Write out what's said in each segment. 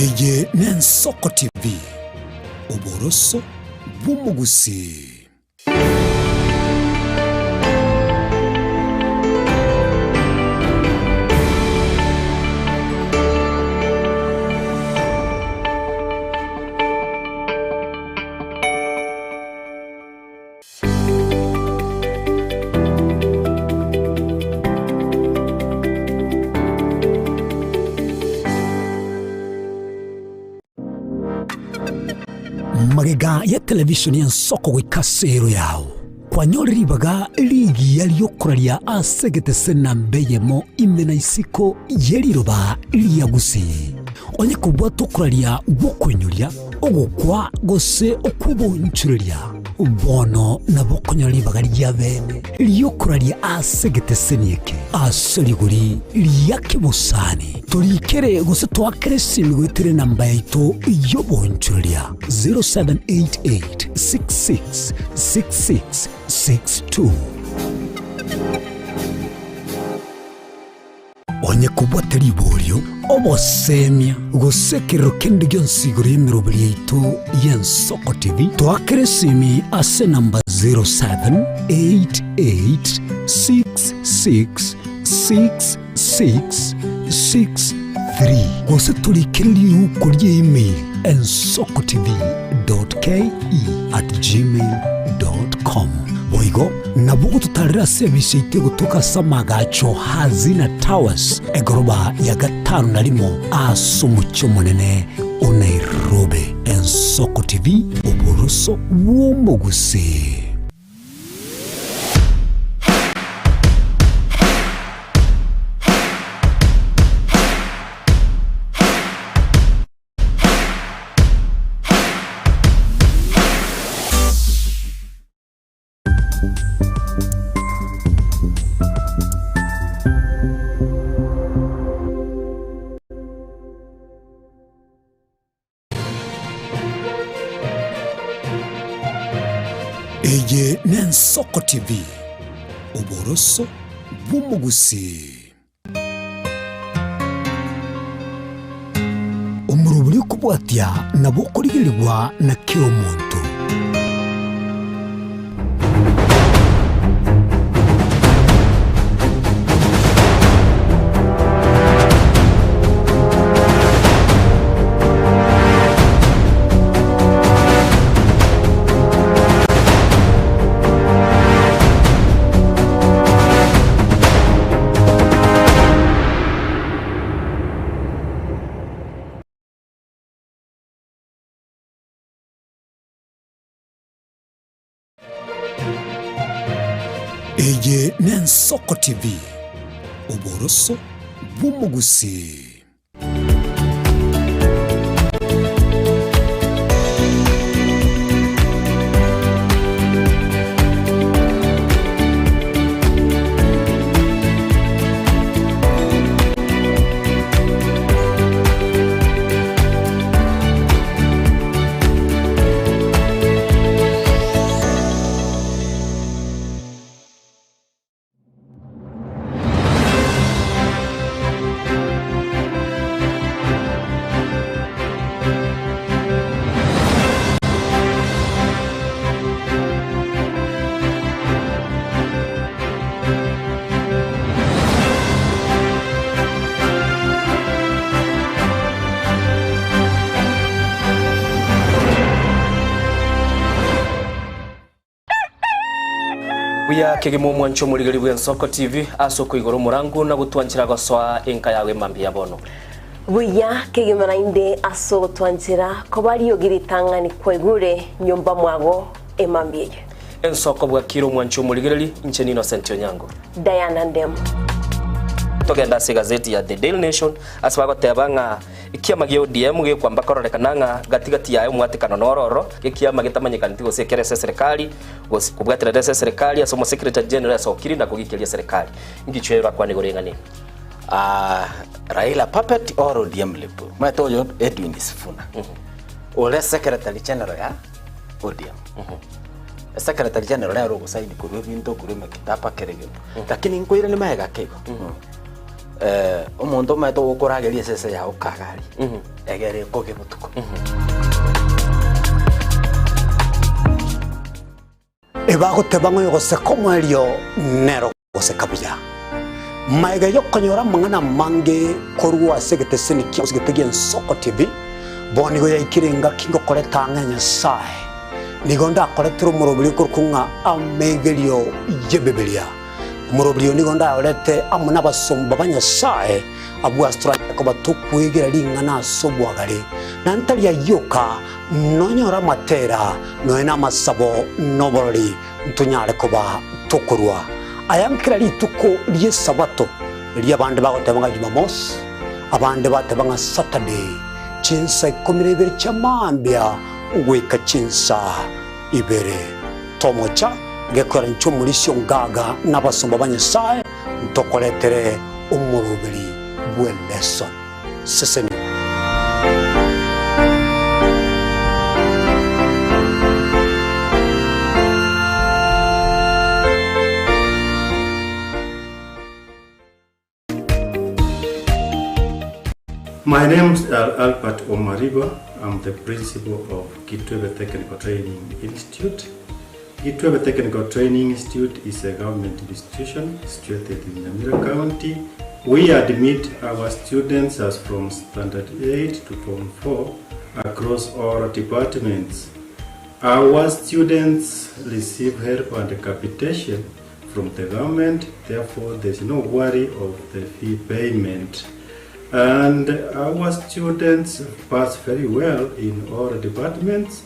Eye n'Ensoko TV, oboroso bw'omogusii. Magega ya televisheni y'ensoko goika ase ero yao, kwanyore ribaga rigiya ri'okoraria ase egetese namba eyemo ime na isiko ye riroba ria Gusii. Onye kobwata okoraria gw'okoinyoria, ogokwa gose okw'oboonchoreria, bono nabo okonyora ribaga ria bene ri'okoraria ase egeteseni eke ase rigori ria kebosani. Torikere gose toakere esimi goetera enamba yaito y'oboonchoreria 0788 66 66 62. Onye kobwate riborio, obosemia, gose ekerero kende gionsi igoro y'emeroberi yaito y'Ensoko TV, toakere esimi ase enamba 0788666663 gose torikere riuko rie email ensokotv.ke@gmail.com. Boigo Nabo ogototarera ase ebise yaito egotoka ase amagacho Hazina Towers, egoroba ya gatano na rimo ase omochie omonene o Nairobi. Ensoko TV, oboroso bw'omogusii. Eye n'Ensoko TV, oboroso bw'omogusii. Omorobori okobwatia nabo okorigerigwa na kera omonto. Eye n'Ensoko TV, oboroso bw'omogusii. Buya kegima omwancho omorigeri bw'Ensoko TV ase okoigora omorango na gotwanchera gosoa enka yago emambia ya bono. Buya kegima naende ase ogotwanchera koba riogi ritang'ani kwaigure nyomba mwago emambia eye. Ensoko bwakire omwancho omorigereri, inche n'Innocent Onyango. Diana Ndemo. Togende ase egazeti ya The Daily Nation ase bagoteba ng'a Ekiama gia ODM gekwamba kororekana ng'a gati gati yaye omwatekano noro ororo, ekiama getamanyekaneti gose ekere ase eserekari, gose kobwaterera ase eserekari ase omosecretary general asokire na kogikeria eserekari. Ngichwe orakwane igoro eng'ana eye? Ah, Raila puppet or ODM lip. Omanyete oyo Edwin Sifuna ore secretary general ya ODM. Secretary general nere ogosaini korwa ebinto korwa emekitaba kera egento. Lakini nkoiranie magega ake igo. Omonto omanyete ogokorageria esese yao kagari, egere ekoge botuko. Ebagoteba ng'a oyogoseka omoerio nere ogoseka buya. Magega y'okonyora amang'ana amange korwa ase egeteseni kia gose gete gi'Ensoko TV, bono nigo yaikire engaki ngokoreta ang'e Nyasae. Nigo ndakoretere omoroberi okorokwa ng'a Amegerio y'Ebibilia. Omoroberi oyo nigo ndayorete amo nabasomba ba Nyasae, abwo ase toranyare koba tokwegera ring'ana ase obwagare, na ntari ayio oka, nonyore amatera, nonya namasabo, na oborori, ntonyare koba tokorua aya nkera rituko ri'Esabato, erio abande bagoteba ng'a Jumamosi, abande bateba ng'a Saturday, chinsa ikomi na ibere chia mambia goika chinsa ibere. Tomocha gekogera inche omorisia o ngaga na abasomba ba Nyasae ntokoretere omoroberi bw'eleson. Sesenia. My name is Albert Omariba. I'm the principal of Kitwebe Technical Training Institute. Kitwebe Technical Training Institute is a government institution situated in Nyamira County. We admit our students as from Standard 8 to Form 4 across all departments. Our students receive help and capitation from the government, therefore there's no worry of the fee payment. And our students pass very well in all departments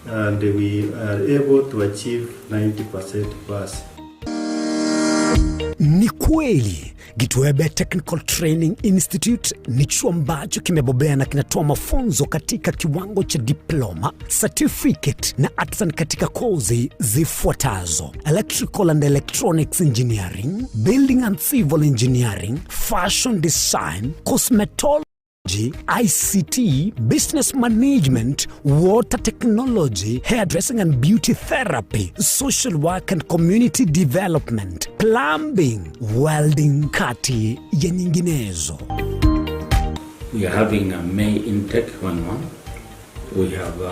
and we are able to achieve 90% pass. Ni kweli Gitwebe Technical Training Institute ni chuo ambacho kimebobea na kinatoa mafunzo katika kiwango cha diploma, certificate na artisan katika kozi zifuatazo: electrical and electronics engineering, building and civil engineering, fashion design, cosmetology ICT, business management, water technology, hairdressing and beauty therapy, social work and community development, plumbing, welding, kati ya nyinginezo. We are having a May intake going on. We have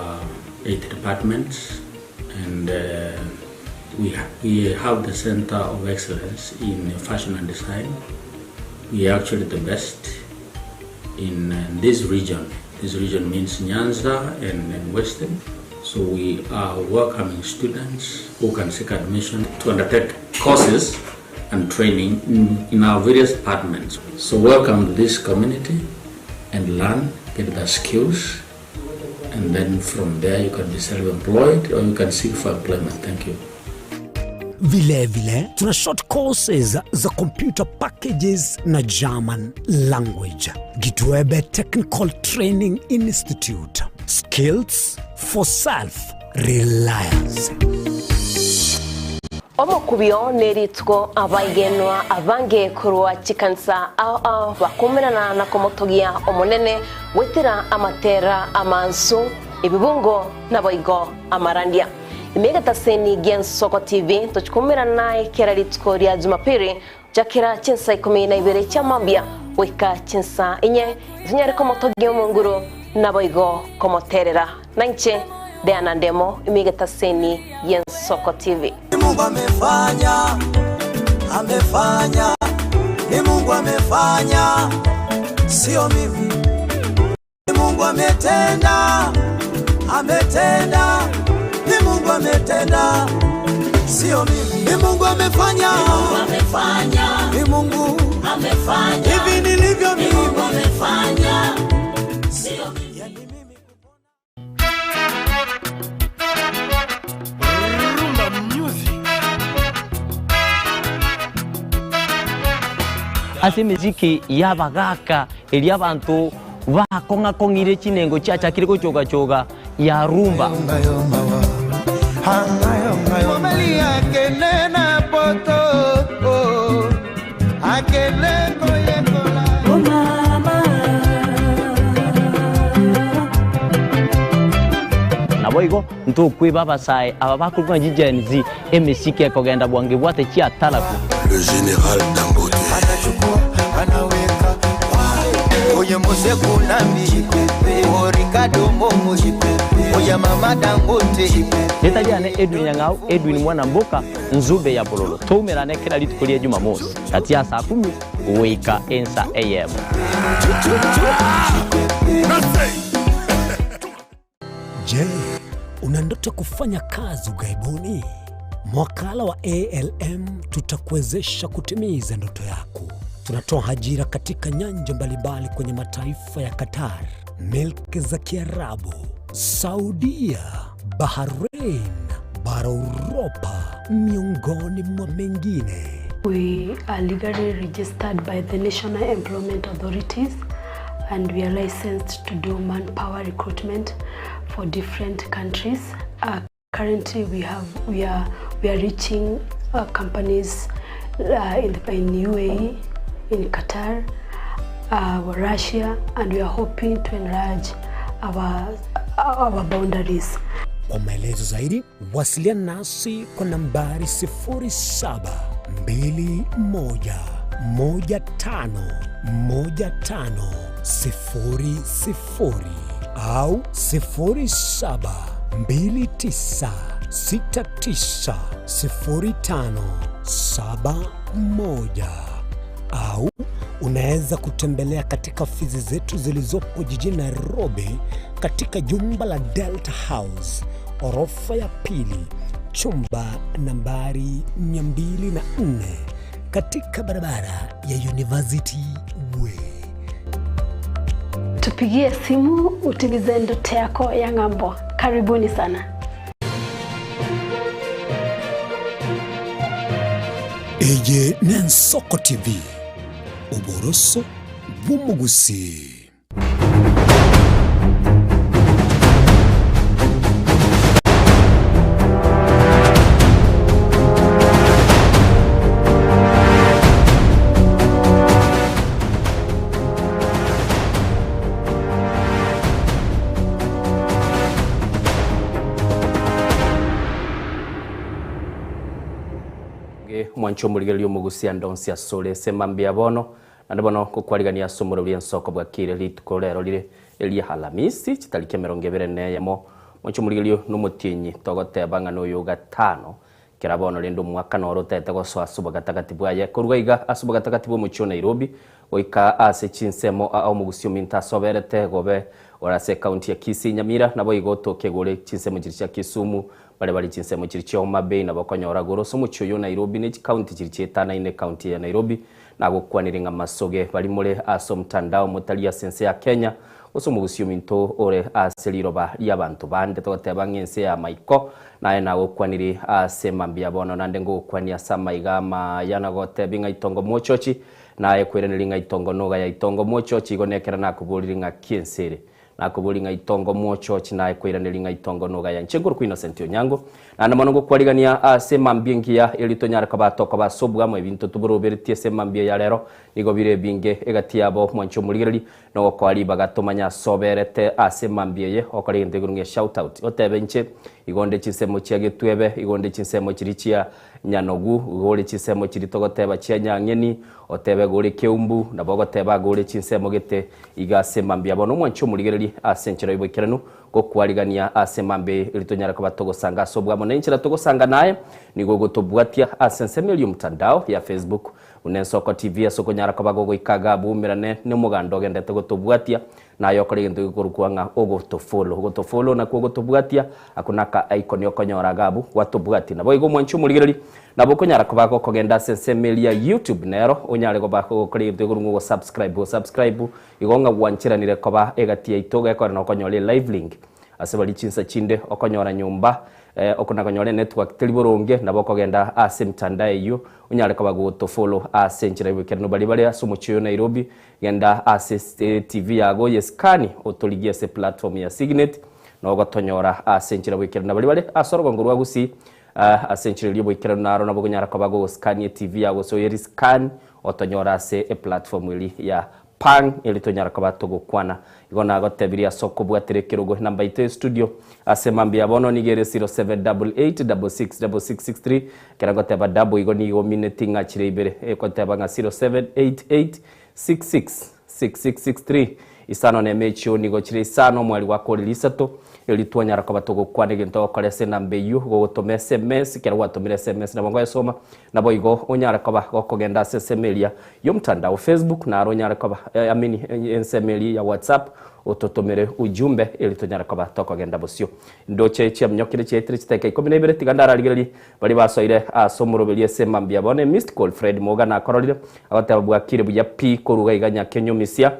8 departments and we, ha we have the Center of Excellence in Fashion and Design. We are actually the best in this region. This region means Nyanza and Western. So we are welcoming students who can seek admission to undertake courses and training in, in our various departments. So welcome to this community and learn, get the skills, and then from there you can be self-employed or you can seek for employment. Thank you. Vile vile tuna short courses za computer packages na German language. Gitwebe Technical Training Institute. Skills for self reliance. Omokubio nerituko abaigenwa abange korwa chikanisa ao ao bakumerana na komotogia Omonene goetera amatera amansu, ebibungo naboigo amarandia. Ime egetaseni gi'Ensoko TV tochikumerana naye kera rituko ria Jumapiri gochakera chinsa ikomi na ibere chia mambia goika chinsa inye, tonyare komotogia Omonguru naboigo komoterera. Nainche Diana Ndemo ime egetaseni gi'Ensoko TV. Ni Mungu amefanya, amefanya, ni Mungu amefanya, sio mimi. Ni Mungu ametenda, ametenda, ni Mungu ametenda, sio mimi. Ni Mungu amefanya, ni Mungu amefanya, ni Mungu amefanya, hivi nilivyo mimi, ni Mungu amefanya, sio mimi. Yani mimi Ase emesike y'abagaaka eria abanto bakong'a-kong'ire chinengo chiachakire gochoga-choga ya rumba. Naboigo ntokweba abasae aba bakorokwa ng'a chiGen Z, emesike ekogenda bwango ebwate chiatarabu. Le general Dangote. Oye Mose Kunambi, o Ricardo Momo, oye Mama Dangote. Rieta riane Edwin Nyang'au Edwin mwana mboka Nzube ya bololo toumerane kera rituko ria Jumamosi gati ya saa kumi goika ensa eyemo. Je, una ndoto ya kufanya kazi ughaibuni? Mwakala wa ALM tutakuwezesha kutimiza ndoto yako. Tunatoa ajira katika nyanja mbalimbali kwenye mataifa ya Qatar, milki za Kiarabu, Saudia, Bahrain, bara Uropa, miongoni mwa mengine. We are legally registered by the National Employment Authorities and we are licensed to do manpower recruitment for different countries. Uh, currently we have we are we are reaching uh, companies uh, in the, in UAE, in Qatar, uh, Russia and we are hoping to enlarge our our boundaries. Kwa maelezo zaidi wasiliana nasi kwa nambari 0721151500 au 0729690571 au unaweza kutembelea katika ofisi zetu zilizopo jijini Nairobi katika jumba la Delta House orofa ya pili chumba nambari 204 katika barabara ya University Way. Tupigie simu utimize ndoto yako ya ng'ambo. Karibuni sana. Eye n'Ensoko TV, oboroso bw'omogusii. Mwanche omorigereria omogusia ndonsi asore ase mambia bono, naende bono ngokwarigania ase omorero ensoko bwakire rituko rero rire eria Halamisi chitariki emerongo ebere na eyemo mwanche omorigereria nomotienyi togoteba ng'a noyo gatano Kera bono rende omwaka noro otaete gosoa ase obogatagati bwaye korwa iga ase obogatagati bw'omochie o Nairobi goika ase chinsemo aa omogusi ominto asoberete gobe ore ase ekaunti ya Kisii Nyamira naboigo otoke gore chinsemo chiria chia Kisumu bare bare chinsemo chiria chia Homa Bay nabo okonyora gore ase omochie oyo o Nairobi ne chikaunti chiria chietanaine ekaunti eye ya Nairobi nagokwanire ng'a masoge baria more ase omtandao motari ase ense ya Kenya Gose omogusi ominto ore ase riroba ri'abanto bande, togoteba ng'a ense y'amaiko, naye nagokwaniri ase mambia bono, naende ngogokwania ase amaiga amaya, nagotebia ng'a itongo mochochi, naye kweraneri ng'a itongo noga ya itongo mochochi, igo nekero nakoboriri ng'a ki ense ere. Nakoboria ng'a itongo mochochi, naye kweraneri ng'a itongo noga ya inche nkorokwa Innocent Onyango, naende mono ngokwarigania ase mambia engiya, erio tonyare koba tokoba ase obwamo ebinto toboroberetie ase mambia ya rero, nigo bire ebinge egati yabo mwanche omorigereria, Nogokoa ribaga tomanye ase oberete ase mambia eye, okore egento igoro ng'a shout out, otebe inche igo nde chinsemo chia Getwebe, igo nde chinsemo chiria chia Nyanogu, igo ore chinsemo chiria togoteba chia Nyang'eni, otebe igo ore Keumbu, nabo ogoteba igo ore chinsemo gete iga ase mambia. Bono omwanche omorigererie ase enchera y'oboikeranu, gokwarigania ase mambia eye erio tonyare koba togosanga ase obwamo. Na enchera togosanga naye nigo ogotobwatia ase ensemo eria y'omotandao ya Facebook, Buna ensoko TV ase okonyara koba gogoika iga aboumerane nomoganda ogendete gotobwatia, naye okore egento gekorokwa ng'a ogotofollow. Ogotofollow nakwo ogotobwatia, ako naka icon okonyora iga abwo gwatobwatia. Naboigo omwanchi omorigereria, nabo okonyara koba gokogenda ase ensemo eria ya YouTube nero onyare koba gogokora egento gekorokwa ng'a ogosubscribe. Gosubscribe igo ng'a gwancheranire koba egati yaito gekore nokonyora elive link ase baria chinsa chinde okonyora nyomba Okona-konyora enetwork teri boronge, nabo okogenda ase emitandao eyio onyare koba gotofollow ase enchera y'oboikeranu. Baria bare ase omochie oyo Nairobi, genda ase TV yago oye scan otorigie ase platform ya Signet na ogotonyora ase enchera y'oboikeranu. Na baria bare ase orogongo rwa Gusii ase enchera eria y'oboikeranu naro nabo okonyara koba gogoscania etv yago gose oye rescan otonyore ase eplatform eria ya Pang, erio tonyara koba togokwana. Igo nagotebirie ase okobwatera ekerogo enamba yaito ye studio ase mambia bono nigo ere 0788666663 ekero ngoteba double igo nigo omineti ng'a chire ibere egoteba ng'a 078866. 6663 Isano nemo echio nigo chire isano omweri gwakorire isato, erio twanyara koba togokwana egento ogokora ase enamba eyio, gogotoma sms, ekero gwatomire sms nabo ngoyesoma, naboigo onyare koba gokogenda ase ensemo eria y'omtandao Facebook, naro onyare koba I mean ensemo eria ya WhatsApp ototomere ujumbe erio tonyare koba tokogenda bosio. Ndoche chiaminyokire chiaetire chidakika ikomi na ibere tiga ndararigererie Baria basoire ase omoroberi ase mambia bono emissed call Fred Muga nakororire agoteba bwakire buya pi koruga iga Nyakenyomisia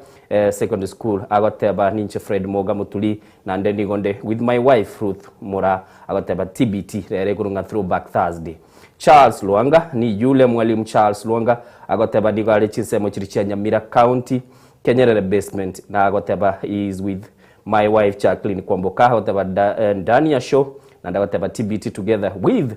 secondary school agoteba ninche Fred Muga Muturi nande nigo nde with my wife Ruth Mura agoteba TBT rero igoro ng'a throwback Thursday Charles Lwanga ni yule mwalimu Charles Lwanga agoteba nigo are chinsemo chiria chia Nyamira county Kenyerere basement na agoteba he is with my wife Jacqueline Kwamboka agoteba ndani ya show Naende agoteba TBT together with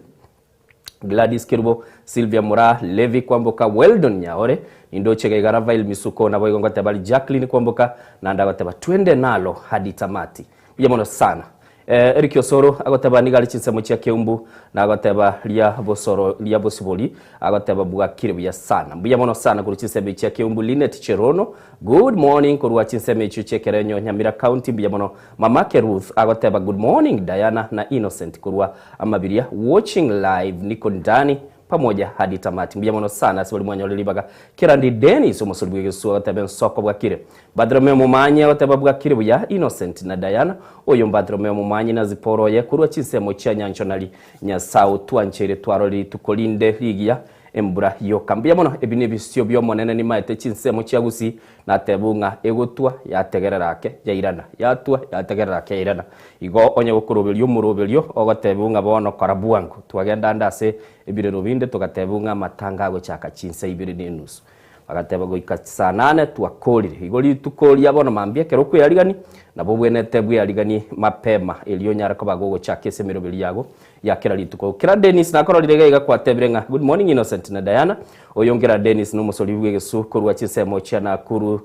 Gladys Kerubo, Sylvia Moraa, Levi Kwamboka, Weldon Nyaore, nindoche iga iga Ravail Misuko, naboigo ngoteba ari Jacqueline Kwamboka, naende agoteba twende nalo hadi tamati. Mbuya mono sana. Eh, Eric Osoro agoteba nigo are chinsemo chia Keumbu, na agoteba ria Bosoro ria Bosibori, agoteba bwakire buya sana. Mbuya mono sana korwa chinsemo echi chia Keumbu Linet Cherono, Good morning korwa chinsemo echio chi'ekerenyo Nyamira County mbuya mono Mamake Ruth agoteba good morning Diana na Innocent korwa Amabiria watching live niko ndani pamoja hadi tamati mbuya mono sana ase baria mwanyorire ribaga Kerandi Dennis omosori bw'egesusu agoteba ensoko bwakire Bartholomeo Momanyi agoteba bwakire buya Innocent na Diana oyo Bartholomeo Momanyi na Zipporah oye korwa chinsemo chia Nyanchonari Nyasae otwancheire twarore rituko rinde rigiya Embura yoka. Mbuya mono, ebi nebisio bi'Omonene nimaete chinsemo chia Gusii, natebwa ng'a egotwa yategerera ake yairana, yatwa yategerera ake yairana. Igo onye gokoroberia omoroberio ogotebiwa ng'a bono kora bwango. Twagenda ande ase ebirero binde togatebiwa ng'a amatanga agochaka chinsa ibere na enusu. Bagateba goika saa nane twakorire. Igo rituko ria bono mambia ekero okwearigania, nabo obwenerete bweariganie mapema erio onyare koba gogochaka ase emeroberi yago ya kera rituko. Kera Dennis nakororire iga iga kwatebire ng'a good morning Innocent na Diana, oyo nkera Dennis nomosori bw'egesu korwa chinsemo chia Nakuru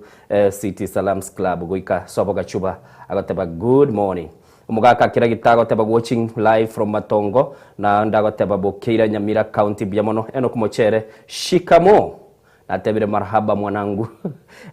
City Salams Club goika sobo Gachuba agoteba good morning. Omogaka kera gita agoteba watching live from Matongo na onde agoteba Bokeira Nyamira County mbuya mono Enock Mochere shikamoo Natebire marhaba mwanangu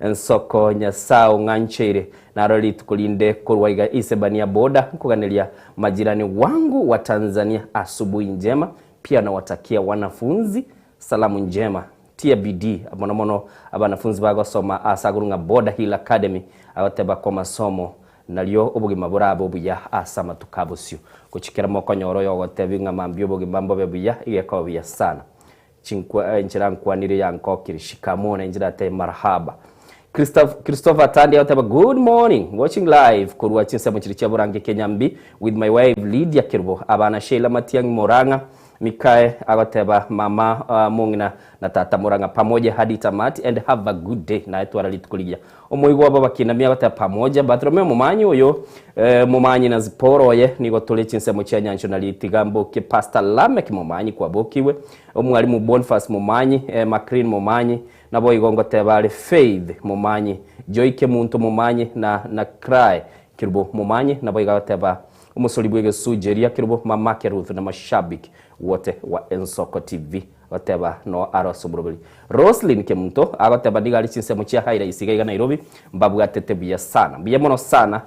ensoko Nyasae ong'ancheire narore rituko rinde korwa iga Isebania boda nkoganeria majirani wangu wa Tanzania asubuhi njema pia nawatakia wanafunzi salamu njema tia bidii mono mono abanafunzi bagosoma ase agoro ng'a Border Hill Academy agoteba kwa masomo nario obogima borabe obuya ase amatuko abosio gochikera mokonyora oyogotebia ng'a mambia obogima mbobe buya igekoba buya sana Chinkwa, enchera nkwanire yankokire shikamoo na enchera ate marhaba. Christoph, Christopher Tandi agoteba good morning watching live korwa chinsemo chiri chia Borange Kenyambi with my wife Lydia Kerubo abana Sheila Matiang'i Murang'a Mikae agoteba mama uh, mong'ina na tata Murang'a pamoja hadi tamati and have a good day naye twara rituko rigiya omoigwa obo bakinami agoteba pamoja Bartolomeo Momanyi oyo eh, Momanyi na Zipporah oye nigo tore chinsemo chia Nyancho na Ritiga mbokie Pastor Lameck Momanyi kwabokiwe Omwalimu Boniface Momanyi, Macrine Momanyi, naboigo ngoteba are Faith Momanyi, Joy Kemunto Momanyi na na Cry Kerubo Momanyi, naboigo agoteba omosori bw'egesu Jeria Kerubo, mamake Ruth na mashabiki wote wa Ensoko TV agoteba no are ase oboroberi. Roslyn Kemunto agoteba nigo are chinsemo chia Highrise iga iga Nairobi mbabwatete buya sana. Mbuya mono sana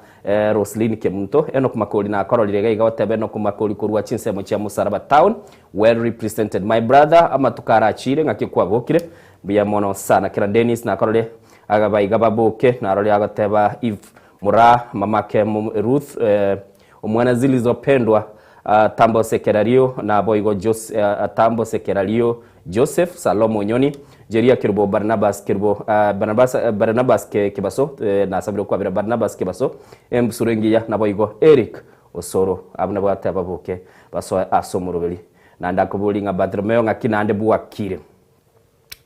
Roslyn Kemunto. Enock Makori nakororire iga iga otebe Enock Makori korwa chinsemo chia Musaraba Town Well represented my brother amatuko arachire ng'aki kwabokire mbuya mono sana kera Dennis nakorore abaiga baboke narore agoteba if Muraa mamake Ruth eh, omwana zilizopendwa uh, Tambo Sekerario naboigo Jos, uh, Tambo Sekerario Joseph Salomo Onyoni Jeria Kerubo Barnabas Kerubo uh, Barnabas, uh, Barnabas Ke, Kebaso eh, nasabire okwabera Barnabas Kebaso embusuro engiya naboigo Eric Osoro, abwo nabwo agateba baboke basoe ase omoroberi. Naende akoboria ng'a Bartolomeo ng'aki naende bwakire.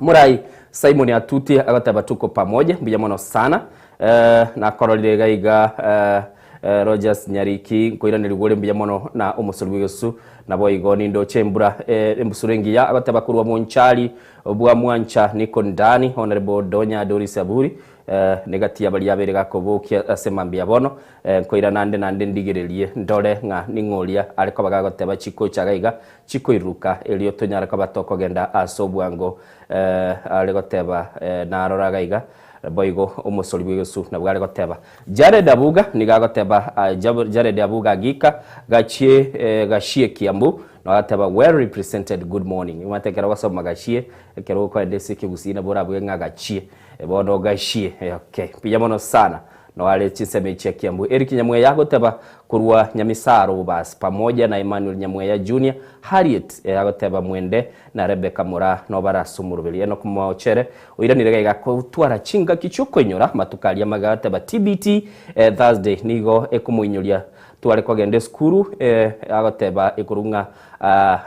Morai Simon Atuti agateba tuko pamoja, mbuya mono sana. Eh, nakororire iga iga eh, eh, Rogers Nyariki nkoiranerigwa ore mbuya mono na omosori bw'egesu naboigo nindoche embura eh, embusuro engiya agateba korwa Monchari bwa Mwancha niko ndani Honorable Donya Doris Aburi. Negati ya baria abere gakobokia ase mambia bono, nkoirana nde naende ndigererie ndore ng'a ning'o oria are koba gagoteba chikocha iga iga chikoiruruka, erio tonyare koba tokogenda ase obwango. Are goteba narora iga iga, boigo omosori bw'egesu nabwo are goteba. Jared Abuga nigo agoteba Jared Abuga agika gachie gachie Kiambu, na agateba well represented good morning. Omanyete ekero ogosoma gachie, ekero okoenda ase ekegusii nabo orabuge ng'a gachie. Bono gachie okay mbuya mono sana noare chinsemo echi chia Kiambu. Eric Nyamweya agoteba korwa Nyamisaro Bobasi pamoja na Emmanuel Nyamweya Junior, Harriet agoteba Mwende na Rebecca Moraa nobare ase omoroberi. Enock Mochere oiranire gaiga kotwara chingaki chiokoinyora amatuko aria amaga agoteba TBT Thursday nigo ekomoinyoria tware kogenda esukuru agoteba ekorwa ng'a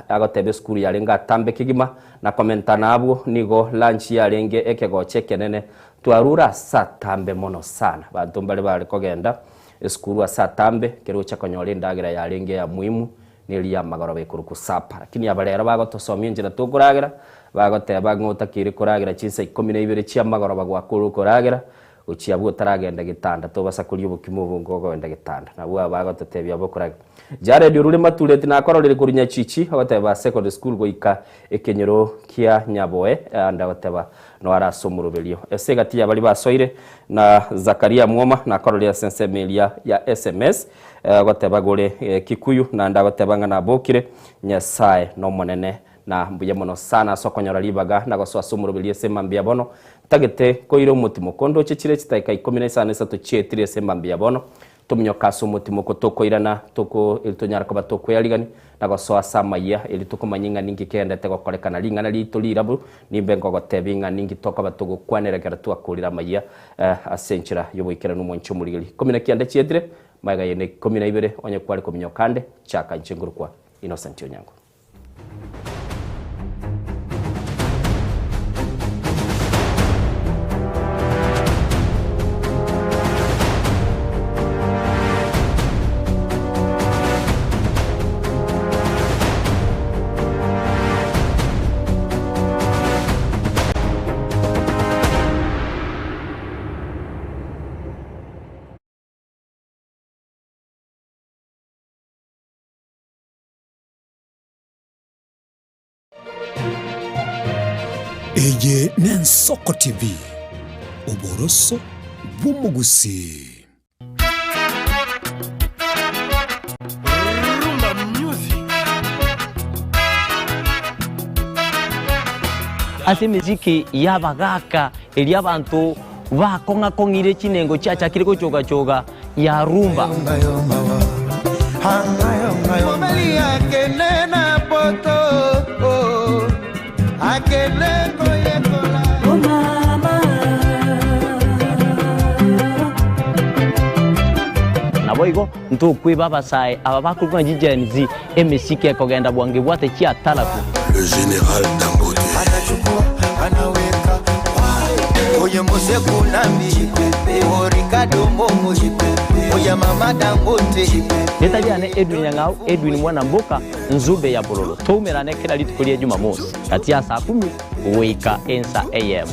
agoteba esukuru yarenge atambe kegima Na komentana abwo nigo lunch yarenge ekegocha ekenene, twarure ase atambe mono sana. Abanto mbare bare kogenda esukuru ase atambe ekero ocha konyora endagera yarenge ya muhimu neria ya magoroba ekorokwa supper. Lakini aba rero bagotosomia enchera tokoragera, bagoteba ng'a otakeire koragera chinsa ikomi na ibere chia magoroba gwakorire koragera, Gochia abwo otaragenda getanda, tobasa koria obokima obonge okogenda getanda. Nabwo aba bagototebia abwo okoragera. Jared orure Matureti nakororire korwa Nyachichi, ogoteba secondary school goika ekenyoro kia Nyaboe, ande agoteba noare ase omoroberio. Ase egati ya baria basoire na Zakaria Mwoma nakororire ase ensemo eria ya sms, ogoteba gore Kikuyu, naende agoteba ng'a nabokire, Nyasae nomonene Na mbuya mono sana ase okonyora ribaga na gosoa ase omoroberio ase emambia bono. Ntagete koira omotimoko ndoche chire chidakika ikomi na isano na isato chietire ase emambia bono. Tominyoke ase omotimoko tokoirana toko eri tonyare koba tokwearigani na gosoa ase amayia eri tokomanya ing'a ninki keendete gokorekana ring'ana riaito rirabu nimbe ngogotebia ing'a ninki tokoba togokwanera ekero twakorire amayia ase enchera y'oboikeranu omonche omorigeri. 19 chietire, magega yende 12 onye kware kominyoka ande chaka inche nkorokwa Innocent Onyango. Eye n'Ensoko TV, oboroso bw'omogusii. Rumba music. Ase emesiki y'abagaaka eria abanto bakong'akong'ire chinengo chiachakire gochoga-choga ya rumba. Mobali akende na poto akende koyekola. Naboigo ntokweba abasae aba bakorokwa ng'a chiGen Z, emesiki ekogenda bwango ebwate chiatarafu. Le general Dangote. Anachukua anaweka oye Mose Kunambi o Ricardo Momo oya mama Dangote. Rieta riane Edwin Nyang'au Edwin mwana mboka Nzube ya bololo toumerane kera rituko ria Jumamosi gati ya saa kumi goika ensa eyemo.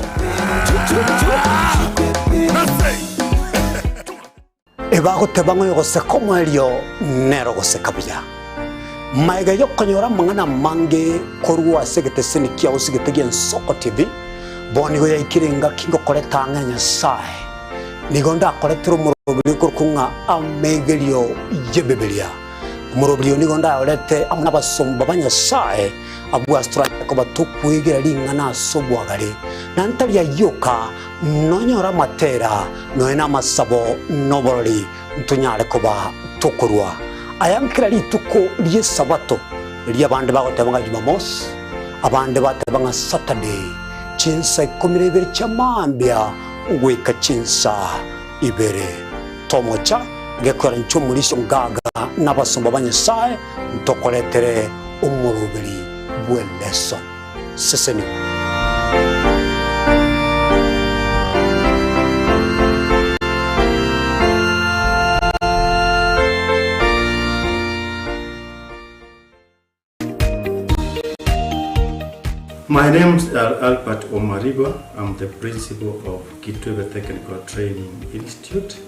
Ebagoteba ng'a oyogoseka omoerio nere ogoseka buya. Magega y'okonyora amang'ana amange korwa ase egeteseni kiao ase egete gi'Ensoko TV, bono nigo yaikire engaki ngokoreta ang'e Nyasae. Nigo ndakoretere omoroberio okorokwa ng'a Amegerio y'Ebibilia. Omoroberio oyo nigo ndayorete amo nabasomba ba Nyasae, abwo ase toranyare koba tokwegera ring'ana ase obwagare, na ntari ayio oka, Nonyore amatera, nonya namasabo, na oborori, ntonyare koba tokorua aya kera rituko ri'Esabato, erio abande bagoteba ng'a Jumamosi, abande bateba ng'a Saturday, chinsa ikomi na ibere chia mambia goika chinsa ibere. Tomocha gekoera inche omorisia ngaga na abasomba ba Nyasae ntokoretere omoroberi bw'elesson. Sesenigwa. My name is Albert Omariba. I'm the principal of Kitwebe Technical Training Institute.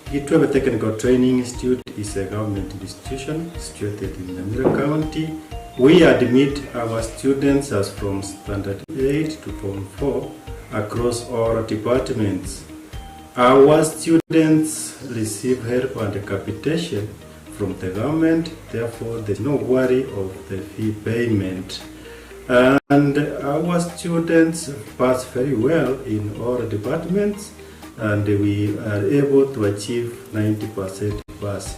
Kitwebe Technical Training Institute is a government institution situated in Nyamira County. We admit our students as from Standard 8 to Form 4 across all departments. Our students receive help and capitation from the government, therefore there's no worry of the fee payment. And our students pass very well in all departments and we are able to achieve 90% pass.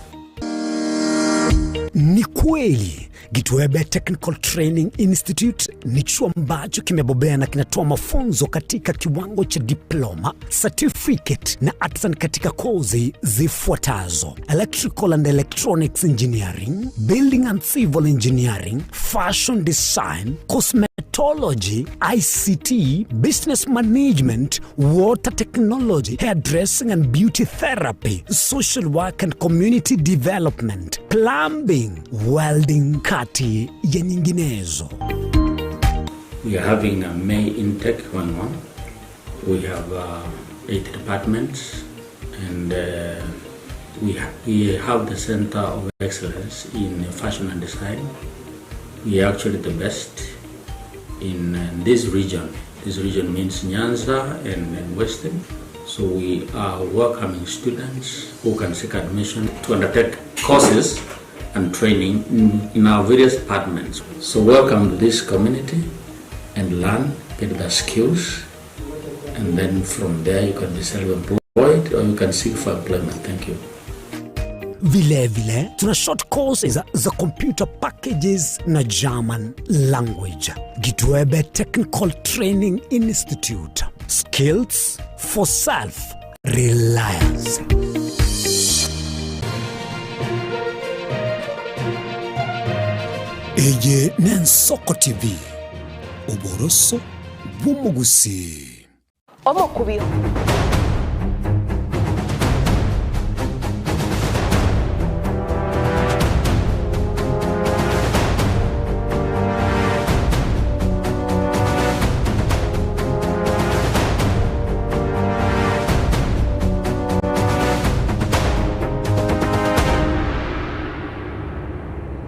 Ni kweli Gitwebe Technical Training Institute ni chuo ambacho kimebobea na kinatoa mafunzo katika kiwango cha diploma, certificate na artisan katika kozi zifuatazo: Electrical and Electronics Engineering, Building and Civil Engineering, Fashion Design, Cosmetology, ICT, Business Management, Water Technology, Hairdressing and Beauty Therapy, Social Work and Community Development, Plumbing, Welding kati ya nyinginezo. We are having a May intake going on. We have 8 departments and we have the Center of Excellence in Fashion and Design. We are actually the best in this region. This region means Nyanza and Western. So we are welcoming students who can seek admission to undertake courses and training in our various departments. So welcome to this community and learn, get the skills, and then from there you can be self-employed or you can seek for employment. Thank you. Vile vile tuna short courses za computer packages na German language. Gitwebe Technical Training Institute. Skills for self reliance. Eye n'Ensoko TV, oboroso bw'omogusii. Omokubio.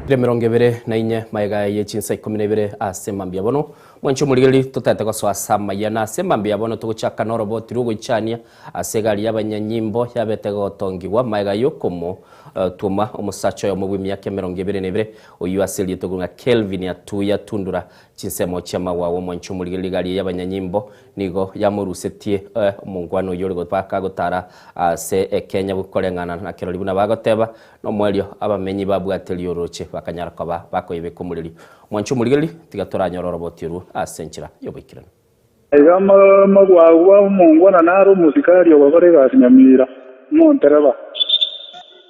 Emerongo ebere na inye magega ye chinsa ikomi na ibere ase mambia bono. Mwanche omorigeri totagete gosoa ase amaya na ase mambia bono togochaka noroboti rw'ogoichania ase egari y'abanyanyimbo yabete gotongigwa magega y'okomo tuoma omosacha oyomo bw'emiaka emerongo ebere na ebere oyio ase erieta ng'a Kelvin Atuya Tundura chinsemo chi'amagwago Mwanche omorigeri egari y'abanyanyimbo nigo yamorusetie omongwana oyio ore gobaka gotara ase Ekenya koreng'ana na kerori buna bagoteba nomoerio abamenyi babwate rioroche bakanyara koba bakoyebeka omoreri. Mwanche omorigereria, tiga toranyore oroboti orwo ase enchera y'oboikeranu. Iga amagwagwa omongwana nare omosikari ogokora egasi nyamira, omontereba.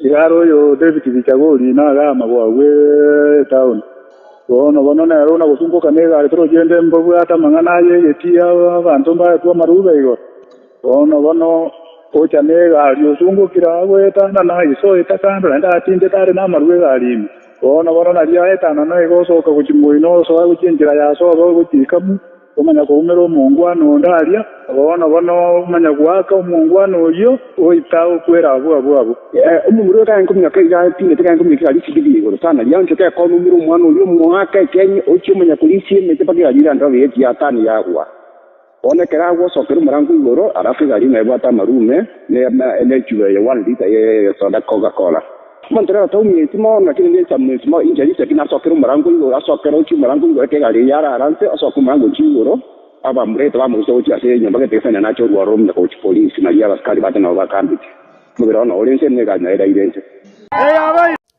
Iga are oyo David Bichagori naga amagwagwa etown. Bono bono nere ona gosungoka negari torochende mbabwate amang'ana aye egetii abanto mbaetwe amarube igoro. Bono bono ocha negari osungokire agoetanana iso etakando naende atindete are namarube egari ime. Bono bono nario aetanana igo osoka gochia moino osoa gochia enchera ya sobo gochia ikamu omanya koumera omongwana onde aria, bono bono omanya goaka omongwana oyio oita okwera abwo abwo abwo. Omomura oyo kagenkominyoka iga atingete kagenkominyoka egari chibidi igoro sana riria onche kekoumera omwana oyio omoaka ekenye ochie omanya korisia emete mpaka egari erande obe echi yatani yagwa. Bono ekero agwa osokera omorango igoro alafu egari nebwate amarume ne echuba eye one litre ye soda coca cola. Omonto rero taumieti mono lakini ninsamweti mono inche riise nasokere omorango igoro asokere ochie omorango igoro ekero egari eyio arara nse osoke omorango ochie igoro abamurete bamorusia gochia ase enyomba gete gese onye nache orwaro omuya gochia polisi nario abasikari bache nabo bakambete omobere one ore nse negari naye eraire nse.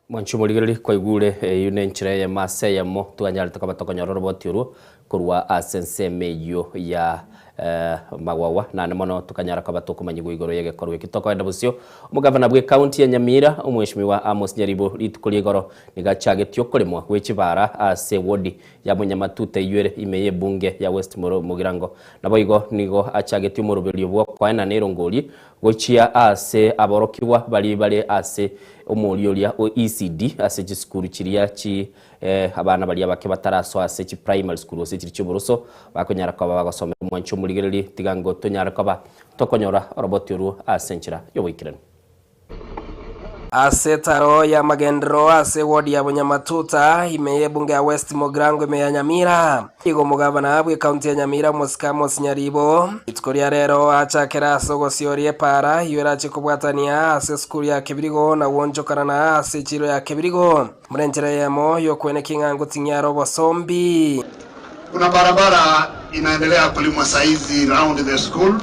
Mwanche omorigereria kwaigure eyio nenchera eyemo ase eyemo twanyarete koba tokonyora oroboti orwo korwa ase ensemo eyio ya Magwagwa naende mono tokanyara koba tokomanyigwa igoro y'egekorwa eki tokoenda bosio. Omogavana bw'ecounty ya Nyamira Omweshimiwa Amos Nyaribo rituko ria igoro nigo achagetie okoremwa gwe chibara ase ewodi ya Monyamatuta eyio ere ime y'ebunge ya West Mugirango. Naboigo nigo achagetie omoroberio bw'okoenana erongori gochia ase aborokigwa baria bare ase omoria oria o ECD ase chisukuru chiria chi. Abana baria abake batarasoa ase chi primary school gose chiri chi'oboroso bakonyara koba bagosomera omwanchi omorigereria tiga ngo tonyare koba tokonyora oroboti orwo ase enchera y'oboikeranu. Ase etaro y'amagenderero ase ewodi ya Bonyamatuta, ime y'ebunge ya West Mugirango ime ya Nyamira. Igo omogabana bw'ekaunti ya Nyamira omosike Amos Nyaribo, rituko ria rero achakere ase ogosioria epaara eyio erache kobwatania ase esukuru ya Kebirigo na gwonchokana na ase echiro ya Kebirigo. Buna enchera eyemo y'okwenekia ng'a ngoting'ia are obosombi. Kuna barabara inaendelea kulimwa saizi round the school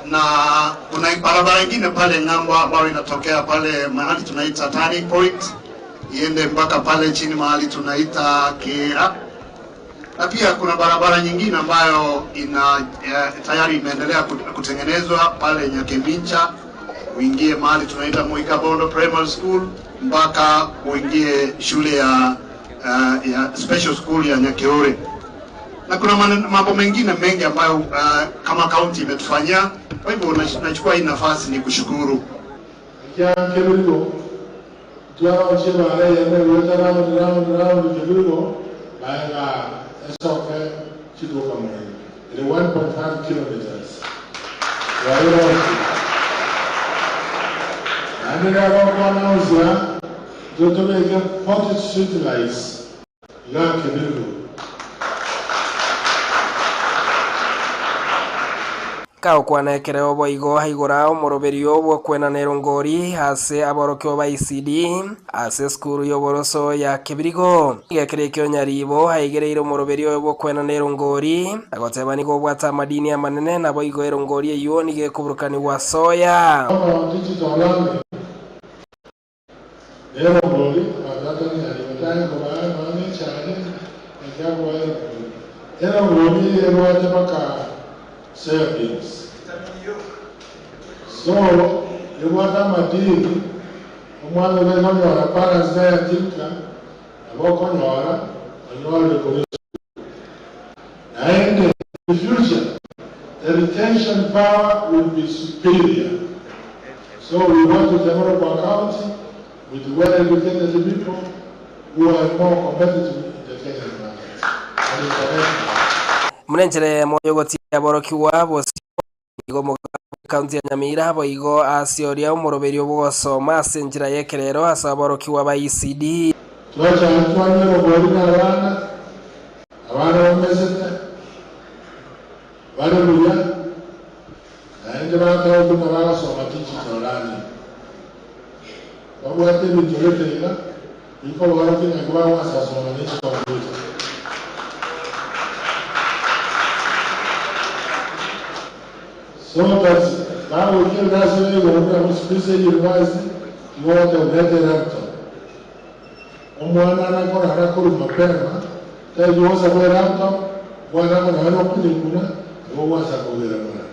na kuna barabara ingine pale ng'ambo ambayo inatokea pale mahali tunaita turning point iende mpaka pale chini mahali tunaita Kera, na pia kuna barabara nyingine ambayo ina tayari imeendelea kutengenezwa pale Nyakemincha uingie mahali tunaita Muikabondo Primary School mpaka uingie shule ya ya special school ya Nyakeore na kuna mambo mengine mengi ambayo kama county imetufanyia. Kwa hivyo nachukua hii nafasi ni kushukuru. Kebirigo twabachie bareyeme gweta round round round Kebirigo baega esoke chiduka mweri iri 1.5 kilometers wairosi naende nabakwanausia totobeke 40 street lights iga Kebirigo. Kagokwana ekereo boigo aigora omoroberio bw'okwenana erongori ase aborokigwa ba ECD ase esukuru y'oboroso ya Kebirigo. Gekero ekio Nyaribo aigereire omoroberio oyo bw'okwenana erongori agoteba nigo obwate amadini amanene naboigo erongori eyio nigo ekoburukanigwa soya. Bono digital learning nerongori abanto batari batari kobaa nonya ne echae ekiagera erongori. Erongori ebwate mpaka soya beans. So ebwate amadini omwana oria okonyora parents nayatinka nabo okonyora onyorire korwa esukuru. Naende in the future the retention power will be superior. So we want to develop our county with well-educated people who are more competitive in the Kenyan market and international. Buna enchera eyemo y'ogotiga aborokigwa bosio nigo omogabana bw'ekaunti ya Nyamira boigo ase oria omoroberio bw'ogosoma ase enchera y'ekerero ase aborokigwa ba ECD. Twachaka twanyora obori na abana, abana bamesete, bare buya, naende batagokwa buna bagosoma digital learning. Babwate ebinto gete iga, bikoborokia ng'aki bagwasasoma ne chicomputer. So that bagoika erasi ya igoro buna gose university, igo ogoteba leta elaptop. Omwana nakorara korwa mapema, tari gosa bwe laptop, omwana akonyora nokunyekuna, igo ogwansa kogera mara.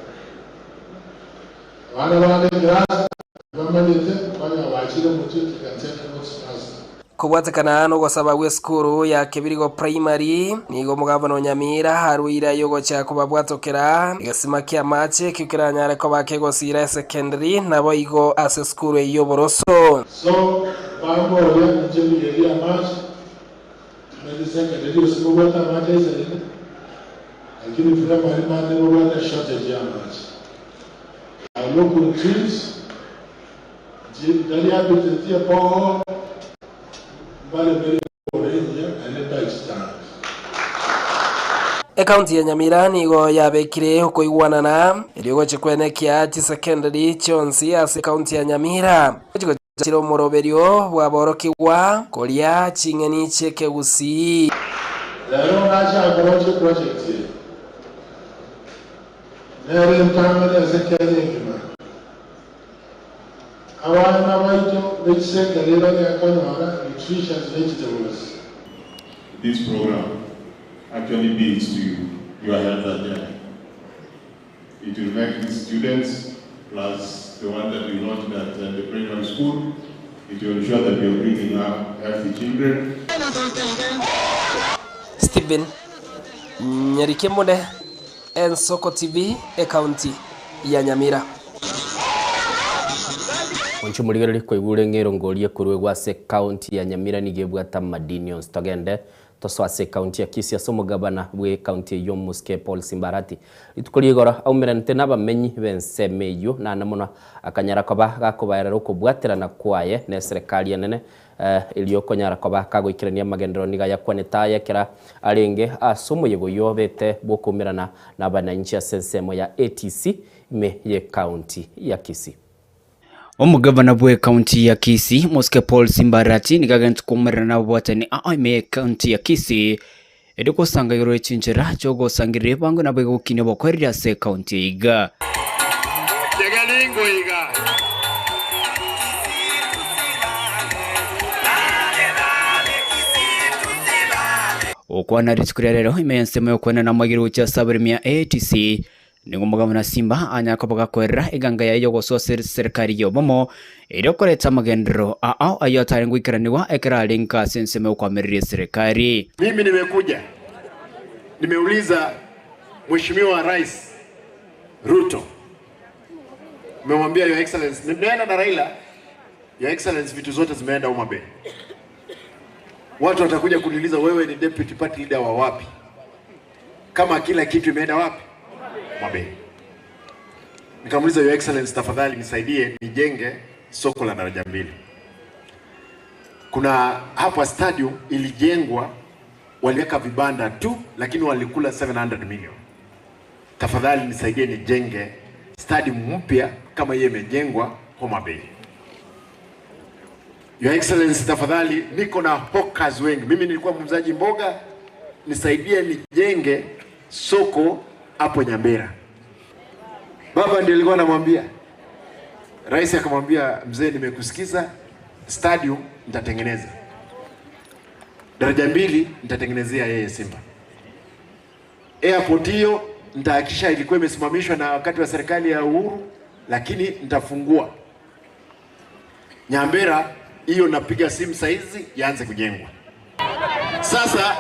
Abana bande ekerasi tibamanyete, okonyora bachire omotwe they can take notes faster. Kobwatekana nogosaba gw'esukuru ya Kebirigo Primary, nigo omogabana o Nyamira aruire ay'ogochia kobabwatokera egesima ki'amache ekio keranyare koba kegosiira esekendiri naboigo ase esukuru eyio y'oboroso. So bamboria inche ndigerie amache, timanyeti secondary gose mbobwate amache aisaine, lakini primary manye mbobwate shortage y'amache. I look into it, inche ntari appetite y'epoho, mbaremere eboro engiya naende mbae chitangi. Ekaunti ya Nyamira nigo yabekire okoigwanana erio gochia kwenekia chisekendari chionsi ase ekaunti ya Nyamira chigochira omoroberio bw'aborokigwa koria ching'eni chi'ekegusii. Rero nachaka korochia eproject eye, nere entang'ani ase Kenya engima. Abana baito be chisekari bagenda konyora nutritious vegetables. This program actually builds to your health agenda. It will make these students, plus the one that we launched at the primary school, it will ensure that we are bringing up healthy children. Stephen Nyarikemode, Ensoko TV, Ekaunti ya Nyamira. Mwanche omorigereria kwaigure ng'a erongori ekorwegwa ase ekaunti ya Nyamira nigo ebwate amadini onsi. Togende tosoe ase ekaunti ya Kisii ase omogabana bw'ekaunti eyio Omosike Paul Simbarati. Rituko ria igoro aumeranete nabamenyi b'ensemo eyio naende mono akanyara koba gakobaerera okobwaterana kwaye neserekari enene Erio konyara koba kagoikerania amagenderero nigo ayakwanete aya ekero arenge ase omoyega oyio obete bw'okoumerana nabananchi ase ensemo ya ATC ime y'ecounty ya Kisii. Omogavana bw'ecounty ya Kisii, Mosike Paul Simbarati nigo agente koumerana nababwatani aa ime y'ecounty ya Kisii erio gosanga igoro ye chinchera chiogosangereria ebango naboigo gokinia obokoreri ase ecounty eye iga. Gokwana rituko ria rero ime y'ensemo y'okwenena amagiri gochia ase abaremi ya ATC, nigo omogabana Simba anyare koba gakoerera eganga yaye y'ogosoa ase serikali y'obomo erio koreta amagenderero ao ayio atare goikeranigwa ekero arenge ase ensemo y'okoamereria eserekari. Mimi nimekuja nimeuliza Mheshimiwa Rais Ruto, nimemwambia Your Excellency, nimeenda na Raila, Your Excellency, vitu zote zimeenda Homa Bay. Watu watakuja kuniuliza wewe ni deputy party leader wa wapi, kama kila kitu imeenda wapi? Homa Bay. Nikamuuliza Your Excellency, tafadhali nisaidie nijenge soko la daraja mbili. Kuna hapa stadium ilijengwa, waliweka vibanda tu, lakini walikula 700 million. Tafadhali nisaidie nijenge stadium mpya kama hiyo imejengwa Homa Bay. Your Excellency, tafadhali niko na hawkers wengi. Mimi nilikuwa muuzaji mboga, nisaidie nijenge soko hapo Nyambera. Baba ndiye alikuwa anamwambia. Rais akamwambia mzee, nimekusikiza, stadium nitatengeneza, daraja mbili nitatengenezea yeye Simba, airport hiyo nitahakikisha ilikuwa imesimamishwa na wakati wa serikali ya Uhuru, lakini nitafungua Nyambera hiyo, napiga simu saizi yaanze kujengwa. Sasa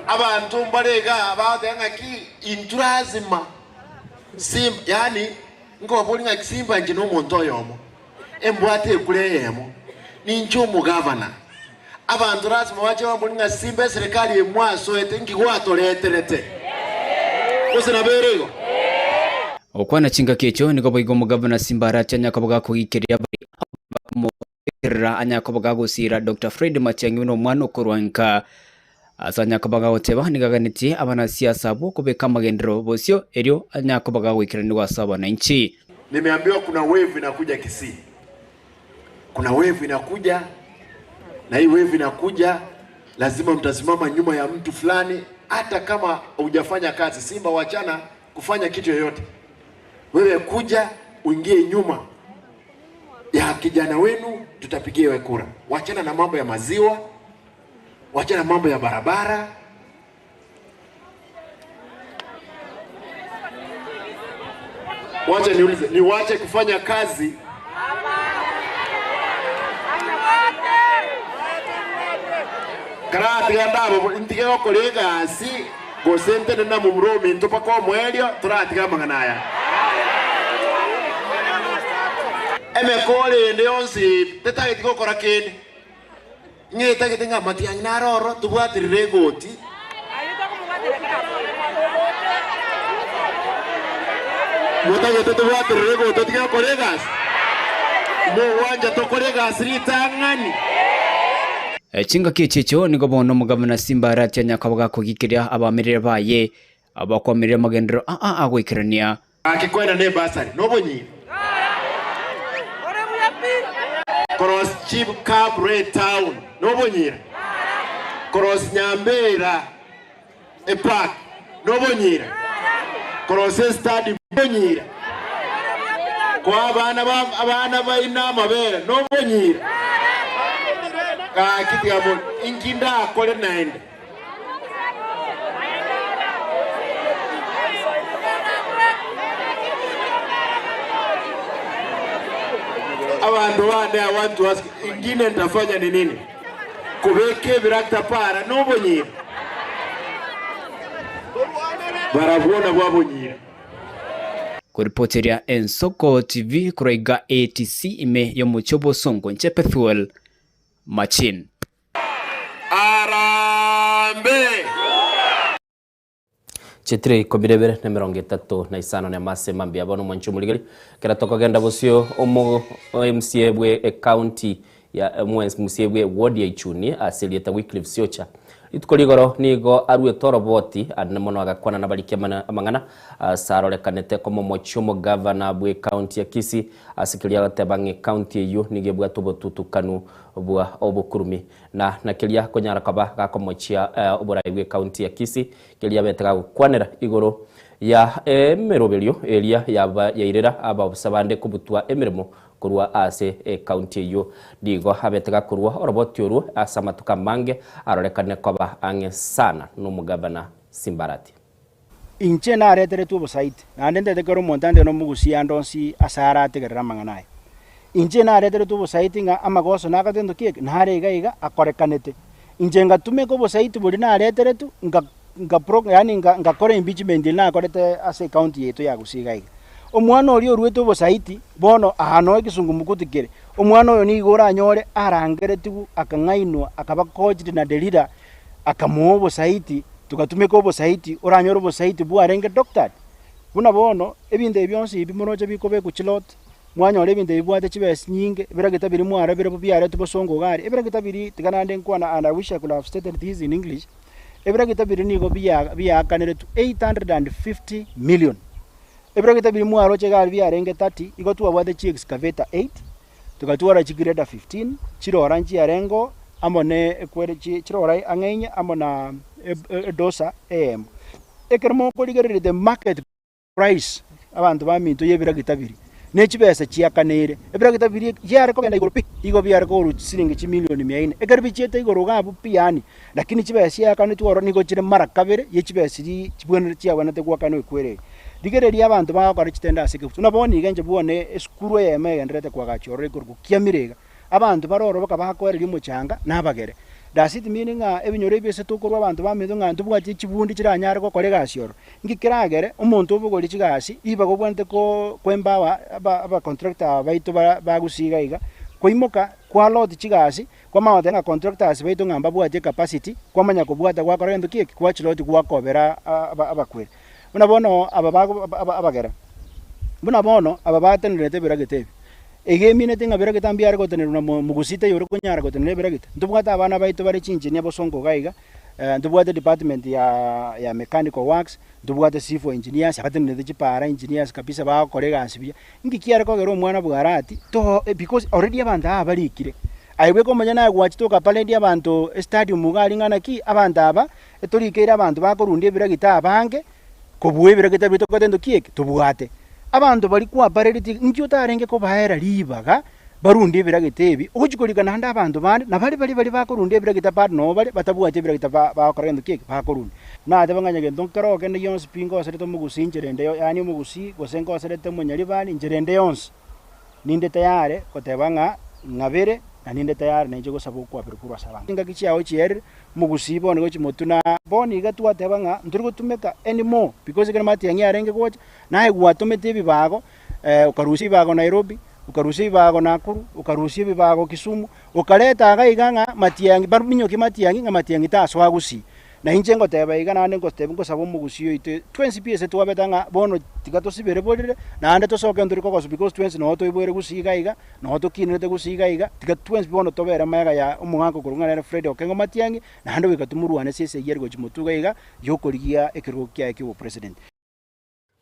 abantu mbarega bateba ng'aki intwe lazima Simba, yaani nkobori ng'aki Simba inche nomonto oyomo, embwate ekura eyemo, ninche omogavana. Abanto lasima bache bambori ng'a Simba eserekari eye mwasoete nki gwatoreterete? Gose nabo ere igo? Gokwana chingaki echio nigo boigo omogavana Simba arache anyare koba gakogikeria abaria bakomoekerera anyare koba gagosiira Doctor Fred Matiang'i buna omwana okorwa nka. Ase anyare koba gagoteba nigo aganetie abanasiasa abwo kobeka amagenderero bosio erio anyare koba gagoikeranigwa ase abananchi. Nimeambiwa kuna wave inakuja Kisii, kuna wave inakuja, na hii wave inakuja, lazima mtasimama nyuma ya mtu fulani, hata kama hujafanya kazi. Simba wachana kufanya kitu yoyote, wewe kuja uingie nyuma ya kijana wenu, tutapigia wewe kura. Wachana na mambo ya maziwa, wachana na mambo ya barabara. Wacha niulize, niwache kufanya kazi? Karatiga ndabo ntige gokora egasi gose ntenene na momura ominto mpaka omoerio toratiga amang'ana aya. Emekoro ende yonsi tetageti gokora kende, ng'a etagete ng'a amatiang'i naro ororo tobwaterere egoti. Motagete tobwaterere egoti totige gokora egasi? Mogwancha tokore egasi ritang'ani? Chingaki echi echio nigo bono omogavana Simba Arati anyare koba gakogikeria abaamereri baye, abakwamirie amagenderero aa agoikerania. Gaki koena nebasari nobonyiri. Cross Chief Kabre town nobonyira. Cross Nyambera epark nobonyira. Cross estadi bonyira. Koa abana ba abana baino amabere nobonyira. Gaki tiga mono inki ndakore naende. Abanto bande I want to ask ingine ntafanya ni nini? Kobeka ebirakita para nobonyira? Barabwo nabwo abonyira. Koripoteria Ensoko TV korwa iga ATC ime y'omochie obosongo inche Pethuel Machin. Harambee! Chitire ikomi na ibere na emerongo etato na isano na emo ase mambia bono omwanchi omorigeri ekero tokogenda bosio omo MCA bwe ecounty ya MCA bwe ward ya Ichuni ase erieta Wycliffe Siocha rituko rigoro nigo aruete oroboti ande mono agakwana nabariki amang'ana ase arorekanete komomochia omogavana bwe ecounty ya Kisii ase keria agoteba ng'a ecounty eyio nigo ebwate obotutukanu bwa obokurumi Na na keria konyara koba gakomochia oborai bw'ecounty ya Kisii, keria abete gagokwanera igoro ya emeroberio eria yaba yairera abaofisa bande kobutwa emeremo korwa ase ecounty eyio. Nigo abete gakorwa oroboti orwo ase amatuko amange arorekane koba ang'e sana nomogavana Simbarati. Inche nareteretwe obosaiti, naende ntete kera omonto ande nomogusia ande onsi ase arategerere amang'ana aya. Inche nareteretwe obosaiti ng'a amagoso nagatento ki eke nare iga iga akorekanete. Inche ngatumeka obosaiti boria nareteretwe nka nka pro yaani nka nkakora impeachment eria nakorete ase ecounty yaito ya Gusii iga iga. Omwana oria oruete obosaiti, bono aa noo ekesungumukuti kere, omwana oyo nigo oranyore arangeretigwe akang'ainwa akaba coached na Delila akamoa obosaiti, togatumeka obosaiti, oranyore obosaiti bwarenge doctored. Buna bono, ebinto ebi bionsi ebi moroche bikobekwa chilot, mwanyora ebinto ebi bibwate chibesa chinyinge, ebiragita biria mwarabire biaretwe bosongo iga aria, ebiragita biria tiga naende nkwana and I wish I could have stated this in English, ebiragita biria nigo bia biaakaneretwe 850 million. Ebiragita biria mwaroche iga aria biarenge 30, igo twabwate chi excavator 8, Togatwara chigreda 15, chirora nchiarengeo amo ne ekwere chirora ang'e inye amo na edosa eyemo. Ekero mokorigereria the market price abanto baminto y'ebiragita biria, ne chibesa chiakaneire, ebiragita biria biare kogenda igoro pi, igo biare kogorwa chisiringi chimilioni mia ine. Ekero bichiete igoro iga abwo pi yaani, lakini chibesa chiakanetwe ororo nigo chire mara kabere ye chibesa chiria chibwenerete chiabwenerete goakanwa ekwere eye. Rigereria abanto bagokora chitendo ase ekegusu. Buna bono iga inche bwone esukuru eyemo egendererete koagachwa ororo ekorokwa Kiamire iga, abanto bare ororo bakabakoereria omochanga na abagere. Does it mean ng'a ebinyoro ebi ase tokorwa abanto baminto ng'a ntobwati chibundi chiranyare gokora egasi ororo? Inki keragere omonto obogorie chigasi ribaga obwenerete ko empower aba abacontractor aba baito ba bagusii iga iga, koimoka kwa lot chigasi Kwamanya goteba ng'a contractors baito ng'a mbabwati ecapacity, kwamanya kobwata gwakora gento ki eke? Gwachiloti gwakobera abakweri. Buna bono aba bago abagera, buna bono aba batenerete ebiragita ebi, iga emineti ng'a biragita mbiare gotenerwa na mogusii taiyo ore konyara gotenena ebiragita. Ntobwate abana baito bare chingineer bosongo iga iga, ntobwate department ya ya mechanical works, ntobwate civil engineers abatenerete chipara engineers kabisa bagokora egasi buya. Inki kiare kogera omwana bw'Arati to because already abanto aba barikire. Aye bweka omonyene aye gwachete okaparedi abanto estadium iga aria ng'a naki abanto aba etorikeire abanto bakorundia ebiragita abange kobua ebiragita biria tokogete ntoki eke tobwate. Abanto baria kwaparereti inki otarenge kobaera ribaga barundie ebiragita ebi ogochi korika naende abanto bande na baria baria baria bakorundia ebiragita bado nabo bare batabwati ebiragita ba bagokora gento ki eke bakorundia. Nateba ng'a onye gento nkere kende gionsi pi ngoserete omogusii inchera ende yaani omogusii gose ngoserete omonyaribari inchera ende yonsi, ninde tayari goteba ng'a ng'abere na ninde tayari nainche gosaba okwaberwa korwa ase abanto. Chingaki chiao chierire, omogusii bono gochia motwe na bono iga twateba ng'a ntori gotumeka anymore because ekero matiang'i arenge gocha, naye gwatomete ebibago okarusia ebibago Nairobi, okarusia ebibago Nakuru, okarusia ebibago Kisumu, okareta iga iga ng'a matiang'i baminyokie matiang'i ng'a matiang'i tasoa gusii. Na inche ngoteba iga naende ngoteba ngosaba omogusii oito twensi pi ase twabete ng'a bono tiga tosibere borere, naende tosoke ntori kogosu because twensi noo toiboire gusii iga iga, noo tokinerete gusii iga iga, tiga twensi bono tobere magega ya omogaka okorokwa ng'a nere Fred Okengo Matiang'i, naende goika tomorwane ase esegi ere gochia motwe iga iga, yokorigia ekerogo kiaye kia obopresident.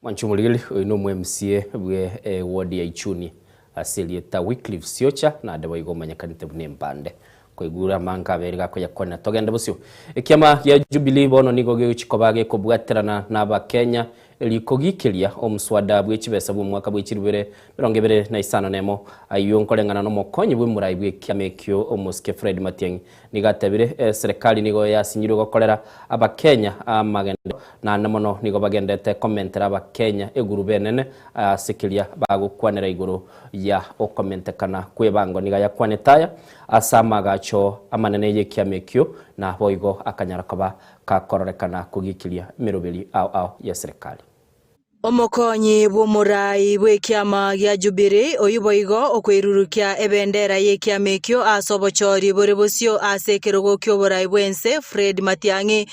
Mwanche omorigeri, oyo nomo MCA bwe eward ya Ichuni ase erieta Wycliffe Siocha naende boigo omanyekanete buna Empande. Koigure amanka abere gakoyakwanera togende bosio. Ekiama gia Jubilee bono nigo gegochi koba gekobwaterana na abakenya rikogikeria omswada bwe chibesa bw'omwaka bwe chirubere 25 ayio nkoreng'ana nomokonyi bw'emorai bw'ekiama ekio omosike Fred Matiang'i Nigo atebire, Eserekari nigo yasinyirwe gokorera Abakenya amagenderero, naende mono nigo bagenderete komentera Abakenya egurube enene ase keria bagokwanera igoro ya okomentekana kw'ebango. Nigo ayakwanete aya ase amagacho amanene y'ekiama ekio, na boigo akanyara koba kakororekana kogikiria emeroberi ao ao y'eserekari. Omokonyi bw'omoraai bw'ekiama gia Jubilee oyio boigo okoirurukia ebendera y'ekiama ekio ase obochori bore bosio ase ekerogo ki'oboraai bw'ense Fred Matiang'i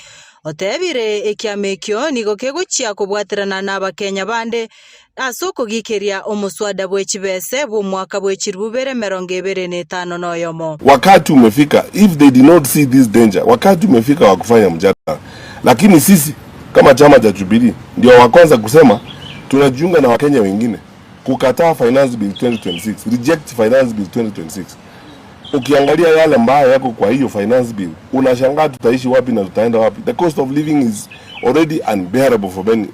otebire ekiama ekio nigo kegochia kobwaterana n'Abakenya bande ase okogikeria omoswada bwe chibese bw'omwaka bwe chilifu bibere emerongo ebere na etano na oyomo. Wakati umefika, if they did not see this danger, wakati umefika wa kufanya mjadala, lakini sisi kama chama cha Jubilee ndio wa kwanza kusema tunajiunga na Wakenya wengine kukataa Finance Bill 2026, reject Finance Bill 2026. Ukiangalia yale mbaya yako kwa hiyo finance bill, unashangaa tutaishi wapi na tutaenda wapi. The cost of living is already unbearable for many.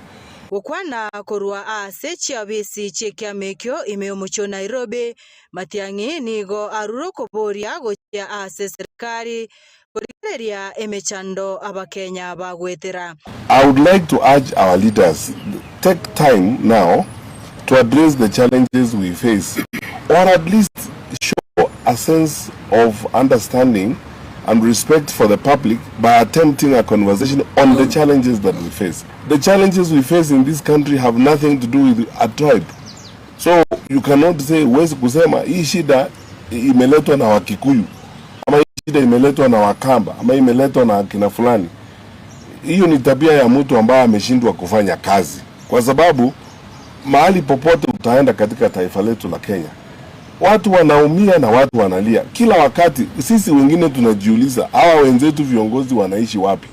Gokwana korwa ase chiabisi chi'ekiama ekio ime y'omochie o Nairobi, Matiang'i nigo arure okoboria gochia ase eserikari korigereria emechando Abakenya bagoetera. I would like to urge our leaders take time now to address the challenges we face or at least show a sense of understanding and respect for the public by attempting a conversation on the challenges that we face. The challenges we face in this country have nothing to do with a tribe. So you cannot say, huwezi kusema hii shida imeletwa na Wakikuyu ama hii shida imeletwa na Wakamba ama imeletwa na kina fulani. Hiyo ni tabia ya mtu ambaye ameshindwa kufanya kazi, kwa sababu mahali popote utaenda katika taifa letu la Kenya, watu wanaumia na watu wanalia kila wakati. Sisi wengine tunajiuliza hawa wenzetu viongozi wanaishi wapi?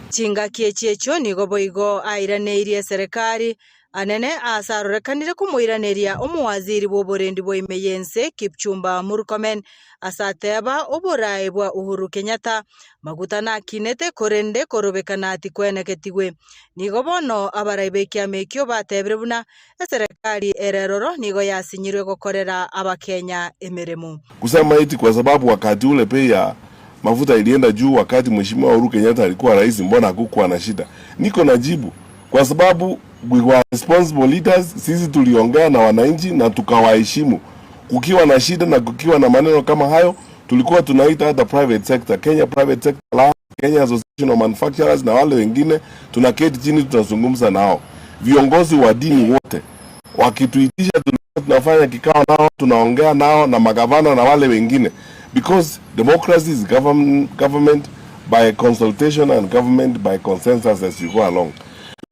Chingaki echi echio nigo boigo airaneirie eserekari anene ase arorekanire komoiraneria omowaziri bw'oborendi bwa ime y'ense Kipchumba Murkomen ase ateba oboraai bwa Uhuru Kenyatta maguta nakinete korende korobekana tikweneketigwe. Nigo bono abarai b'ekiama ekio batebire buna eserekari ere eroro nigo yasinyirwe gokorera Abakenya emeremo. Kusema eti kwa sababu wakati ule bei ya mafuta ilienda juu wakati Mheshimiwa Uhuru Kenyatta alikuwa rais, mbona hakukuwa na shida? Niko na jibu, kwa sababu we were responsible leaders. Sisi tuliongea na wananchi na tukawaheshimu. Kukiwa na shida na kukiwa na maneno kama hayo, tulikuwa tunaita hata private sector, Kenya Private Sector Alliance, Kenya Association of Manufacturers na wale wengine, tunaketi chini tunazungumza nao. Viongozi wa dini wote wakituitisha, tulikuwa tunafanya kikao nao, tunaongea nao na magavana na wale wengine, because democracy is government by consultation and government by consensus as you go along.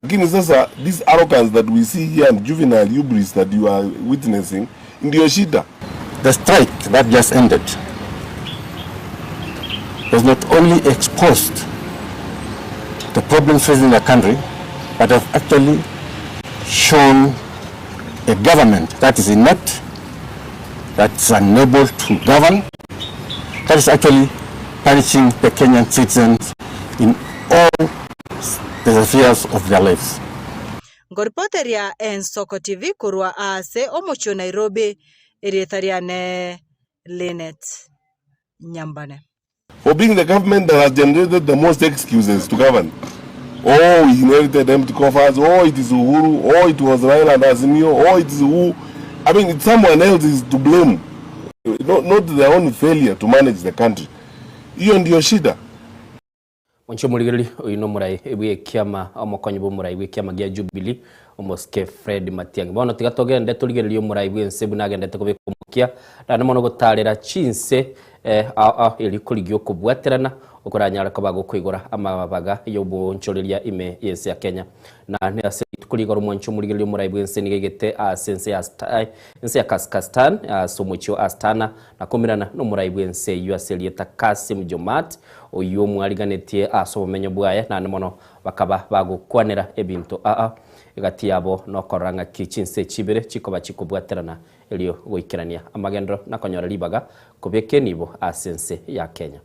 Lakini sasa this arrogance that we see here and juvenile hubris that you are witnessing ndio shida. The strike that just ended has not only exposed the problems facing the country, but has actually shown a government that is inept, that is unable to govern, that is actually punishing the Kenyan citizens in all the spheres of their lives. Nkoripoteria Ensoko TV korwa ase omochie o Nairobi, erieta riane Linet Nyambane. For being the government that has generated the most excuses to govern. Oh, we inherited empty coffers. Oh, it is Uhuru. Oh, it was Raila and Azimio. Oh, it is who. I mean, someone else is to blame. Not their own failure to manage the country. Hiyo ndio shida. Mwanche omorigereria, oyio nomorai bw'ekiama, omokonyi bw'omorai bw'ekiama gia Jubilee, omosike Fred Matiang'i. Bono tiga togende torigererie omorai bw'ense buna agendete kobeka omokia, naende mono gotarera chinse eh, ao ao erio korigia okobwaterana okoranyare koba gokoigora amabaga y'oboonchoreria ime y'ense ya Kenya. Na ase rituko rigoro omwanche omorigereria omorai bw'ense nigo aigete ase ense ya ense ya Kazakhstan ase omochie o Astana na komerana nomorai bw'ense eyio ase erieta Kassym Jomart oyio omwariganetie ase obomenyo bwaye naende mono bakaba bagokwanera ebinto aa egati yabo nokorora ng'aki chinse echi ibere chikoba chikobwaterana erio goikerania amagenderero na konyora ribaga kobeka enibo ase ense ya Kenya.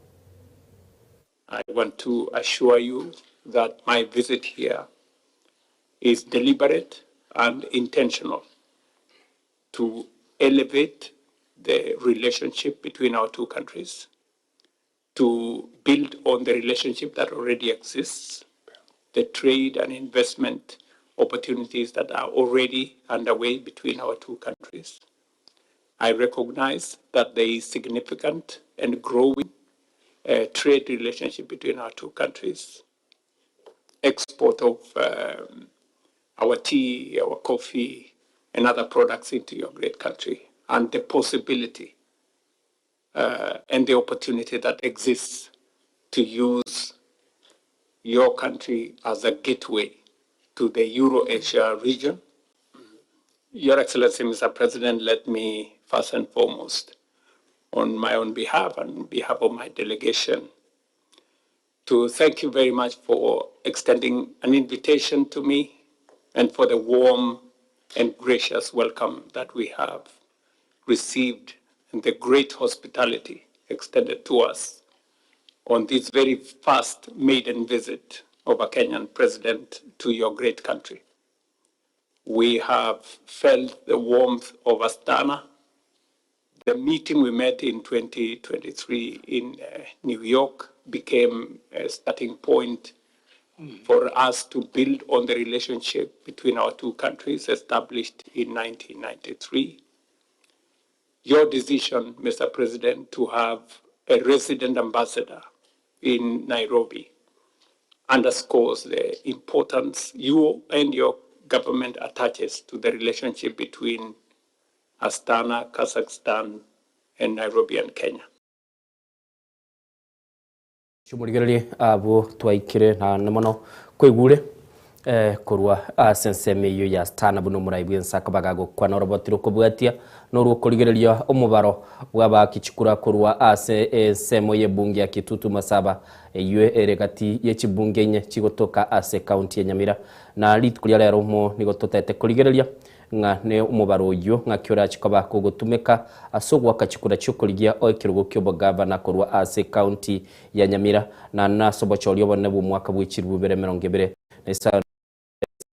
I want to assure you that my visit here is deliberate and intentional to elevate the relationship between our two countries, to build on the relationship that already exists, the trade and investment opportunities that are already underway between our two countries. I recognize that there is significant and growing trade relationship between our two countries. Export of um, our tea, our coffee, and other products into your great country, and the possibility uh, and the opportunity that exists to use your country as a gateway to the Euro-Asia region. Your Excellency, Mr. President, let me first and foremost, on my own behalf and on behalf of my delegation, to thank you very much for extending an invitation to me and for the warm and gracious welcome that we have received and the great hospitality extended to us on this very first maiden visit of a Kenyan president to your great country. We have felt the warmth of Astana. The meeting we met in 2023 in New York became a starting point for us to build on the relationship between our two countries established in 1993. Your decision, Mr. President, to have a resident ambassador in Nairobi underscores the importance you and your government attaches to the relationship between Astana, Kazakhstan, and Nairobi and Kenya. Chimorigererie abwo twaikire naende mono kwaigure eh, korwa ase ensemo eyio ya Astana buna omorai bw'ense akobaga gokwana oroboti rokobwatia norwokorigereria omobaro bw'abaaki chikura korwa ase ensemo y'ebunge ya Kitutu Masaba eyio ere gati ye chibunge inye chigotoka ase ekaunti ya Nyamira. Na rituko ria rero mo nigo totaete korigereria ng'a ne omobaro oyio ng'aki orache koba kogotumeka ase ogoaka chikura chi'okorigia o ekerogo ki'obogavana korwa ase ecounty ya Nyamira, na nase obochori obonene bw'omwaka bwe chilifu bibere emerongo ebere na isano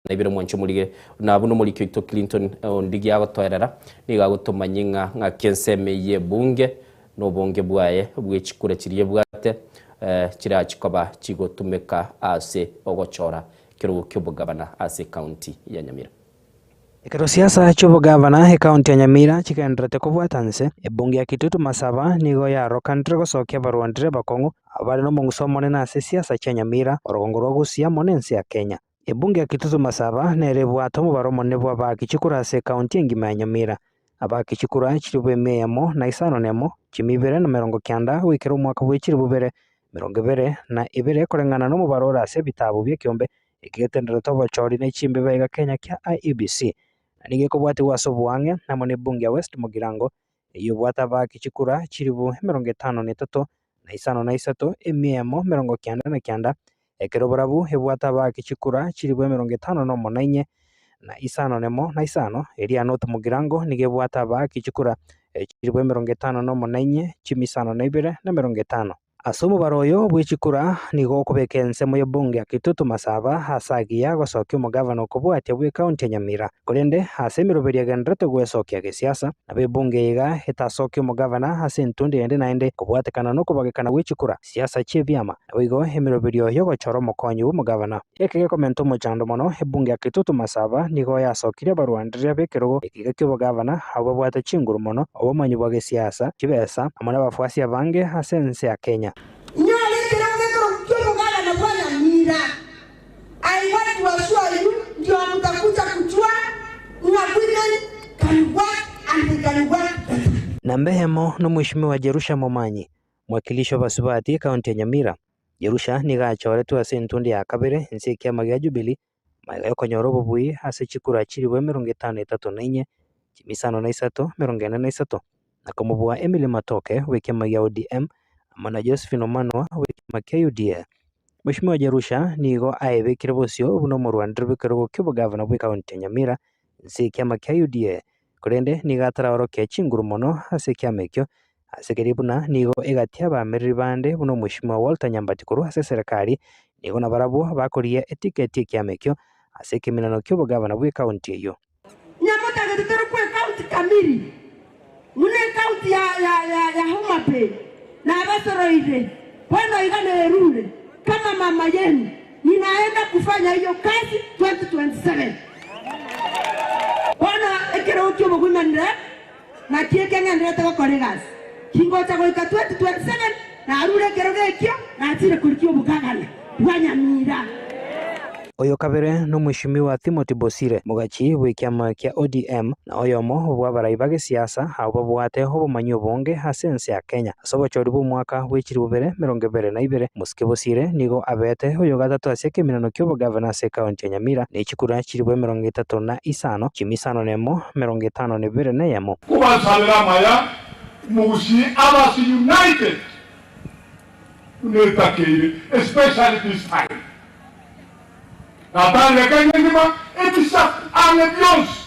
na ibere mwanche omorige. Na buna omoriki oito Clinton Ondigi agotoerera, nigo agotomanyia ng'a ng'aki ensemo eyio y'ebunge na obonge bwaye bwe chikura chiria ebwate chirache koba chigotumeka ase ogochora ekerogo ki'obogavana ase ecounty ya Nyamira. Ekero siasa chi'obogavana ekaunti ya Nyamira chigendererete kobwata nse, ebunge ya Kitutu Masaba nigo yarokanire gosokia abarwandire abakong'u abare nomong'uso omonene ase siasa chia Nyamira, orogongo rwa Gusii amo nense ya Kenya. Ebunge ya Kitutu Masaba nere ebwate omobaro omonene bw'abaaki chikura ase ekaunti engima ya Nyamira. Abaaki chikura chilifu emia eyemo na isano nemo, chimia ibere na merongo kianda goikera omwaka bwe chilifu ibere merongo ebere na ibere koreng'ana nomobaro ore ase ebitabu bi'ekeombe Eki getenderete obochori ne chimbebe iga Kenya kia IEBC, na nigo ekobwatigwa ase oboang'e amo ne ebunge ya West Mugirango, eyio ebwate abaaki chikura chilifu 53 na isano na isato, emia eyemo emerongo kianda na kianda, ekero barabwo ebwate abaaki chikura chilifu 58 na isano nemo na isano, eria North Mugirango nigo ebwate abaaki chikura chilifu 54 chimia isano na ibere na 50. Ase omobaro oyo bwe chikura nigo okobeka ensemo y'ebunge ya Kitutu Masaba ase agiya gosokia omogavana okobwatia bw'ecounty ya Nyamira. Korende ase emeroberio egendererete gwesokia gesiasa, nabo ebunge eye iga etasokie omogavana ase entundo ende naende kobwatekana nokobagekana gwe chikura, siasa chi'ebiama, naboigo emeroberio y'ogochora omokonyi bw'omogavana. Eke gekomenta omochando mono, ebunge ya Kitutu Masaba nigo yasokirie abarwandereria b'ekerogo ekiga ki'obogavana abwo babwate chinguru mono, obomanyi bwa gesiasa, chibesa, amo nabafuasi abange ase ense ya Kenya. Inyore ekerogo gekorokwa ki'omogabana bwa Nyamira. I want to assure you ndio mtakuja kujua ng'a women can work and they can work better. Namba eyemo nomweshimiwa Jerusha Momanyi, mwakilishi obasubati ekaunti ya Nyamira. Jerusha nigo achoretwe ase entundo ya kabere inse y'ekiama gia Jubilee magega y'okonyora obobui ase chikura chilifu 53 na inye, chimia isano na isato, 43, na komobua Emily Matoke bw'ekiama gia ODM amo na Josephine Omanwa bw'ekiama kia UDA. Mweshimiwa Jerusha nigo aebekire bosio buna omorwaneri bw'ekerogo ki'obogavana bw'ekaunti ya Nyamira inse y'ekiama kia UDA, korende nigo ataraorokia chinguru mono ase ekiama ekio Ase keria buna nigo egati y'abaamereri bande buna Omweshimiwa Walter Nyambati korwa ase eserekari, nigo nabarabwo bakorigia etiketi y'ekiama ekio ase ekeminano ki'obogavana bw'ekaunti eyio. Nyamotagete torokwe ekaunti kamiri buna ekaunti ya ya ya ya Homa Bay nabasoroire bono iga nerure kama mama yenu ninaenda kufanya hiyo kazi 2027 bono ekerogo ki'obogwimanire Naki eke ng'endererete gokora egasi, kingocha goika 2027, narure ekerogo ekio, nachire korigia obogagana bwa Nyamira. Oyo kabere nomweshimiwa Timothy Bosire, mogachi bw'ekiama kia ODM na oyomo bw'abarai ba gesiasa abwo babwate obomanyi obonge ase ense ya Kenya. Ase obochori bw'omwaka bwe chilifu bibere emerongo ebere na ibere, Mosike Bosire nigo abete oyogatato ase ekeminano ki'obogavana ase ekaunti ya Nyamira ne chikura chilifu 35, chimisano nemo, 52 na eyemo. Kobasabera amaya, Omogusii abase united buna etakeire especially this time. Natangire Kenya engima ebisaku ang'e bionsi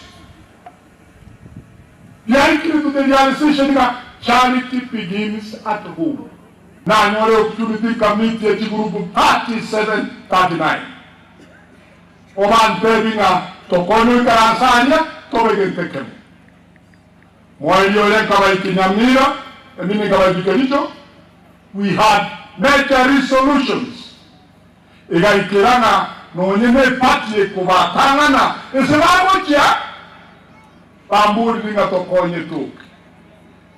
biarikire to the realization ng'a charity begins at home. Nanyore opportunity nkameetia chigroup 37, 39 obantebi ng'a tokonye oikaranse aria tobe gento ekemo. Moerio oria nkabaiki Nyamira, emini nkabaiki Kericho, we had major resolutions Egaikera ng'a nonye neparty ekobatang'ana ase bagochia, bamborire ng'a tokonye toke.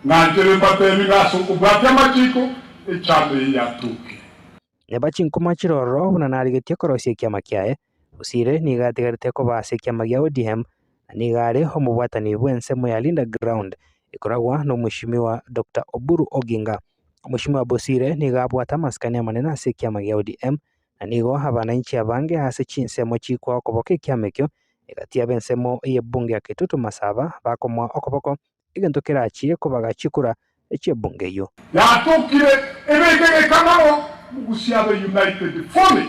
Nganchere mbatebi ng'a ase okobwatia amachiko, echando eye yatokire. Neba chinkuma chirororo buna narigetie korosia ekiama kiaye, Bosire nigo atigarete koba ase ekiama gia ODM na nigo are omobwatani bw'ensemo ya Linda Ground ekoragwa n'Omweshimiwa Doctor Oburu Oginga. Omweshimiwa Bosire nigo abwate amasikani amanene ase ekiama gia ODM na nigo abananchi abange ase chinsemo chikwa okoboko ekiama ekio egati y'abensemo y'ebunge ya Kitutu Masaba bakomoa okoboko egento kerachie kobaga chikura chi'ebunge eyio. Yatokire ebeke gekamao mogusia abe united fully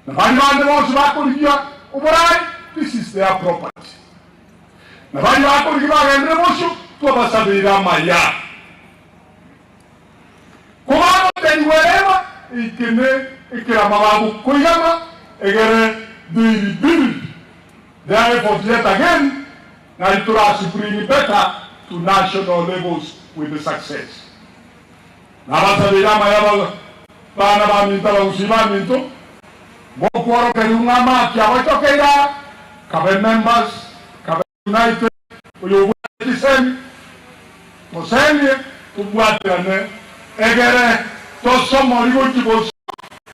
na baria bande bonsi bakorigia oborai this is their property na baria bakorigia bagendere bosio twabasabeire amaya kobagotenigwa eema eikene ekerama bagokoigama egere they rebuild their effort yet again Nari torasi bring better to national levels with success. Nabasabeire amaya bana baminto abagusii baminto mokworokerigwa ng'a amaki agochokeire aa kabe members kabe united oyo obwate chisemi tosemie tobwaterane egere tosomori gochia bosio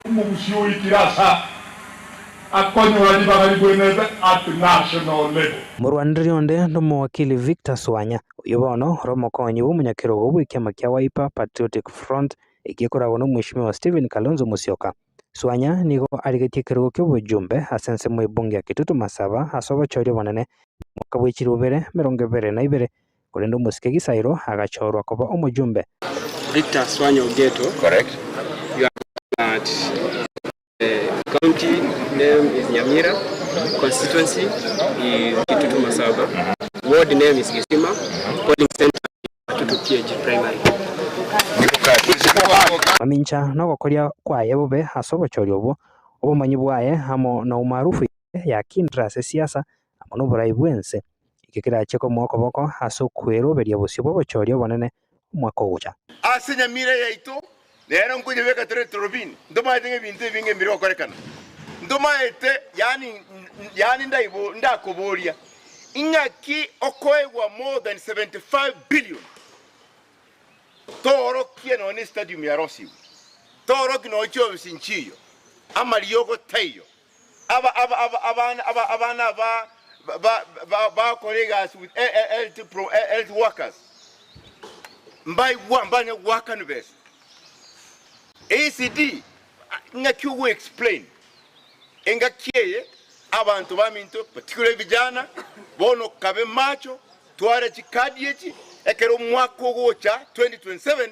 omogusii oikire asa akonyora ribaga ribwenerete at national level. Morwanereria onde nomowakili Victor Swanya, oyio bono ore omokonyi bw'omonyakerogo bw'ekiama kia Wiper Patriotic Front ekio gekoragwa nomweshimiwa Stephen Kalonzo Musyoka. Swanya nigo arigetie ekerogo ki'obojumbe ase ensemo y'ebunge ya Kitutu Masaba ase obochori obonene omwaka bwe chilifu bibere emerongo ebere na ibere, korende omosike Gisairo agachorwa koba omojumbe. Victor Swanya Ogeto. Correct. You are at The county name is Nyamira, constituency is Kitutu Masaba, ward name is Gisima, polling center is Kitutu PAG Primary. Mamincha nogokoria kwaye bobe ase obochori obwo, obomanyi bwaye amo na umaarufu yaye yakindire ase siasa amo noborai bw'ense. Ekio kerache komoa okoboko ase okweroberia bosio bw'obochori obonene omwaka ogocha. Ase Nyamira yaito nero nkoyebeka tore Torobini, ntomaete ng'a ebinto ebinge mbire gokorekana. Ntomaete, yaani, yaani ndaibo ndakoboria, ing'aki okoegwa more than 75 billion toorokie nonya ne stadium yarosiwe, toorokie nonya chiofisi nchiyo, amariogo taiyo, aba aba aba abana aba abana aba ba ba bakora egasi with health pro health workers mbaigwa mbanya goakanwa besa. ECD ng'aki ogo explain engaki eye abanto baminto particularly vijana bono kabe macho tware chikadi echi ekero omwaka ogocha 2027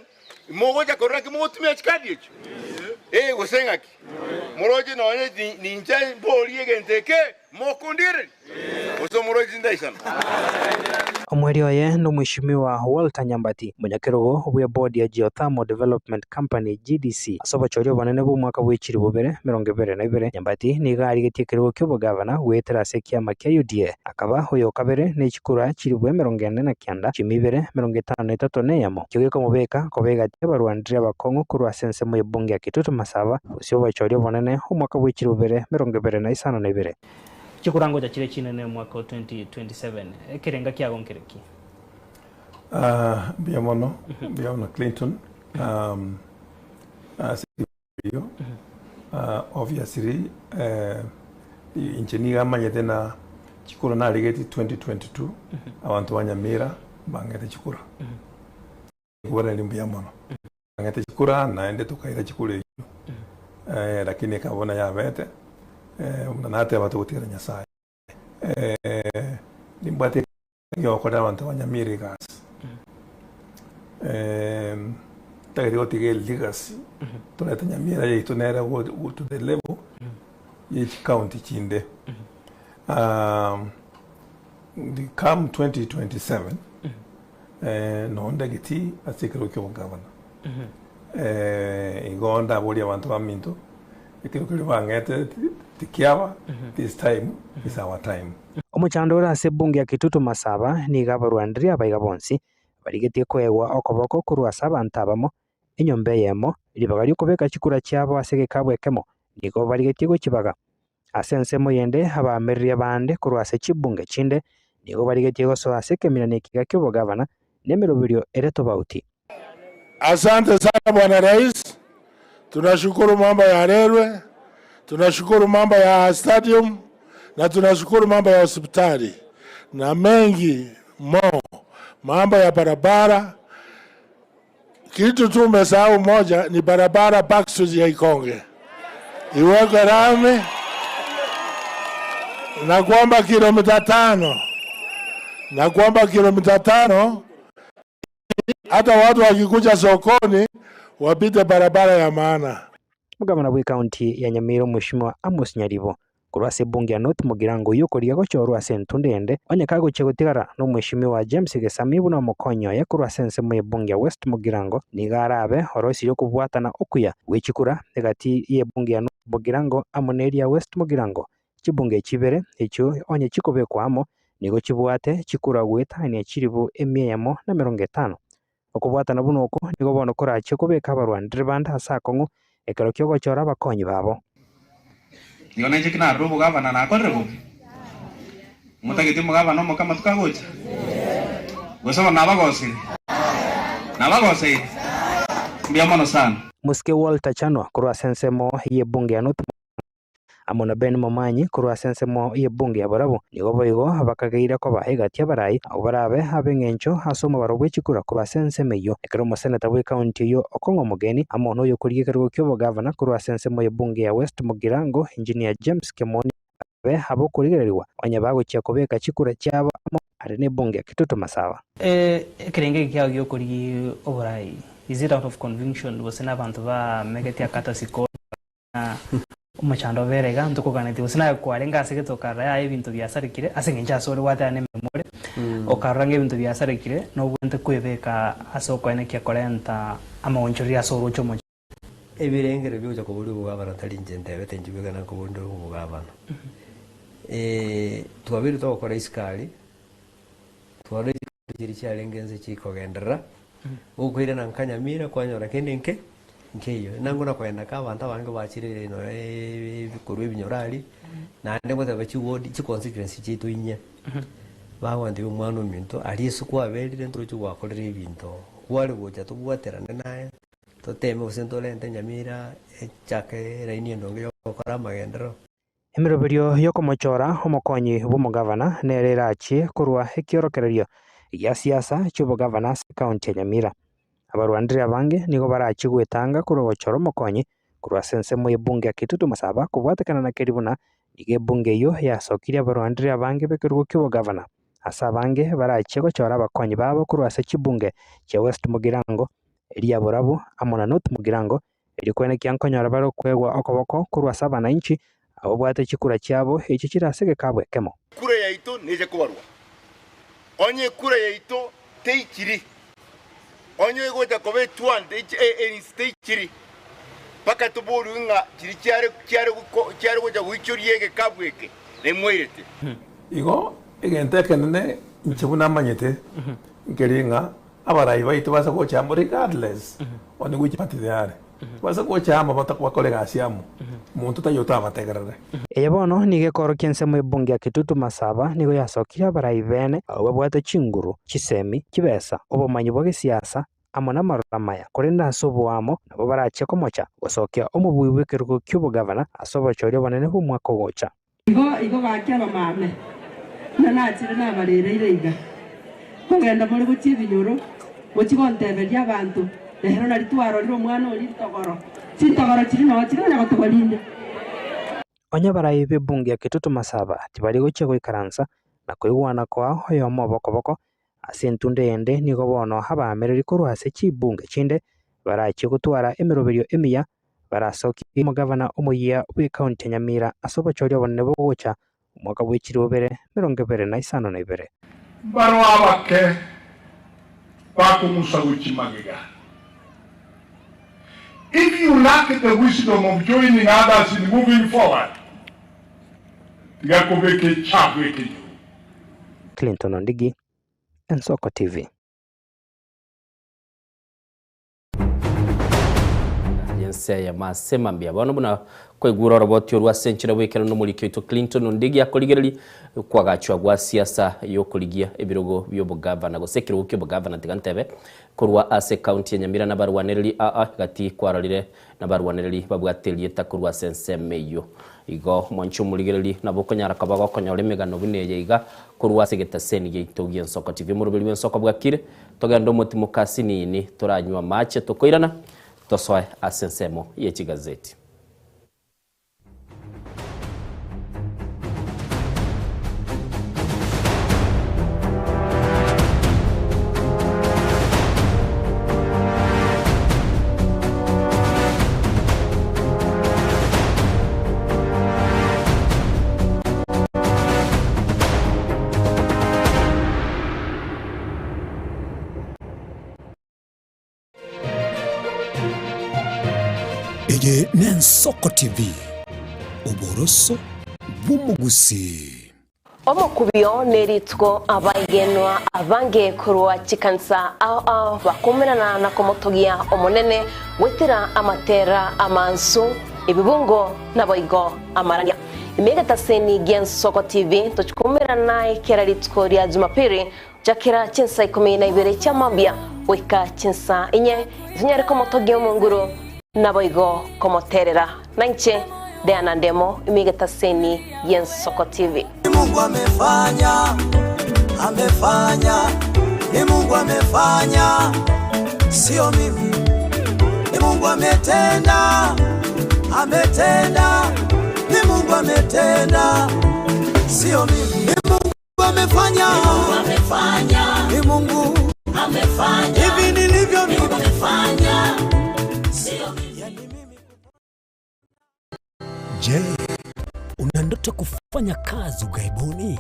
Mogocha korora ki mogotumia chikadi echio? Ee, gose ng'aki? Moroche nonye ninche mborie egento eke, mokondigereria? Gose moroche tindaisana? Omweri oye nomweshimiwa Walter Nyambati, omonyakerogo bw'eboard ya Geothermal Development Company, GDC, ase obochori obonene bw'omwaka bwe chilifu bibere 22. Nyambati nigo arigetie ekerogo ki'obogavana goetera ase ekiama kia UDA. Akaba oyo o kabere ne chikura chilifu 49, chimi ibere, 53 na eyemo. Ekio gekomobeka koba egati y'abarwaniri abakong'u korwa ase ensemo y'ebunge ya Kitutu Masaba, gose obochori obonene omwaka bwe chilifu bibere 22 na isano na ibere. Chikura ngocha chire chinene omwaka o 2027, ekerenga kiago nkere ki? Ah, mbuya mono, mbuya mono Clinton. Um, ase erio. Obviously inche nigo amanyete na chikura narigetie 2022 abanto ba Nyamira mbang'ete chikura. Nkobairaneria mbuya mono. Mbang'ete chikura naende tokaira chikura echio lakini ekaba buna yabete buna nateba togotigera Nyasaye. Nimbwate Egeokorera abanto ba Nyamira egasi, ntagete gotiga elegacy torete Nyamira yaito nere go to the level ye chicounty chinde. Come 2027 nonye ndageti ase ekerogo kia obogavana, igo ndaborie abanto baminto ekero keria bang'ete tikiaba this time is our time. Omochando ore ase ebunge ya Kitutu Masaba nigo abarwanderia abaiga bonsi barigetie koegwa okoboko korwa ase abanto abamo, enyomba eyemo, ribaga ri'okobeka chikura chiabo ase egekabu ekemo, nigo barigetie gochibaga. Ase ensemo yende abaamereria bande korwa ase chibunge chinde nigo barigetie gosoa ase ekeminani ekiga ki'obogavana nemeroberio ere tobauti. Asante sana Bwana Rais, tunashukuru mambo ya railway, tunashukuru mambo ya stadium na tunashukuru mambo ya hospitali na mengi mo, mambo ya barabara. Kitu tu umesahau moja ni barabara backstreet ya Ikonge iwekwe rami na kwamba kilomita 5 na kwamba kilomita 5 hata watu wakikuja sokoni wapite barabara ya maana. Omogabana bw'ecounty ya Nyamira Omweshimiwa Amos Nyaribo korwa ase ebunge ya North Mugirango oyio okorigia gochorwa ase entunda ende onye kagochia gotigara nomweshimiwa James Gesami buna omokonyi oye korwa ase ensemo y'ebunge ya West Mugirango nigo arabe oroisirie okobwatana okuya gwechikura egati y'ebunge ya North Mugirango amo neria West Mugirango. Chibunge echi ibere echio onye chikobekwa amo nigo chibwate chikura goetania chilifu emia eyemo na emerongo etano. Okobwatana buna oko nigo bono korachie kobeka abarwanire bande ase akong'u ekero ki'ogochora abakonyi babo. Nigo nainche ki narure obogavana nakorire bobe? Motageti omogavana omoke amatuko agocha? Gose bono nabagosire? Nabagoseire? Mbuya mono sana. Mosike Walter Chanwa korwa ase ensemo y'ebunge ya North amo na Ben Momanyi korwa ase ensemo y'ebunge ya Borabu, nigo boigo bakageire koba egati y'abarai abwo barabe ab'eng'encho ase omobaro bwe chikura korwa ase ensemo eyio. Ekero omoseneta bw'ekaunti eyio Okong'o Omogeni amo noyokorigia ekerogo ki'obogavana korwa ase ensemo y'ebunge ya West Mugirango Engineer James Kemoni barabe abokorigererigwa onye bagochia kobeka chikura chiabo amo are n'ebunge ya Kitutu Masaba. Ekerengo eke kiao giokorigia oborai is it out of conviction gose nabanto bamegete akatasi ko Omochando obere iga ntokoganetie gose naye kwarenge ase gete okarora yaya ebinto biasarekire ase eng'encho ase ore gwateba nemeremo ore, okarora ng'a ebinto biasarekire nobwenerete kwebeka ase okoenekia korenta amaonchoreria ase oroche omochie. Ebirengero biogocha koboria obogavana tari inche ntebete inche bweka nakoboria ndore obogavana. Twabeire togokora isukari, twarora chikari chiria chiarenge inse chikogenderera, Gokoirana nka Nyamira kwanyora kende nke nkeiyo. Nang'o nakoenda ka abanto abange bachire nonya korwa ebinyoro aria, naende ngoteba chiward chiconstituency chiaito inye, bagontebia omwana ominto aria ase kwaberire ntoroche gwakorire ebinto, kware gocha tobwaterane naye, toteme gose ntorente Nyamira echake eraini endonge yogokora amagenderero. Emeroberio y'okomochora omokonyi bw'omogavana nere erachie korwa ekiorokererio gia siasa chi'obogavana ase ekaunti ya Nyamira. Abarwandire abange nigo barachie gwetanga korwa gochora omokonyi korwa ase ensemo y'ebunge ya Kitutu Masaba kobwatekana na keri buna nigo ebunge eyio yasokirie abarwandire abange b'ekerogo ki'obogavana ase abange barachie gochora abakonyi babo korwa ase chibunge chia West Mugirango, eria Borabu amo na North Mugirango Erio kwenekia nkonyora bare okoegwa okoboko korwa ase abanainchi, ababwate chikura chiabo echio chire ase egekabu ekemo. Ekura yaito neche kobarwa. Onye ekura yaito teichiri, onye egocha koba etwante erinsi teichiri, mpaka toborigwe ng'a chiria chiare chiare chiare gocha goichoria egekabu eke nemwairete. Igo egento ekenene inche buna namanyete nkeri ng'a Abarai baito base gocha amo regardless on which party they are, base gocha amo bakore egasi amo, monto taiyo otabategerere. Eye bono nigo ekoorokia ensemo y'ebunge ya Kitutu Masaba nigo yasokirie abarai bene abwo babwate chinguru, chisemi, chibesa, obomanyi bwa gesiasa. amo namaroro amaya, korende ase oboamo nabo barachie komocha gosokia omobui bw'ekerogo ki'obogavana ase obochori obonene bw'omwaka ogocha. Igo igo gaki abamame, buna nachire nabarereire iga, nkogenda more gochia ebinyoro, mochie gonteberia abanto, Rero nari twarorire omwana oria ritogoro, chintogoro chiria noo chire onya gotogorinda. Onye abarai b'ebunge ya Kitutu Masaba tibari gochia goikaransa na koigwana koa oyomo obokoboko ase entunda eyende nigo bono abaamereri korwa ase chibunge chinde barachie gotwara emeroberio emiya barasokie omogavana omoyia bw'ekaunti ya Nyamira ase obochori obonene bogocha omwaka bwe chilifu bibere emerongo ebere na isano na ibere. Mbaro abake bakong'usa gochia magega. If you lack the wisdom of joining others in moving forward, tiga kobeka echabu ekenyoro. Clinton Ondigi, Ensoko TV. Yense eyemo ase mambia bono buna kwaigure oroboti orwo ase enchera bw'ekerero nomoriki oito Clinton Ondigi akorigereria kwagachwa gwa siasa yokorigia ebirogo bi'obogavana gose ekerogo ki'obogavana tiga ntebe korwa ase ekaunti ya Nyamira nabarwanereri aa gati kwarorire nabarwanereri babwate erieta korwa ase ensemo eyio. Igo mwanche omorigereria nabo okonyara koba gokonyora emegano buna eye iga korwa ase egetaseni giaito gi'Ensoko TV. Omoroberi bw'Ensoko bwakire, togende omotimoka asinini toranywe amache tokoirana tosoe ase ensemo ye chigazeti. Eye n'Ensoko TV, oboroso bw'omogusii. Omokubio nerituko abaigenwa abange korwa chikanisa ao ao bakomerana na komotogia Omonene goetera amatera amansu, ebibungo naboigo amarandia. Ime egetaseni gi'Ensoko TV tochikomerana naye kera rituko ria Jumapili gochakera chinsa ikomi na ibere chia mambia goika chinsa inye, tonyare komotogia Omonguru naboigo komoterera. Nainche Diana Ndemo ime egetaseni gi'Ensoko TV. Ni Mungu amefanya, amefanya, ni Mungu amefanya, sio mimi. Ni Mungu ametenda, ametenda, ni Mungu ametenda, sio mimi. Ni Mungu amefanya, ni Mungu amefanya, ni Mungu amefanya, hivi nilivyo mimi amefanya, sio mimi. Je, una ndoto kufanya kazi ughaibuni?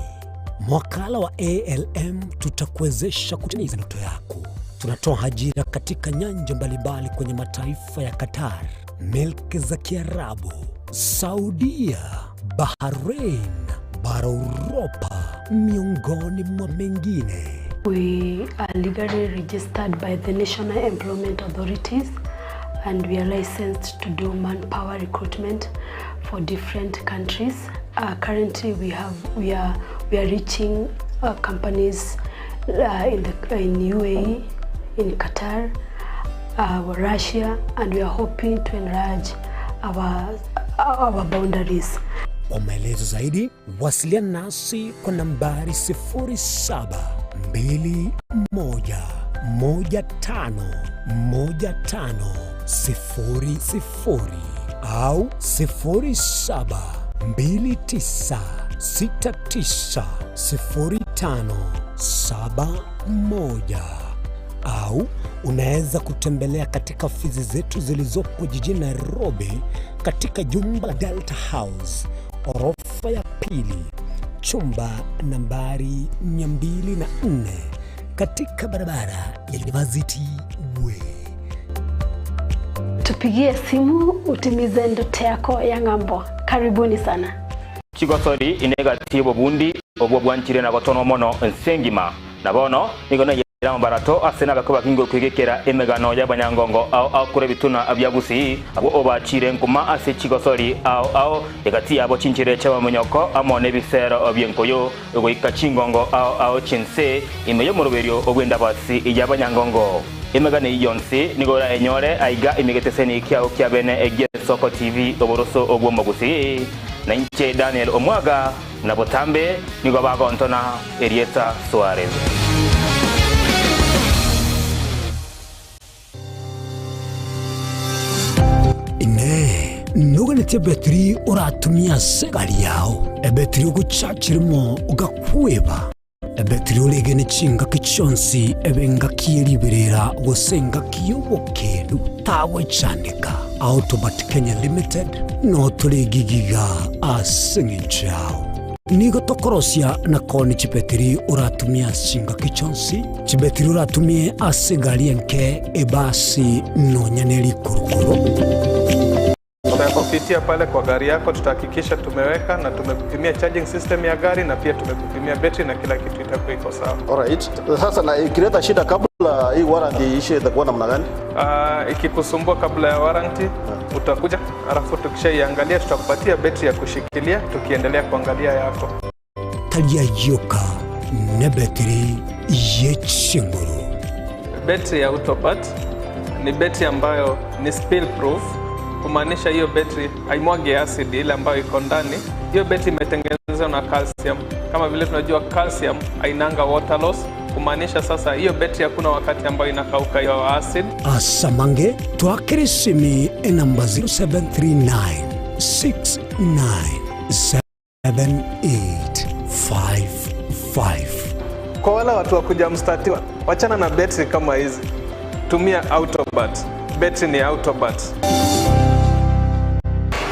Mwakala wa ALM tutakuwezesha kutimiza ndoto yako. Tunatoa ajira katika nyanja mbalimbali kwenye mataifa ya Qatar, milki za Kiarabu, Saudia, Bahrain, bara Uropa, miongoni mwa mengine. We are legally registered by the National Employment Authorities and we are licensed to do manpower recruitment for different countries. Uh, currently we have we are we are reaching uh, companies uh, in the in UAE, in Qatar, uh, Russia and we are hoping to enlarge our our boundaries. Kwa maelezo zaidi wasiliana nasi kwa nambari 0721151500 au 0729690571 au unaweza kutembelea katika ofisi zetu zilizopo jijini Nairobi katika jumba la Delta House orofa ya pili chumba nambari 204 katika barabara ya University Way. Tupigie simu utimize ndoto yako ya ng'ambo. Karibuni sana. Chigosori inegati y'obobundi obwo bwanchire na gotonwa mono ense engima, na bono nigo naye. Amabarato ase nabakwe bakingwe kwegekera emegano y'abanyangongo ao ao korwa ebituna bia Gusii, abwo obachiire nkuma ase chigosori ao ao, egati yabo chinchera chi'abamonyoko amo nebisero bi'enkoyo, goika chingongo ao ao chi'ense, ime y'omoroberio bw'endabasi y'abanyangongo. Emegano eyio yonsi nigo orayenyore aiga ime geteseni kiao kia bene gi'Ensoko TV oboroso bw'Omogusii. Na inche Daniel Omwaga. Na botambe nigo bagontona erieta Soari. Inee! Noganetie ebetiri oratumie ase egari yao, ebetiri ogochachera mo ogakweba, ebetiri oregene chingaki chionsi ebe engaki ye riberera gose engaki y'obokendu, tagochandeka. Autobat Kenya Limited notore egigiga ase engencho yao. Nigo tokorosia na koonia chibetiri oratumie ase chingaki chionsi, chibetiri oratumie ase egari enke, ebasi, nonya ne rikurukuru. Tutakupitia pale kwa gari yako, tutahakikisha tumeweka na tumekupimia charging system ya gari na pia tumekupimia betri na kila kitu itakuwa iko sawa. Alright. Sasa na ikileta shida kabla hii warranty iishe itakuwa namna gani? Uh, ikikusumbua kabla ya warranty utakuja, alafu tukishaiangalia tutakupatia betri ya kushikilia tukiendelea kuangalia yako. Tari ayioka nebetiri ye chinguru. Betri ya Autobat ni betri ambayo ni spill proof, kumaanisha hiyo betri haimwagi acid ile ambayo iko ndani. Hiyo betri imetengenezwa na calcium. Kama vile tunajua calcium hainanga water loss, kumaanisha sasa hiyo betri hakuna wakati ambayo inakauka hiyo acid. Asamange twakere esimi enamba 0739 697 7855. Kwa wale watu wa kuja mstatiwa, wachana na betri kama hizi, tumia Autobat. Betri ni Autobat.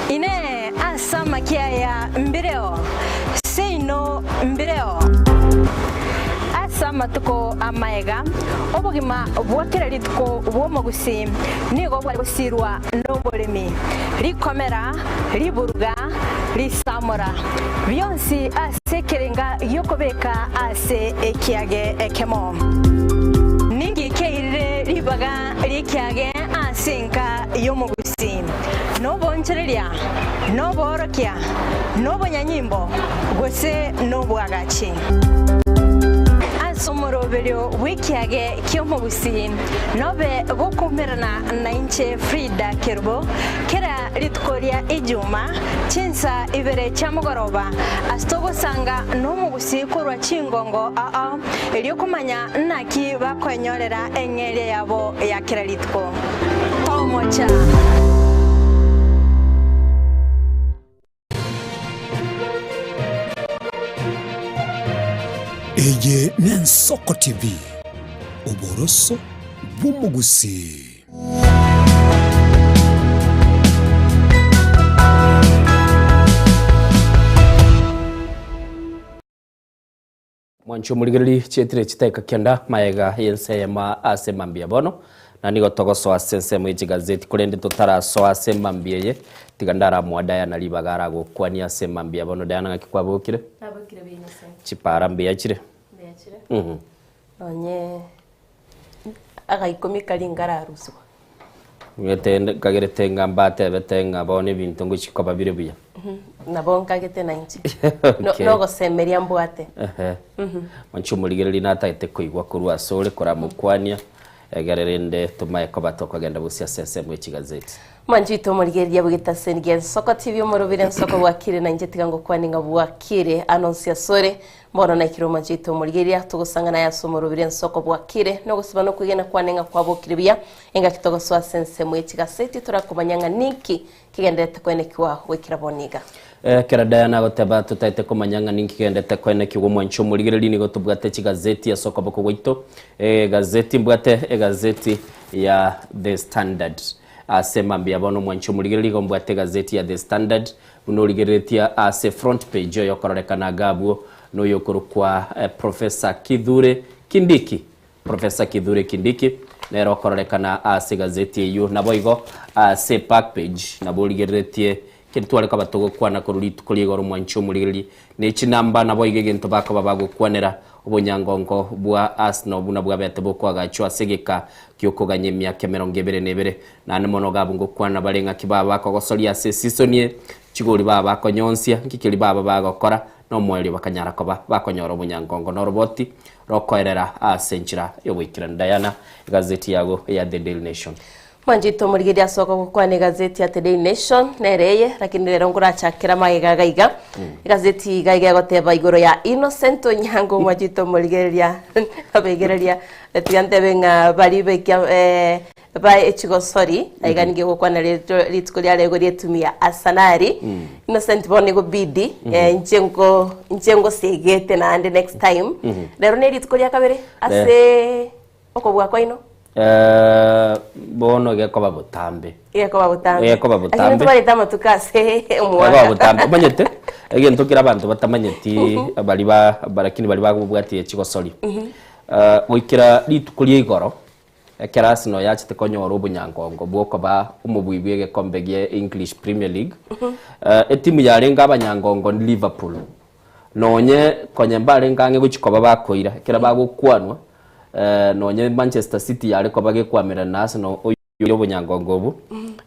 Inee! Ase amakia aya mbireo, seino mbireo. Ase amatuko amaega, obogima bwa kera rituko bw'omogusii nigo bware gosiirwa noboremi, rikomera, riburuga, risamora, bionsi ase ekerenga gi'okobeka ase ekiage ekemo. Ninki keirire ribaga ri'ekiage ase enka y'omogusii? Noboonchoreria, noboorokia, nobonyanyimbo, gose nobwagachi? Ase omoroberio bw'ekiage ki'omogusii nobe gokoumerana nainche Frida Kerubo kera rituko ria Ijuma chinsa ibere chia mogoroba ase togosanga nomogusii korwa chingongo ao erio komanya naki bakoenyorera eng'eria yabo ya kera rituko. Tomocha. Eye n'Ensoko TV, oboroso bw'omogusii. Mwanche omorigereria chietire chitaika kenda magega y'ense eyemo ase mambia bono, na nigo togosoa ase ensemo ye chigazeti, korende totarasoa ase mambia eye, tiga ndaramoa Diana ribaga aragokwania ase mambia bono. Diana ng'aki kwabokire? Nabokire buya Nyasae. Chipara mbuya chire? Mbuya chire. Mhm. Nonye agaikomi karia nkararusigwa. Ng'ete nkagerete ng'a mbatebete ng'a bono ebinto ngochia koba bire buya. Nabo nkagete nainche. Okay. Nogosemeria mbwate. Ehe. Mwanche omorigereria natagete koigwa korwa asore koramokwania, egere rende tomaye koba tokogenda bosio ase ensemo ye chigazeti. Mwanche oito omorigereria bw'egetaseni gia Nsoko TV omorobire Nsoko bwakire nainche tiga ngokwanie ng'a bwakire ano nse asore. Bono naikire omwanche oito omorigereria togosang'ana aye ase omorobire Nsoko bwakire nogosaba nokwegena kwane ng'a kwabokire buya engaki togosoa ase ensemo ye chigaseti torakomanya ng'a ninki Kigenderete koenekigwa goikera bono iga. Ekero Diana agoteba totaete komanya ng'a ninki kigenderete koenekigwa omwanchi omorigereria nigo tobwate chigazeti ase okoboko gwaito. Egazeti mbwate egazeti ya The Standard. Ase mambia bono omwanchi omorigereria igo mbwate egazeti ya The Standard buna origereretie ase front page oyokororekana iga abwo noyokorokwa Professor Kithure Kindiki. Professor Kithure Kindiki nere okororekana ase egazeti eyio. Naboigo ase back page nabo origereretie keri tware koba togokwana korwa rituko ria igoro mwanche omorigererie ne chinamba naboigo egento bakoba bagokwanera Obonyangongo bwa Arsenal buna bwabete bokoagachwa ase egeka gi'okoganya emiaka 21. Naende mono gabu ngokwana bare ng'aki baba bakogosoria ase esisoni eye, chigori baba bakonyonsia, nki keria baba bagokora, na omoerio bakanyara koba bakonyora obonyangongo na oroboti rokoerera ase enchera y'ogoikeranu. Diana, egazeti yago ya The Daily Nation. Mwanchete omorigereria ase ogokwana egazeti ya The Daily Nation nere eye, lakini rero nkorachakera magega iga iga. Egazeti iga iga egoteba igoro ya Innocent Onyango mwanchete omorigereria abegereria tiga ntebe ng'a baria bekia eh, ba echigosori aiga nigo egokwana rito- rituko ria rego rietumia Arsenali. Innocent bono nigo bidi eh, inche nko inche ngosegete naende next time. Rero ne rituko ria kabere ase Okobua kwaino. Eh, bono gekoba botambe. Gekoba botambe. Gekoba botambe. Lakini ntwarete amatuko ase omwaka. Gekoba botambe. Omanyete, egento kere abanto batamanyeti bari ba lakini bari bagobwatie chigosori. Eh, goikera rituko ria igoro, ekero Arsenal yachete konyora obonyangongo bwokoba omobui bwa egekombe gia English Premier League, eh, etimu yarenge abanyangongo ni Liverpool. Nonye konya mbarenge ang'e gochia koba bakoira, ekero bagokwanwa, nonye Manchester City yare koba gekwamerana na Arsenal oyo obonyangongo obwo,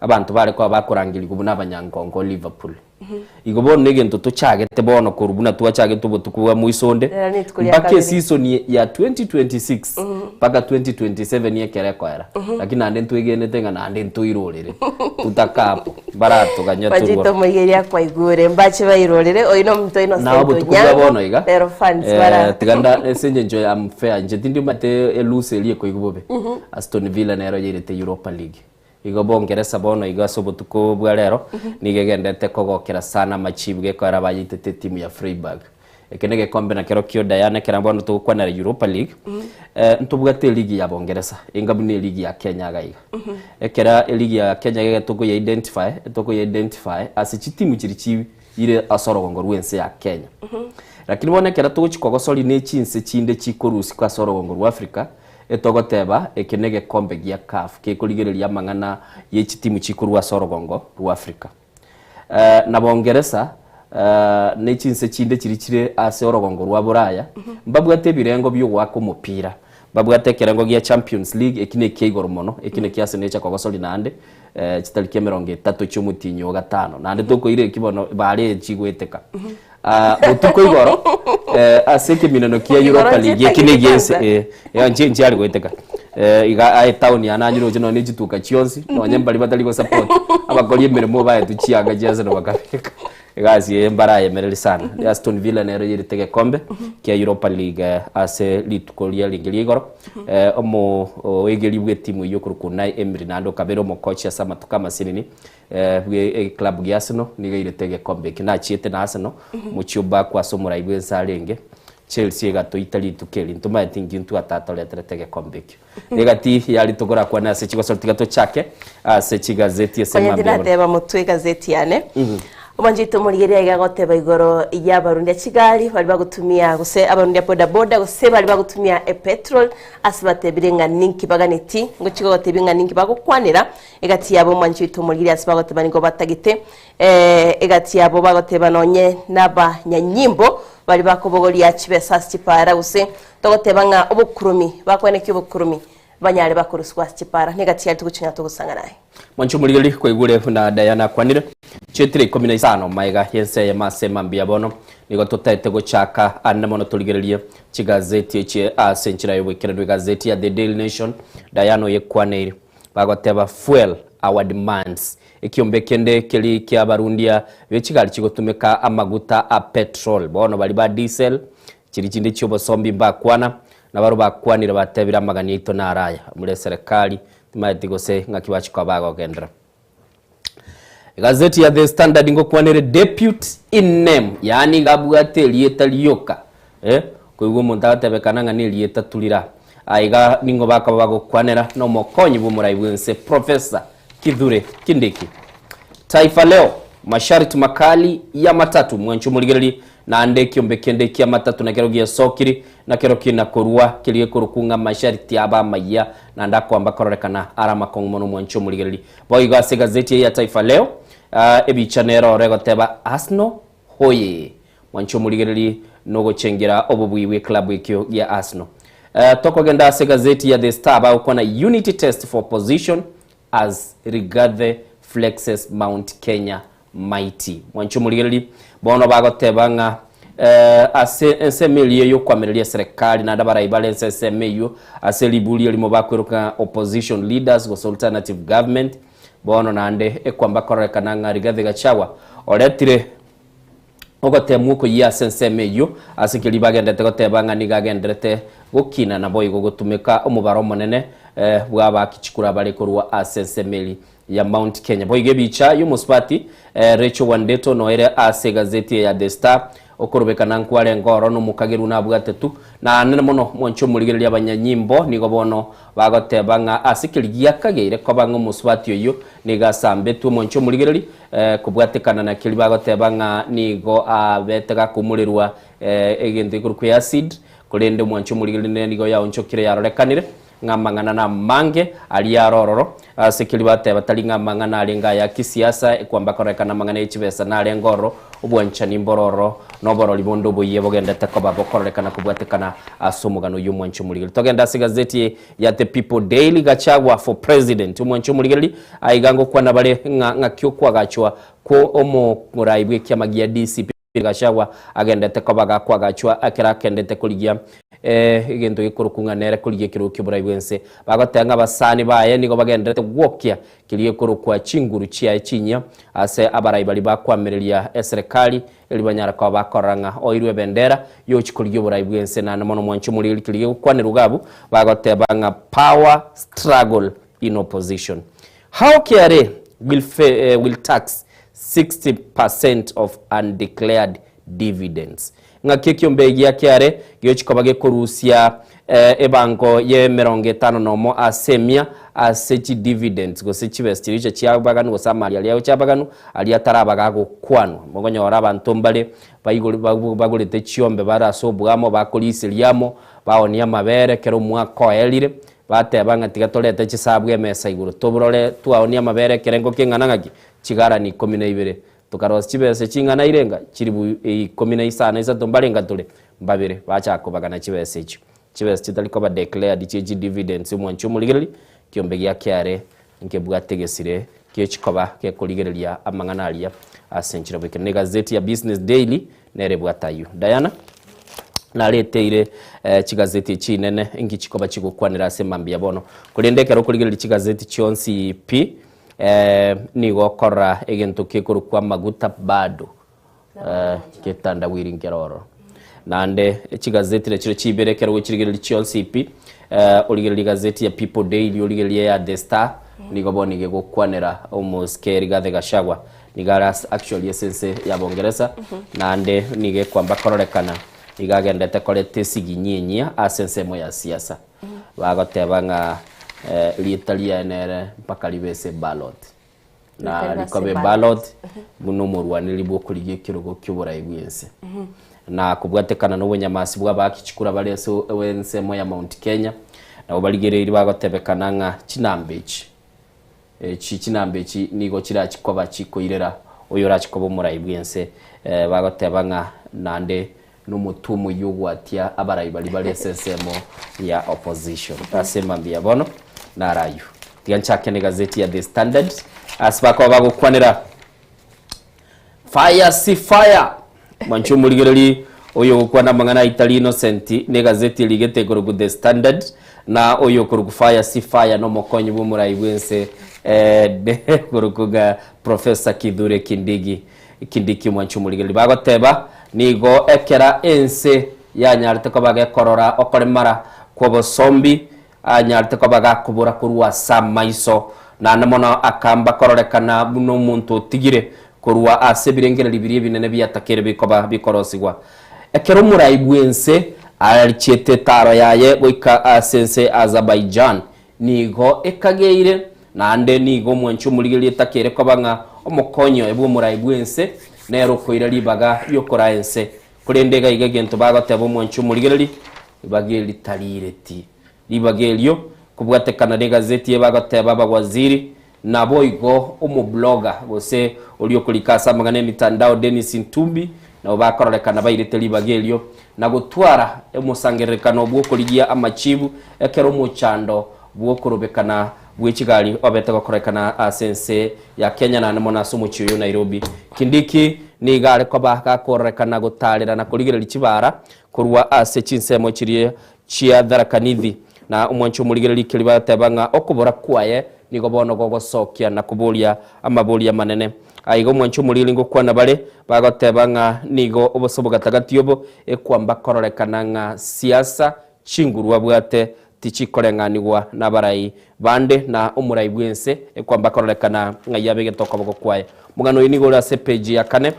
abanto bare koba bakorangerigwa buna abanyangongo Liverpool. Igo bono negento tochagete bono korwa buna twachagete obotuko bwa moiso onde, Rero nituko ria mpaka kabere. eseason ya 2026 mpaka 2027 ekero ekoera. Lakini naende ntwegenete ng'a naende ntoirorere, tutakapo, mbaratoganye Bachete torworo. omoigeria kwaigure mbache bairorere oyo nomonto Nao Innocent obotuko bwa Onyango bono iga rero fans eh, bara tiga nda ase engencho ya am fair inche tindi omanyete elose eria ekoigwa bobe. Aston Villa nero yairete Europa League. Igo Bongeresa bono iga ase obotuko bwa rero nigo egendete kogokera sana amachibu gekoera abayaitete etimu ya Freiburg. Eke negekombe nakerokio Diana ekero bono togokwanera Europa League, eh, ntobwate eligi ya Bongeresa enga buna eligi ya Kenya iga iga. Ekero eligi ya Kenya iga tokoye identify, tokoye identify ase chitimu chiria chiire ase orogongo rwa ense ya Kenya. Lakini bono ekero togochia kogosoria ne chinse chinde chikorusikwa ase orogongo rwa Africa, etogoteba eke negekombe gia CAF gekorigereria amang'ana ye chitimu chikorwa ase orogongo rwa Africa. Na Bongeresa ne chinse chinde chiria chire ase orogongo rwa Boraya mbabwate ebirengo bi'ogoaka omopira. Mbabwate ekerengo gia Champions League, eki nekia igoro mono, eki nekia ase necha kogosoria naende chitariki 30 chi'omotienyi o gatano. Naende tokoira eki bono bare chigoeteka. Botuko igoro ase ekeminano kia Europa League eki negia ense eh, nchi nchiare goeteka iga aye town yane anyure roche nonye chituka chionsi nonye mbari batari go support abakori emeremo baetwe chianga chia Arsenal bakabeka egasi eye mbarayemereri sana. Aston Villa nero yerete egekombe kia Europa League ase rituko ria ringi ria igoro omo oegeri bwe etimu eywo okorokwa Unai Emery naende okabera omokochi ase amatuko amasinini Bwe eclub gia Arsenal nigo eirete egekombe eke nachiete na Arsenal mochie obakwa ase omorai bwense arenge Chelsea egatoita rituko eri ntomaeti inki intwe atatoreterete egekombe ekio negati yari tokorakwane ase chigosori tiga tochake ase chigazeti ase Onye mambia bono. ndinateba motwe egazeti yane Omonchete omorigereria iga agoteba igoro y'abarundia chigari baria bagotumia gose abarundia bodaboda gose baria bagotumia epetrol ase batebire ng'a ninki baganeti ngochia gogotebia ng'a ninki bagokwanera Egati yabo omwanchi oito omorigereria ase bagoteba nigo batagete, ee, egati yabo bagoteba nonye nabanyanyimbo baria bakobogoria chibesa ase chipaara, gose togoteba ng'a obokuromi, bakwenekia obokuromi, banyare bakorusigwa ase chipaara. Negati yaria togoching'ana togosang'ana aye. Mwanche omorigereria kwaigure buna Diana akwanire, chietire 15 maega y'ense eyemo ase mambia bono nigo totaete gochaka ande mono torigererie chigazeti echi ase enchera y'oboikeranu. Egazeti ya The Daily Nation, Diana oyekwaneire. Bagoteba fuel our demands. Ekiombe kende keri kiabarundia be chigari chigotumeka amaguta a petrol bono baria ba diesel chiri chinde chiobosombi mbakwana nabarobwo bakwanire batebire amagani aito naro aya more eserekari timaeti gose ng'aki bachia koba bagogendera. Egazeti ya The Standard ngokwanere depute in name yaani iga abwate erieta rioka eh, koigwa omonto agatebekana ng'a nerieta turira aiga ning'o bakaba bagokwanera na omokonyi bw'omorai bw'ense Professor Kithure Kindiki. Taifa Leo, masharti makali ya matatu mwanche omorigererie Naende ekiombe kende ki'amatato nakero giesokire, nakero kina korua, keria gekorokwa ng'a amasharti abo amayia, naende akoamba kororekana are amakong'u mono mwanche omorigereria. Boigo ase egazeti eye ya Taifa Leo, ebicha nero oro egoteba Arsenal hoyee! Mwanche omorigereri nogochengera obobui bw'eclub ekio gia Arsenal. Tokogenda ase egazeti ya The Star bagokwana Unity test for opposition as Rigathi flexes Mount Kenya mighty. Mwanche omorigereri bono bagoteba ng'a ase ensemo eria y'okoamereria eserekari naende abarai bare ense ensemo eyio ase riburi erimo bakweroka ng'a opposition leaders gose alternative government bono naende ekwamba kororekana ng'a Rigathi Gachagua oretire ogoteemwa okoyia ase ensemo eyio, ase keria bagenderete goteba ng'a nigo agenderete gokina naboigo gotumeka omobaro omonene bw'abaaki chikura bare korwa ase ensemo eria ya Mount Kenya. Boigo ebicha y'omosubati Rachel Wandeto noere ase egazeti eye ya The Star, okorobekana nkwarenge oro nomokagerwa nabwate tu, na anene mono mwanche omorigereria abanyanyimbo nigo bono bagoteba ng'a ase keria giakageire koba ng'a omosubati oyio nigo asambetwe mwanche omorigereria Kobwatekana na keria bagoteba ng'a nigo abete gakoumorerwa egento gekorokwa eacid, korende omwancho omorigereria nere nigo yaonchokire yarorekanire ng'a amang'ana namange aria are ororo. Ase keria bateba tari ng'a amang'ana arenge aya kisiasa ekwamba kororekana amang'ana ye chibesa narenge ororo, obwanchani mboro ororo na oborori bonde oboyia bogendete koba bokororekana kobwatekana ase omogano oyio omwancho omorigereria. Togende ase egazeti ya The People Daily, Gachagua for President, Omwancho omorigereria, Aiga ngokwana bare ng'a ng'aki okwagachwa kwo omorai bw'ekiama gia DCP Gachagua agendete koba gakwagachwa ekero akendete korigia egento gekorokwa ng'a nere korigia ekerogo ki'oborai bw'ense. Bagoteba ng'a abasani baye nigo bagenderete gwokia keria gekorokwa chinguru chiaye chinyia ase abarai baria bakoamereria eserekari Erio banyare koba bakorora ng'a oirwe ebendera y'ogochia korigia oborai bw'ense, naende mono mwanche omoriri keria gegokwanerwa iga abwo, bagoteba ng'a power struggle in opposition. How KRA will, will tax 60 percent of undeclared dividends. Ng'aki ekiombe gia KRA geochia koba gekorusia ebango y'emerongo etano nomo ase emia ase chidividends gose chibesa chiria gochia chiabaganu gose amari aria agochia abaganu aria ataraba gagokwanwa. Mokonyora abanto mbare baigori bagorete chiombe bare ase oboamo bakoriseria amo baonia amabere ekero omwaka oerire bateba ng'a tiga torete chisabu emesa igoro tobrore twaonia amabere ekerengo keng'ana ng'aki chigarani ikomi na ibere Tokarosia chibesa ching'ana irenga chilifu ikomi na isano isato mbarenga tore mbabere bachaka kobagana chibesa echio. Chibesa chitari koba declared chie chidividends omwanchi omorigereria kiombe gia kiare nkebwate egesire giechikoba gekorigereria amang'ana aria ase enchera bwekene. Ne egazeti ya Business Daily nere ebwate ayio. Diana nareteire chigazeti echi inene inki chikoba chigokwanera ase mambia bono. Korende ekero okorigereria chigazeti chionsi pi Nigo okorora egento kekorokwa amaguta bado getandawiri nkere ororo. Naende chigazeti nachio chibere ekero gochirigereria chionsi pi, origererie egazeti ya People Daily, origererie eya The Star, nigo bono iga egokwanera omosike Rigathi Gachagua. Nigo are ase actually ase ense ya Bongeresa, naende nigo ekwamba kororekana nigo agendete koreta esiginyi enyia ase ensemo ya siasa. Bagoteba ng'a rieta riaye nere mpaka ribe ase eballot. Na Mpaka ribe ase rikoba eballot. eballot buna omorwaneri bw'okorigia ekerogo ki'oborai bw'ense. Na kobwatekana na obonyamasi bwa abaaki chikura bare ase ensemo ya Mount Kenya, nabo barigereirie bagotebekana ng'a chinamba echi Echi chinamba echi nigo chirachi koba chikoirera oyorachi koba omorai bw'ense. Bagoteba ng'a naende nomotwe omoyia ogwatia abarai baria bare ase ensemo ya opposition. Ase mambia bono naro ayio. Tiga nchake na egazeti ya The Standard ase bakoba bagokwanera Fire si fire! Mwanche omorigereri oyo ogokwana amang'ana aitari innocent na egazeti erigete ekorokwa The Standard na oyo okorokwa Fire si fire na omokonyi bw'omorai bw'ense eh, okorokwa ng'a Professor Kithure Kindiki Kindiki omwanche omorigereri bagoteba nigo ekera ense yanyarete koba gekorora okoremara kw'obosombi Anyarete koba gakobora korwa ase amaiso, naende mono akamba kororekana buna omonto otigire korwa ase ebirengererio biria ebinene biatakeire bikoba bikorosigwa. Ekero omorai bw'ense arichiete etaaro yaye goika ase ense ya Azerbaijan, nigo ekageire, naende nigo omwanchi omorigereria etakeire koba ng'a omokonyi oye bw'omorai bw'ense nere okoira ribaga riokoraa ense. Korende iga iga egento bagoteba omwanchi omorigereria, Ribaga eri tariireti. Ribaga erio, kobwatekana negazeti eye bagoteba abawaziri, naboigo omoblogger gose oria okorika ase amang'ana emitandao Dennis Ntumbi. Nabo bakororekana bairete ribaga erio na gotwara omosangererekano bw'okorigia amachibu ekero omochando bw'okorobekana bwe chigari obete gokorekana ase ense ya Kenya naende mono ase omochie oyo Nairobi. Kindiki nigo are koba gakororekana gotarera na korigereria chibara korwa ase chinsemo chiria chia Tharaka Nithi na omwancho omorigereria keria bateba ng'a okobora kwaye nigo bono gogosokia na koboria amaborio amanene. Aiga omwancho omorigereria ngokwana bare bagoteba ng'a nigo obose obogatagati obo ekwamba kororekana ng'a siasa chinguru abwate tichikoreng'anigwa nabarai bande na omorai bw'ense ekwamba kororekana ng'ai abegete okoboko kwaye. Omogano oyo nigo ore ase epeji ya kane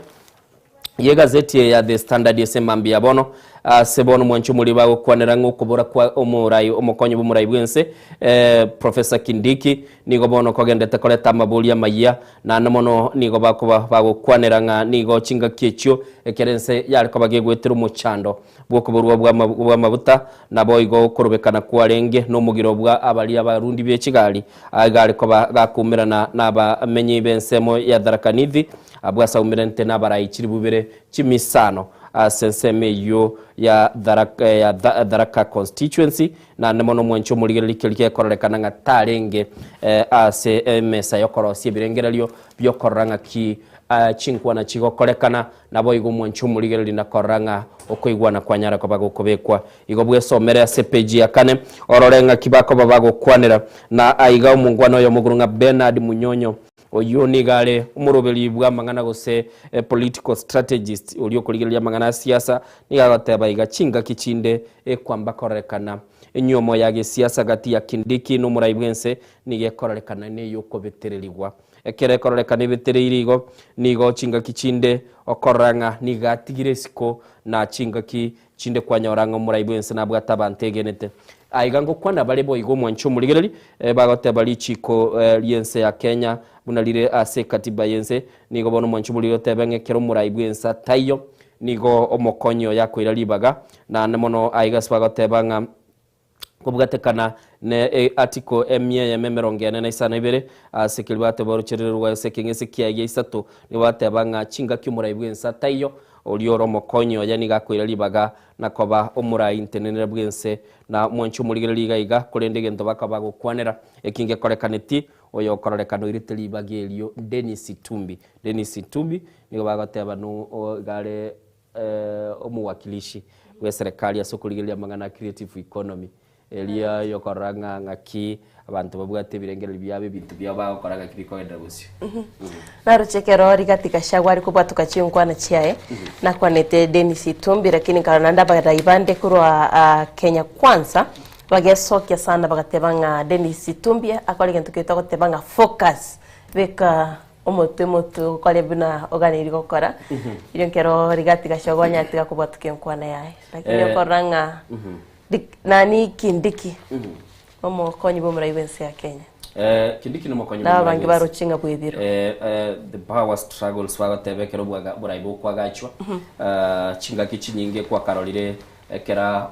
Y'egazeti eye ya The Standard ase mambia ya bono. Ase bono mwanche omoriri bagokwanera ng'a okobora kwa omorai omokonyi bw'omorai bw'ense eh, Professor Kindiki nigo bono kogendete koreta amaboria amayia naende mono nigo bakoba bagokwanera ng'a nigo chingaki echio ekero ense yare koba gegwetera omochando bw'okoborwa bw'amabuta naboigo okorobekana kwarenge nomogiro bwa abaria abarundi be chigari aiga are koba gakoumerana nabamenyi b'ensemo ya Tharaka Nithi Abwo asaumerente nabarai chilifu ibere chimisano ase ensemo eyio ya ya Tharaka Constituency, naende mono omwanchi omorigereria keria gekororekana ng'a tarenge ase emesa y'okorosia ebirengererio bi'okorora ng'aki chinkwana chigokorekana, naboigo omwanchi omorigereria na korora ng'a okoigwana kwanyara koba gokobekwa. Igo bwesomere ase epeji ya kane orore ng'aki bakoba bagokwanera. Na aiga omongwana oyomo korwa ng'a Bernard Munyonyo Oyio nigo are omoroberi bw'amang'ana gose political strategist oria okorigereria amang'ana a siasa, nigo agoteba iga chingaki chinde ekwamba kororekana enyuomo ya gesiasa gati ya Kindiki na omorai bw'ense nigo ekororekana neyokobetererigwa. Ekero ekororekana ebetereiri igo, nigo chingaki chinde okorora ng'a nigo atigire isiko na chingaki Chinde kwanyora ng'a omorai bw'ense nabwate abanto egenete. Aiga ngokwana bare boigo omwanche omorigereri, bagoteba richiko ri'ense ya Kenya buna rire ase ekatiba y'ense. Nigo bono omwanche omorigereri otebe ng'a ekero omorai bw'ense ataiyo, nigo omokonyi oye akoira ribaga. Naende mono aiga ase bagoteba ng'a kobwatekana ne article emia eyemo emerongo ene na isano ibere ase keria bateba orocherero rwa ase ekeng'ese kiaye gia isato nigo bateba ng'a chingaki omorai bw'ense ataiyo oria ore omokonyi oye nigo akoira ribaga na koba omorai ntenenere bw'ense na omwanchi omorigereria iga iga korende egento bakaba bagokwanera eki ngekorekaneti oyo okororekana oirete ribaga erio Dennis Itumbi Dennis Itumbi nigo bagoteba no iga are omowakilishi bw'eserekari ase okorigereria amang'ana a creative economy, eria yokorora ng'a ng'aki abanto babwate ebirengererio biabo ebinto biabo bagokora ng'aki bikogenderera bosio. Naroche ekero Rigathi Gachagua are kobwatoka chinkwana chiaye, nakwanete Dennis Itumbi lakini nkarora naende abarai bande korwa ah, Kenya Kwanza bagesokia sana bagateba ng'a Dennis Itumbi akore egento keria togoteba ng'a focus, beka Omotwe motwe gokore buna oganeirie gokora, erio nkero Rigathi Gachagua onyare tiga kobwatoka enkwana yaye. Lakini okorora ng'a rik- nani Kindiki omokonyi bw'omorai bw'ense ya Kenya. Kindiki nomokonyi Nabo bw'omorai abange bw'ense. baroche ng'a bwebirwe. The power struggles bagoteba ekero bwaga borai bokwagachwa chingaki chinyinge kwakarorire ekera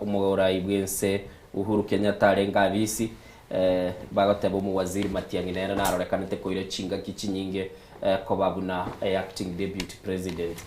omorai bw'ense Uhuru Kenyatta arenge abisi Bagoteba omowaziri Matiang'i nere narorekanete koira chingaki chinyinge koba buna acting deputy president.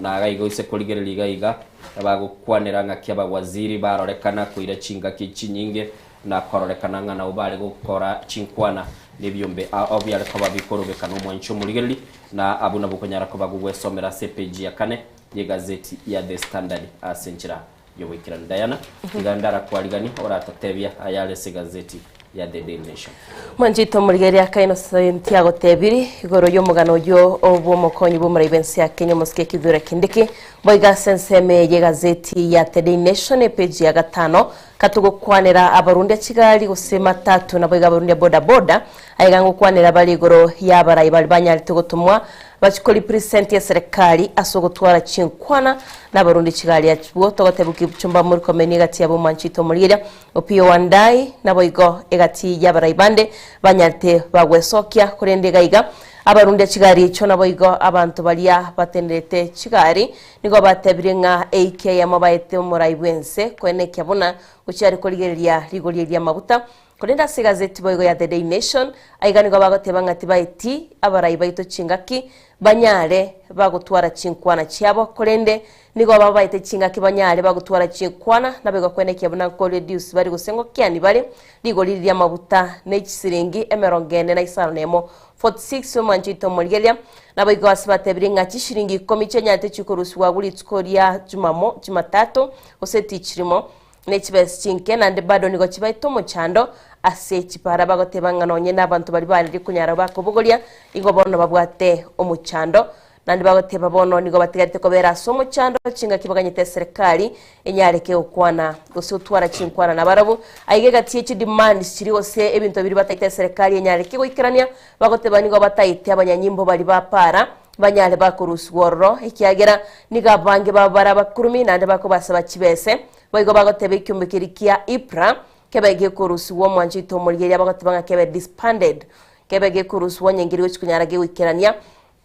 Na iga igo ase korigereria iga iga bagokwanera ng'aki abawaziri barorekana koira chingaki chinyinge na kororekana ng'a nabo bare gokora chinkwana na ebiombe ao biare koba bikorobekana omwanchi omorigereri na abwo nabo okonyara koba gogwesomera ase epeji ya kane yegazeti ya The Standard ase enchera y'ogoikeranu. Diana, iga ndarakwariganie oratotebia ayare ase egazeti ya The Daily Nation. Mwanchete omorigereria aka Innocent agotebiri igoro y'omogano oyio bw'omokonyi bw'omorai bw'ense ya Kenya omosike Kithure Kindiki boigo ase ensemo eye y'egazeti ya The Daily Nation epeji ya gatano katogokwanera abarundia chigari gose matatu naboigo abarundia boda boda aiga ngokwanera bare igoro y'abarai baria banyarete gotomwa Bachia koripresent eserekari ase ogotwara chinkwana nabarundi chigari abwo togotebiwa Kipchumba Murkomen egati yabo omwanchete omorigeria Opiyo Wandayi naboigo egati y'abarai bande banyarete bagwesokia korende iga iga abarundia chigari echio naboigo abanto baria batenerete chigari nigo batebirie ng'a eiki eyemo baete omorai bwense koenekia buna gochia are korigereria rigori eri ri'amaguta. Korende ase egazeti boigo ya The Daily Nation, aiga nigo bagoteba ng'a tibaeti abarai baito chingaki banyare bagotwara chinkwana chiabo, korende nigo babaete chingaki banyare bagotwara chinkwana, naboigo kwenekia buna nkoreduce bare gose ngokiani bare rigori ri'amaguta ne chisiringi emerongo ene na isano nemo, 46 omwancho oito omorigereria. Naboigo ase batebirie ng'a chishiringi ikomi chianyarete chikorusigwa agwo rituko ria Jumamo, Jumatatu, gose tichirimo, ne chibesa chinke, naende bado nigo chibaete omochando ase chipara bagoteba ng'a nonye nabanto baria barire konyara bakobogoria, igo bono babwate omochando. Naende bagoteba bono nigo batigarete kobera ase omochando chingaki baganyete eserekari enyareke gokwana gose gotwara chinkwana nabarabwo. Aiga egati ye chidemands chiria gose ebinto biria bataete eserekari enyareke goikerania, bagoteba nigo bataete abanyanyimbo baria ba para banyare bakorusigwa ororo ekiagera nigo abange babo bare abakurumi naende bakobasaba chibese. Boigo bagoteba ekiombe keria kia IPRA kebe gekorusigwa omwancho oito omorigereria bagoteba ng'a kebe disbanded kebe gekorusigwa onye nkeri gochi konyara gegoikerania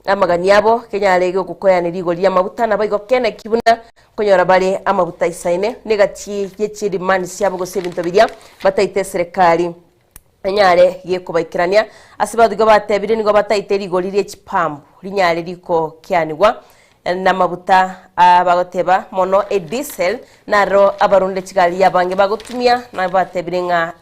Amagani abo kenyare gokokoyana rigori ri'amaguta, naboigo keneki buna konyora bare amaguta aisaine, negati ye chidimandi chiabo gose ebinto biria bataite eserekari enyare gekobaikerania. Ase bato batebire nigo bataite rigori rie chipambu rinyare rikokianigwa namaguta aa bagoteba mono ediesel naro abarunde chigari abange bagotumia nabo batebire ng'a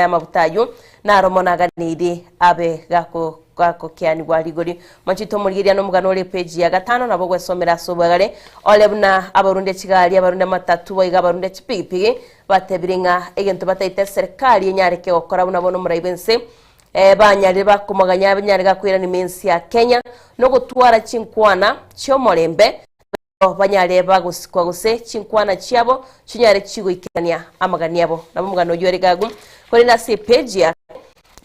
amaguta ayio naro mono aganeiri abe gako gakokianigwa rigori. Machete omorigereria nomogano ore epeji ya gatano nabo ogwesomera ase obwegare ore buna abarunde chigari abarunde amatatu boigo abarunde chipigipigi batebire ng'a egento bataete eserekari enyareke gokora buna bono omorai bwense banyarire bakomoganya banyare gakoirania ime ense ya Kenya nogotwara chinkwana chiomorembe banyare bagosikwa gose chinkwana chiabo chinyare chigoikerania amagani abo. Nabo omogano oyio ore gagu. Korende ase epeji ya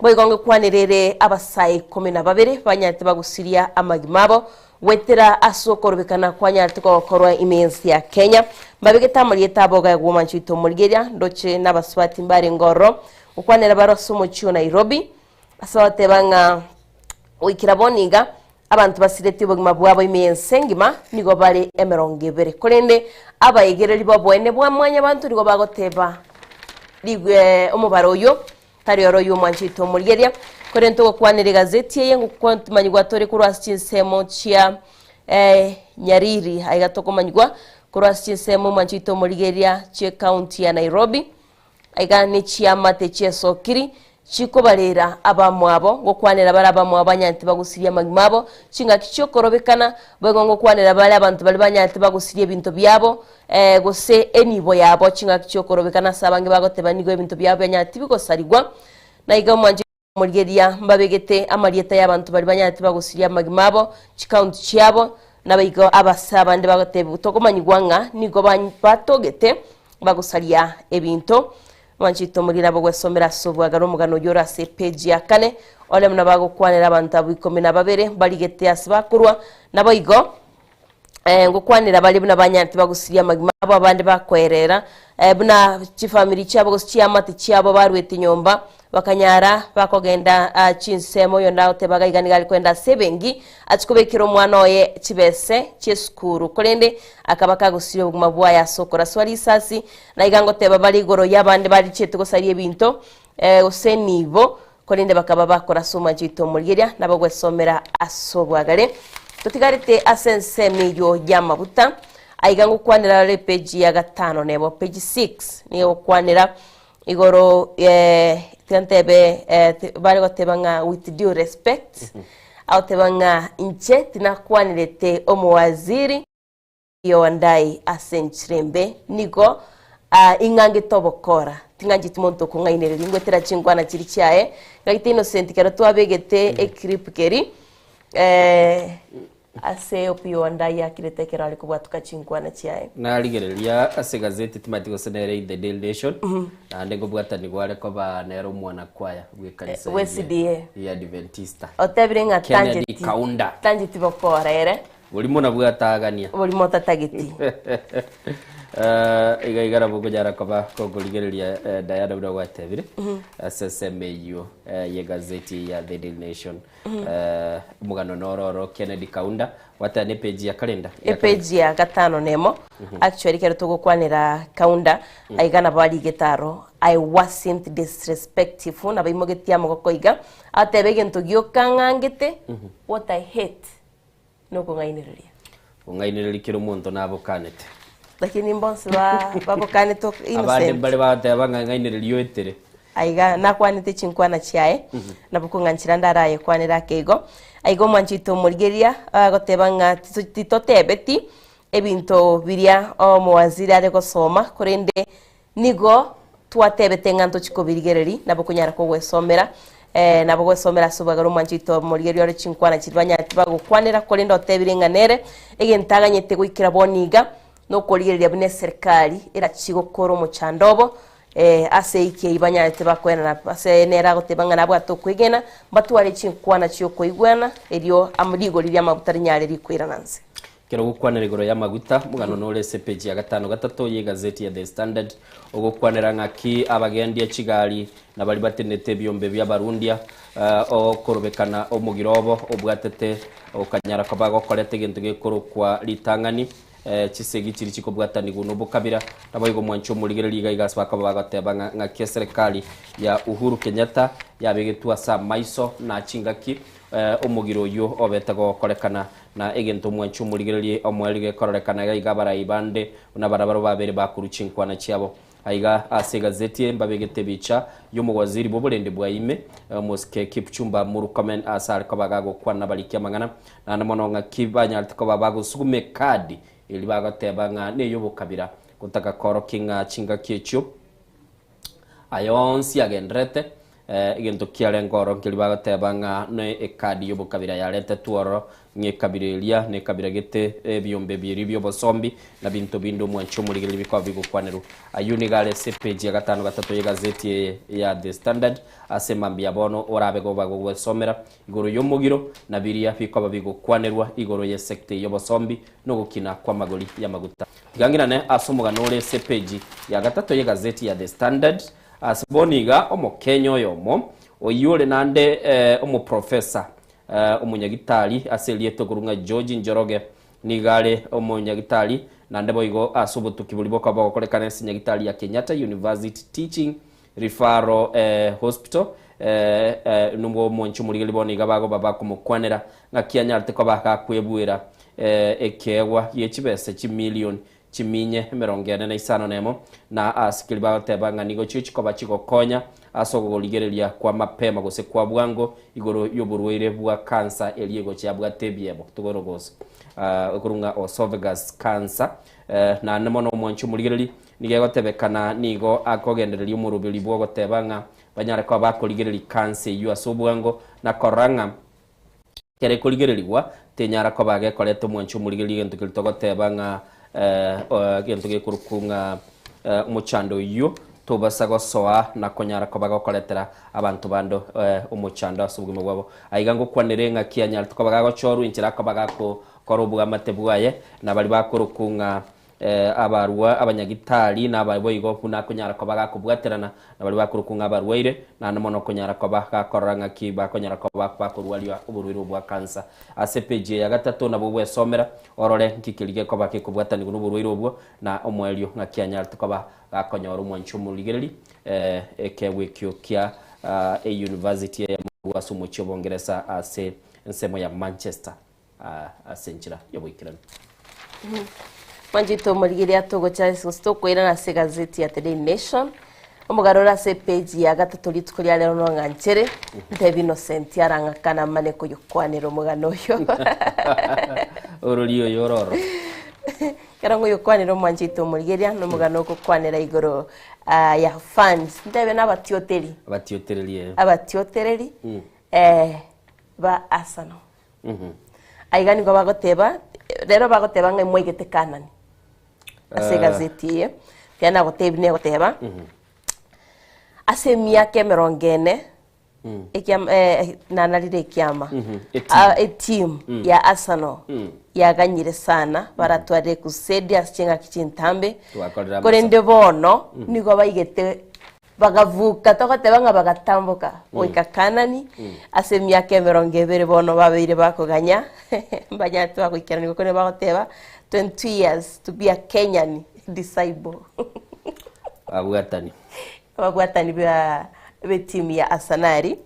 boigo ngokwanera ere abasae ikomi na babere banyarete bagosiria amagima abo goetera ase okorobekana kwanyarete gokorwa ime y'ense ya Kenya. Mbabegete amarieta abo gaiga omoanchi oito omorigeria ndoche nabasubati mbarenge ororo gokwanera bare ase omochie o Nairobi ase bagoteba ng'a goikera bono iga Abanto basiretie obogima bwabo ime y'ense engima nigo bare emerongo ebere, korende abaegereri b'oboene bwa Mwanyabanto nigo bagoteba, Rigwe omobaro oyo tari oro oy'omwanchete omorigereria. Korende togokwanera egazeti eye ngokomanyigwa tore korwa ase chinsemo chia Nyariri, aiga tokomanyigwa korwa ase chinsemo omwanchete omorigereria chi'ecounty ya Nairobi. Aiga nechiamate chi'esokiri chikobarera abamwabo, ngokwanera bare abamwabo banyarete bagusirie amagima abo, chingaki chi'okorobekana, boigo ngokwanera bare abanto baria banyarete bagusirie ebinto biabo, gose enibo yabo chingaki chi'okorobekana ase abange bagoteba nigo ebinto biabo bianyarete tibigosarigwa. Na iga omwancho Omorigereria mbabegete amarieta y'abanto baria banyarete bagosiria amagima abo, chikaunti chiabo, naboigo abase abande bagotebigwa tokomanyigwa ng'a nigo batogete bagosaria ebinto. Mwanchete omoriri nabo gwesomera ase obwagare omogano oyio ore ase epeji ya kane, ore buna bagokwanera abanto abwo ikomi na babere barigete ase bakorwa, naboigo ngokwanera bare buna banyarete bagosiria amagima abo abande bakoerera buna chifamiri chiabo gose chiamate chiabo baruete nyomba bakanyara bakogenda chinsemo oyonde agoteba iga iga nigo are kogenda ase ebenki achie kobekera omwana oye chibese chi'esukuru korende akaba kagosiria obogima bwaye ase okoraswa risasi na iga ngoteba bare igoro y'abande barichiete gosaria ebinto gose nibo Korende bakaba bakorasa omwancho oito omorigeria, na bagwesomera ase obwagare. Totigarete ase ensemo eyio y'amaguta. Aiga ngokwanera are epeji ya gatano nebo, page 6, nigo egokwanera igoro tiga ntebe bare goteba ng'a with due respect, agoteba ng'a inche tinakwanerete omowaziri, Yondai ase enchera embe, nigo ing'angete obokora, ting'ancheti monto okong'ainereria, ingwetera chinkwana chiria chiaye. Ng'agete Innocent kero twabegete eclip keri ase Opiyo Wandayi akirete ekero are kobwatuka chinkwana chiaye. Narigereria ase egazeti timanyeti gose nere in the Daily Nation, naende nkobwatanigwa are koba nere omwanakwaya bw'ekanisa Bwe CDA. ya Adventista. Otebire ng'a Kennedy tancheti Kaunda. tancheti bokora ere. Borimo nabwo atagania. Borimo otatageti. Eh, iga iga nabo okonyara koba gokorigereria eh, Diana buna gwatebire ase ensemo eyio eh, y'egazeti ya The Daily Nation. Eh, omogano noro oro Kennedy Kaunda gwateba ne page ya kalenda ya kalenda. Epage ya gatano nemo actually ekero togokwanera Kaunda aiga nabo arigete aro I wasn't disrespectful nabo aimogetie amagoko iga atebe egento gioka ng'angete what I hate nokong'ainereria. Ong'ainereria kera omonto nabokanete. Lakini mbonsi ba babokanete ok Abande innocent. mbare bagoteba ng'a ng'ainereria oetere. Aiga nakwanete chinkwana chiaye, nabo kong'anchera ndarayekwanere ake igo. Aiga omwanchi oito omorigereria agoteba ng'a tito titotebeti ebinto biria omowaziri are gosoma, korende Nigo twatebete ng'a ntochie kobirigereria, nabo konyara kogwesomera, eh, nabo gwesomera ase obwegare omwancho oito omorigereria ore chinkwana chiria banyarete bagokwanera, korende otebire ng'a nere egento aganyete goikera bono iga, nokorigereria buna eserikari erachie gokora omochando obo, eh, ase eiki eyio banyarete bakoenana ase nere agoteba ng'a nabwate okwegena, mbatware chinkwana chiokoigwana, erio amo rigori ri'amaguta rinyare rikoirana nse. Ekero ogokwanera igoro y'amaguta, omogano nore ase epeji ya gatano gatato y'egazeti ya The Standard, ogokwanera ng'aki abagendia chigari na baria batenenete ebiombe bi'abarundia okorobekana omogiro obo obwatete okanyara koba gokoreta egento gekorokwa ritang'ani chisegi chiria chikobwatanigwa nobokabira. Naboigo mwanche omorigereria iga iga ase bakoba bagoteba ng'a ng'aki eserekari ya Uhuru Kenyatta yabegetwe ase amaiso na chingaki omogiro oyio obete gokorekana Na egento omwanchi omorigererie omoerio gekororekana iga iga abarai bande buna barabaro babere bakorua chinkwana chiabo. Aiga ase egazeti eye mbabegete ebicha y'omowaziri bw'oborende bwa ime, omosike Kipchumba Murkomen ase are koba gagokwana nabariki amang'ana, naende mono ng'aki banyarete koba bagosuguma ekadi eria bagoteba ng'a ney'obokabira gotaka koorokia ng'a chingaki echio Aya onsi agendererete, egento kiarenge ororo nkeria bagoteba ng'a ne ekadi y'obokabira yaretetwe ororo, ng'a ekabira eria nekabira gete ebiombe biria bi'obosombi, na binto binde omwanchi omorigereria bikoba bigokwanerwa. Ayio nigo are ase epeji ya gatano gatato y'egazeti eye ya The Standard, ase mambia bono orabe goba gogwesomera igoro y'omogiro, na biria bikoba bigokwanerwa igoro y'esecta eye y'obosombi, na ogokina kw'amagori y'amaguta. Tiga ng'irane ase omogano ore ase epeji ya gatato y'egazeti ya The Standard. Ase bono iga Omokenya oyomo, oyio ore naende omoprofesa, omonyagitari ase erieta okorwa ng'a George Njoroge, nigo are omonyagitari naende boigo ase obotuki boria bokoba bogokorekana ase enyagitari ya Kenyatta University Teaching Referral Hospital, nobwo omonche omorigereria bono iga bagoba bakomokwanera ng'aki anyarete koba gakwebuera ekeegwa gie chibesa chimilion chiminye emerongo ene na isano nemo, na ase keria bagoteba ng'a nigo chio chikoba chigokonya ase okorigereria kwa mapema gose kwa bwango igoro y'oborwaire bwa cancer eria egochia yabwate ebiebo togoro gose okorwa ng'a oesophagus cancer. Naende mono omwanchi omorigereria nigo egotebekana nigo akogendereria omoroberi bw'ogoteba ng'a banyare koba bakorigereria cancer eyio ase obwango na korora ng'a Ekero ekorigererigwa, tenyara koba gekoreta omwancho omorigereria egento keria togoteba ng'a egento gekorokwa ng'a omochando oyio tobasa gosoa na konyara koba gokoretera abanto bande omochando ase obogima bwabo. Aiga ngokwanere ng'aki anyarete koba gagochorwa enchera akoba gakokora oboamate bwaye na baria bakorokwa ng'a Abarua, abanyagitari, na abaye boigo, buna akonyara koba gakobwaterana na baria bakorokwa ng'a abarwaire, naende mono okonyara koba gakorora ng'aki bakonyara koba bakorwaria oborwaire obwo bwa kansa. Ase epeji eye ya gatato nabo ogwesomera orore nki keria gekoba gekobwatanigwa noborwaire obwo, na omoerio ng'aki anyarete koba gakonyora omwanchi omorigereri ekeegwa ekio kia eyunivasiti eyemo korwa ase omochie o Bongeresa ase ensemo ya Manchester. ase enchera y'oboikeranu. Mwanchete omorigereria togocha gose tokoirana ase egazeti ya The Daily Nation omogaro ore ase epeji ya gatato rituko ria rero nong'anchere ntebi Innocent arang'akana mane koyokwanera omogano oyo Orori oyo ororo. Ekero ngoyokwanera omwanchete omorigereria nomogano ogokwanera igoro ah, ya fans ntebe na abatiotereri Abatiotereri eh. abatiotereri eh, ba Arsenal Aiga nigo bagoteba, rero bagoteba ng'a mwaigete Kanani ase egazeti eye. Tiga nagotebi negoteba, ase emiaka emerongo ene, Ekiama eh, nanarire ekiama. Mhm, e team. Ah, e team Mm. ya Arsenal Mm. yaganyire sana baratwarire crusade ase ching'aki chintambe Twakorire amasa. korende bono Mm. nigo baigete bagavuka togoteba ng'a bagatamboka goika Kanani Mm. ase emiaka emerongo ebere bono babeire bakoganya mbanyarete bagoikeranigwa korende bagoteba 22 years to be a Kenyan disciple. Babwatani. Ababwatani ba b'etimu ya Arsenali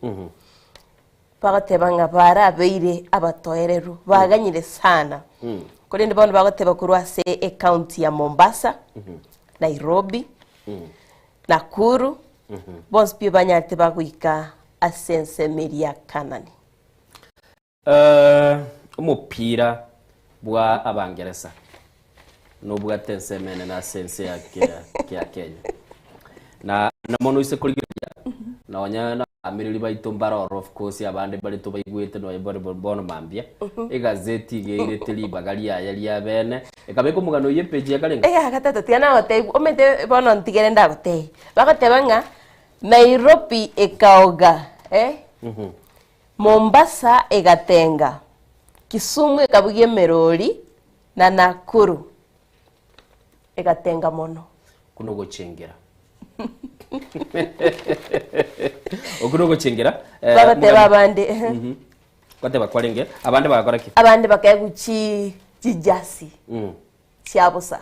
bagoteba ng'a barabeire abatoereru, baganyire sana. Korende bono bagoteba korwa ase ecounty ya Mombasa, Nairobi, Nakuru, bonsi pi banyarete bagoika ase ensemo eria ya Kanani. Eh, omopira bwa abangeresa nobwate ensemo enene ase ense ya ke- ya Kenya. Na na mono ise korigereria nonya na abamireri baito mbare ororo of course abande mbare tobaigwete nonya bore bono mambia egazeti iga eirete ribaga riaye ria bene ekabeka omogano oyio epeji ya karenga Eya gatato tiga nagotebia omanyete bono ntigere ndagotebie. Bagoteba ng'a Nairobi ekaoga eh, Mombasa egatenga, Kisumu ekabugia emerori, na Nakuru egatenga mono. Okwo nogochengera. Okwo nogochengera. Eh, Bagateba mugani- abande, ehe. Goteba kwarenge, abande bagakora ki? Abande bakaegwa chi chijasi chia bosa.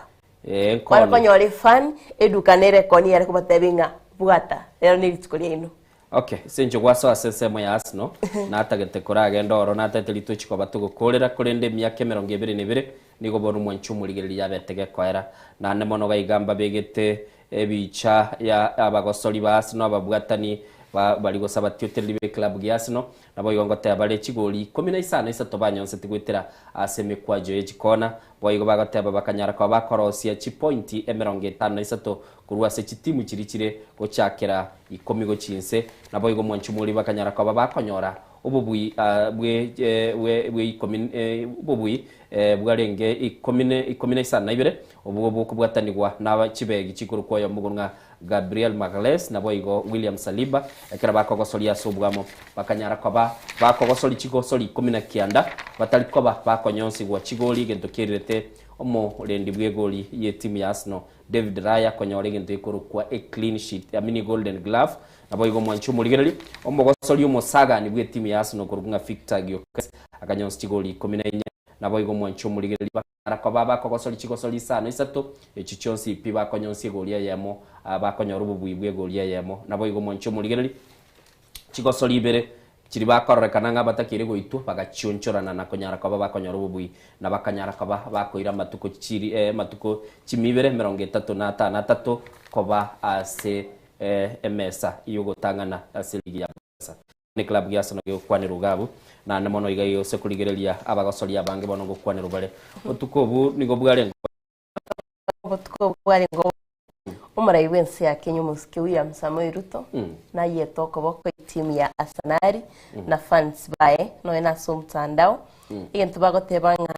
Eh, Kware nkoni. konyora efan, eduka nere ekoni yare kobatebia ng'a bwata, rero ne rituko riaino. Okay, ase inche gwasoa ase ensemo ya Arsenal, natagete koragende oro, natagete rituo koba togokorera, korende emiaka emerongo ebere na ebere, nigo bono omwanchi omorigereria yabete gekoera. Naende mono gaiga mbabegete ebicha ya abagosori ba Arsenal, ababwatani ba bari gose abatiotereri b'eclub gia Arsenal, Naboigo ngoteba bare chigori ikomi na isano isato banyonseti goetera ase emekwajo ye chikona. Boigo bagoteba bakanyara koba bakorosia chipointi emerongo etano na isato korwa ase chitimu chiria chire gochakera ikomi gochia inse. Naboigo mwanchumori bakanyara koba bakonyora obobui bwe bwe ikomi obobui bwarenge ikomi na ikomi na isano na ibere, obwo bokobwatanigwa na chibegi chikorokwa oyomo ng'a Gabriel Magalhaes naboigo William Saliba, ekero bakogosoria ase obwamo, bakanyara koba bakogosoria chigosori ikomi na kianda, batari koba bakonyonsigwa chigori, egento kierirete omorendi bw'egori y'etimu ya Arsenal David Raya konyora egento gekorokwa e clean sheet, I mean golden glove. Naboigo omwanchi omorigereria, omogosori omosagani bw'etimu ya Arsenal okorokwa ng'a Victor Gyokeres akanyonsi chigori ikomi na inye. Naboigo omwanchi omorigereria, Koba bakogosoria chigosori isano isato, echio chionsi pi bakonyonsia egori eyemo, bakonyora obobui bw'egori eyemo. Naboigo mwanche omorigererie chigosori ibere chiria bakororekana ng'a batakeire goitwa, bagachionchorana na konyara koba bakonyora obobui, na bakanyara koba bakoira amatuko chiri amatuko chimia ibere emerongo etato na atano atato koba ase emesa y'ogotang'ana ase ligi ya Ne club gia Arsenal gegokwanerwa iga abwo, naende mono iga gose korigereria abagosoria abange bono ngokwanerwa bare. Obotuko obwo nigo bwarenge Obotuko obwo bwarenge obo omorai bw'ense ya Kenya omosike William Samoei Ruto nayete okoboko etimu ya Arsenal na fans baye nonya nase omotandao egento bagoteba ng'a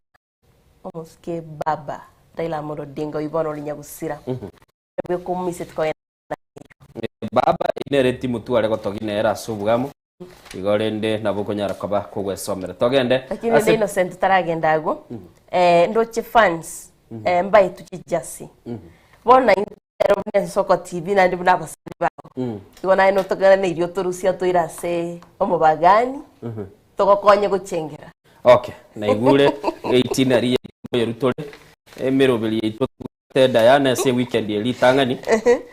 omosike baba Raila Amolo Odinga oyio bono ore nyagusira bwekomomiseti kogenda Baba, eyio nere etimu tware gotogia nere ase obwamo, igo rende nabo okonyara koba kogwesomera. Togende Lakini rende ase Innocent taragenda agwo eh, ndoche fans eh, mbaetwe chijasi bono naintwe rero buna ensoko TV naende buna abasani bao igo naye notoganeiri otorusie otoire ase omobagani togokonye gochengera. Okay, naigure eitina riria oyoru tore emeroberi yaito Te Diana ase weekend ye ritang'ani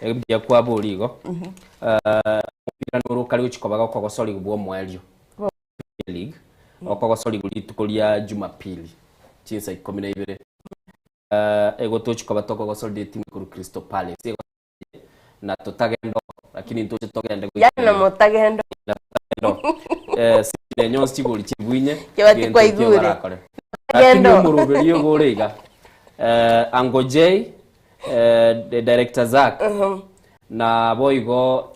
mbuya kwabori igo omopira noro okare gochia koba gokogosorigwa bwa omoerio Premier League okogosorigwa rituko ria Jumapili chinsa ikomi na ibere egotochi koba tokogosorire etimu ekorwa Crystal Palace na totagenda oo lakini ntoche togende Yani na motagenda na totagenda oo eh sine nyonsi chigori chibwinye Kebati gento kwaigure. ekio barakore lakini Tagenda oo. omoroberi ogo ore iga eh Uncle J eh the director Zack na boigo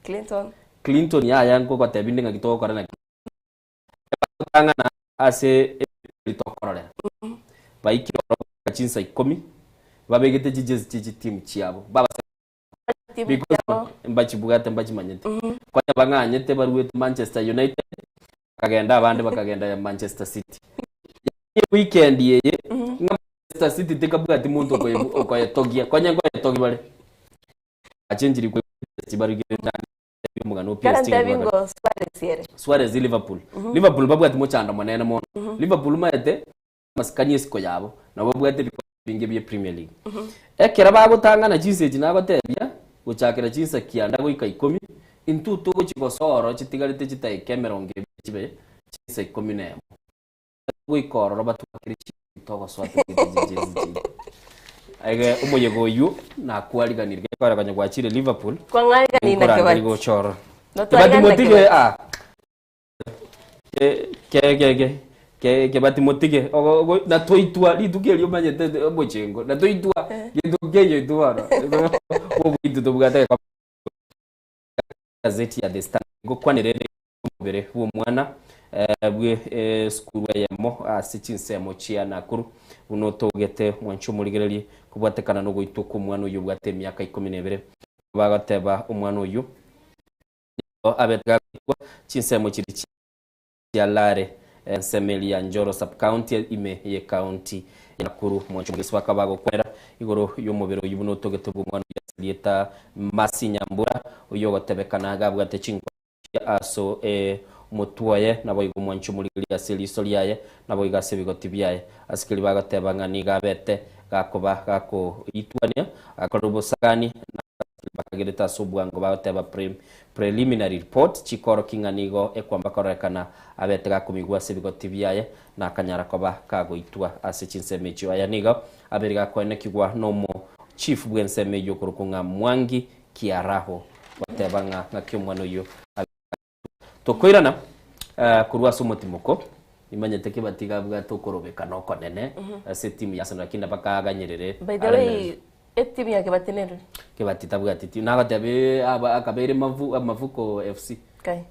Clinton Clinton yaya nkogotebia inde ng'aki togokora naki Bagotang'ana ase ebirori tokororera, baikire ororo goika chinsa ikomi, babegete chijezi chie chitimu chiabo, babase Timu because chiabo. mbachibwate mbachimanyete. Konya bang'anyete baruete Manchester United, bakagenda abande bakagenda Manchester City. Yaani weekend eye, ng'a Manchester City tekabwati monto okoye- okoyetogia, konya nkoyetogia bare. Bachenchiri kwe PSG barigere ndani omogano o PSG Karantebi ng'a ngo Suarez ere. Suarez Liverpool. Liverpool babwati mochando monene mono. Liverpool maete amasikani esiko yabo, nabo babwate ebikombe ebinge bie Premier League. Ekero bagotang'ana chinsa echi nagotebia, gochakera chinsa kianda goika ikomi, intwe togochia gosoa ororo chitigarete chidakika emerongo ebere chibe chinsa ikomi na emo. Goika ororo batwakere chinguru togosoa tobwate chijezi chiaito. Ege omoyega oyio nakwariganirie gekogera konya gwachire Liverpool, Kwang'ariganirie na nkorangeria Kebati. gocha ororo. Notwariganire Kebati na motige Kebati. ah. Ke ke ke ke ke Kebati motige ogo ogo natoitwa rituko erio omanyete omochengo natoitwa gento nkeiyo intwe bono oboito tobwate gekombe Gazeti ya The Standard ngokwanera ere omobere bw'omwana bwe esukuru eyemo ase chinsemo chia Nakuru buna otogete mwanche omorigererie kobwatekana nogoitwa kw'omwana oyio obwate emiaka ikomi na ebere. Bagoteba omwana oyio nigo abete gagoitwa chinsemo chiria chia Lare ensemo eria ya Njoro sub-county ime ye county ya Nakuru. Mwanche omorigererie bakaba bagokwanera igoro y'omobere oyio buna otogete bw'omwana oyio ase erieta Mercy Nyambura oyio ogotebekana gabwate chinkoro chia aso omotwe oye, naboigo omwanche omorigererie ase eriso riaye, naboigo ase ebigoti biaye. Ase keria bagoteba ng'a nigo abete gakoba gakoitwania, agakorera obosagani, na bakagerete ase obwango bagoteba preliminary report chikorokia ng'a nigo ekwamba kororekana abete gakomigwa ase ebigoti biaye na akanyara koba kagoitwa ase chinsemo echio. Aya nigo abere gakoenekigwa nomo chief bw'ensemo eyio okorokwa ng'a Mwangi Kiaraho goteba ng'a ng'aki omwana oyio abe gagoitwa. Tokoirana korwa ase omotimoko nimanyete Kibati iga abwate okorobekana okonene ase etimu ya Arsenal lakini nabakaganyerere By the aremereri. way, etimu ya Kibati nerori? Kibati tabwati timu nagoteba aba akabeire mavu Mavuko FC. Kai.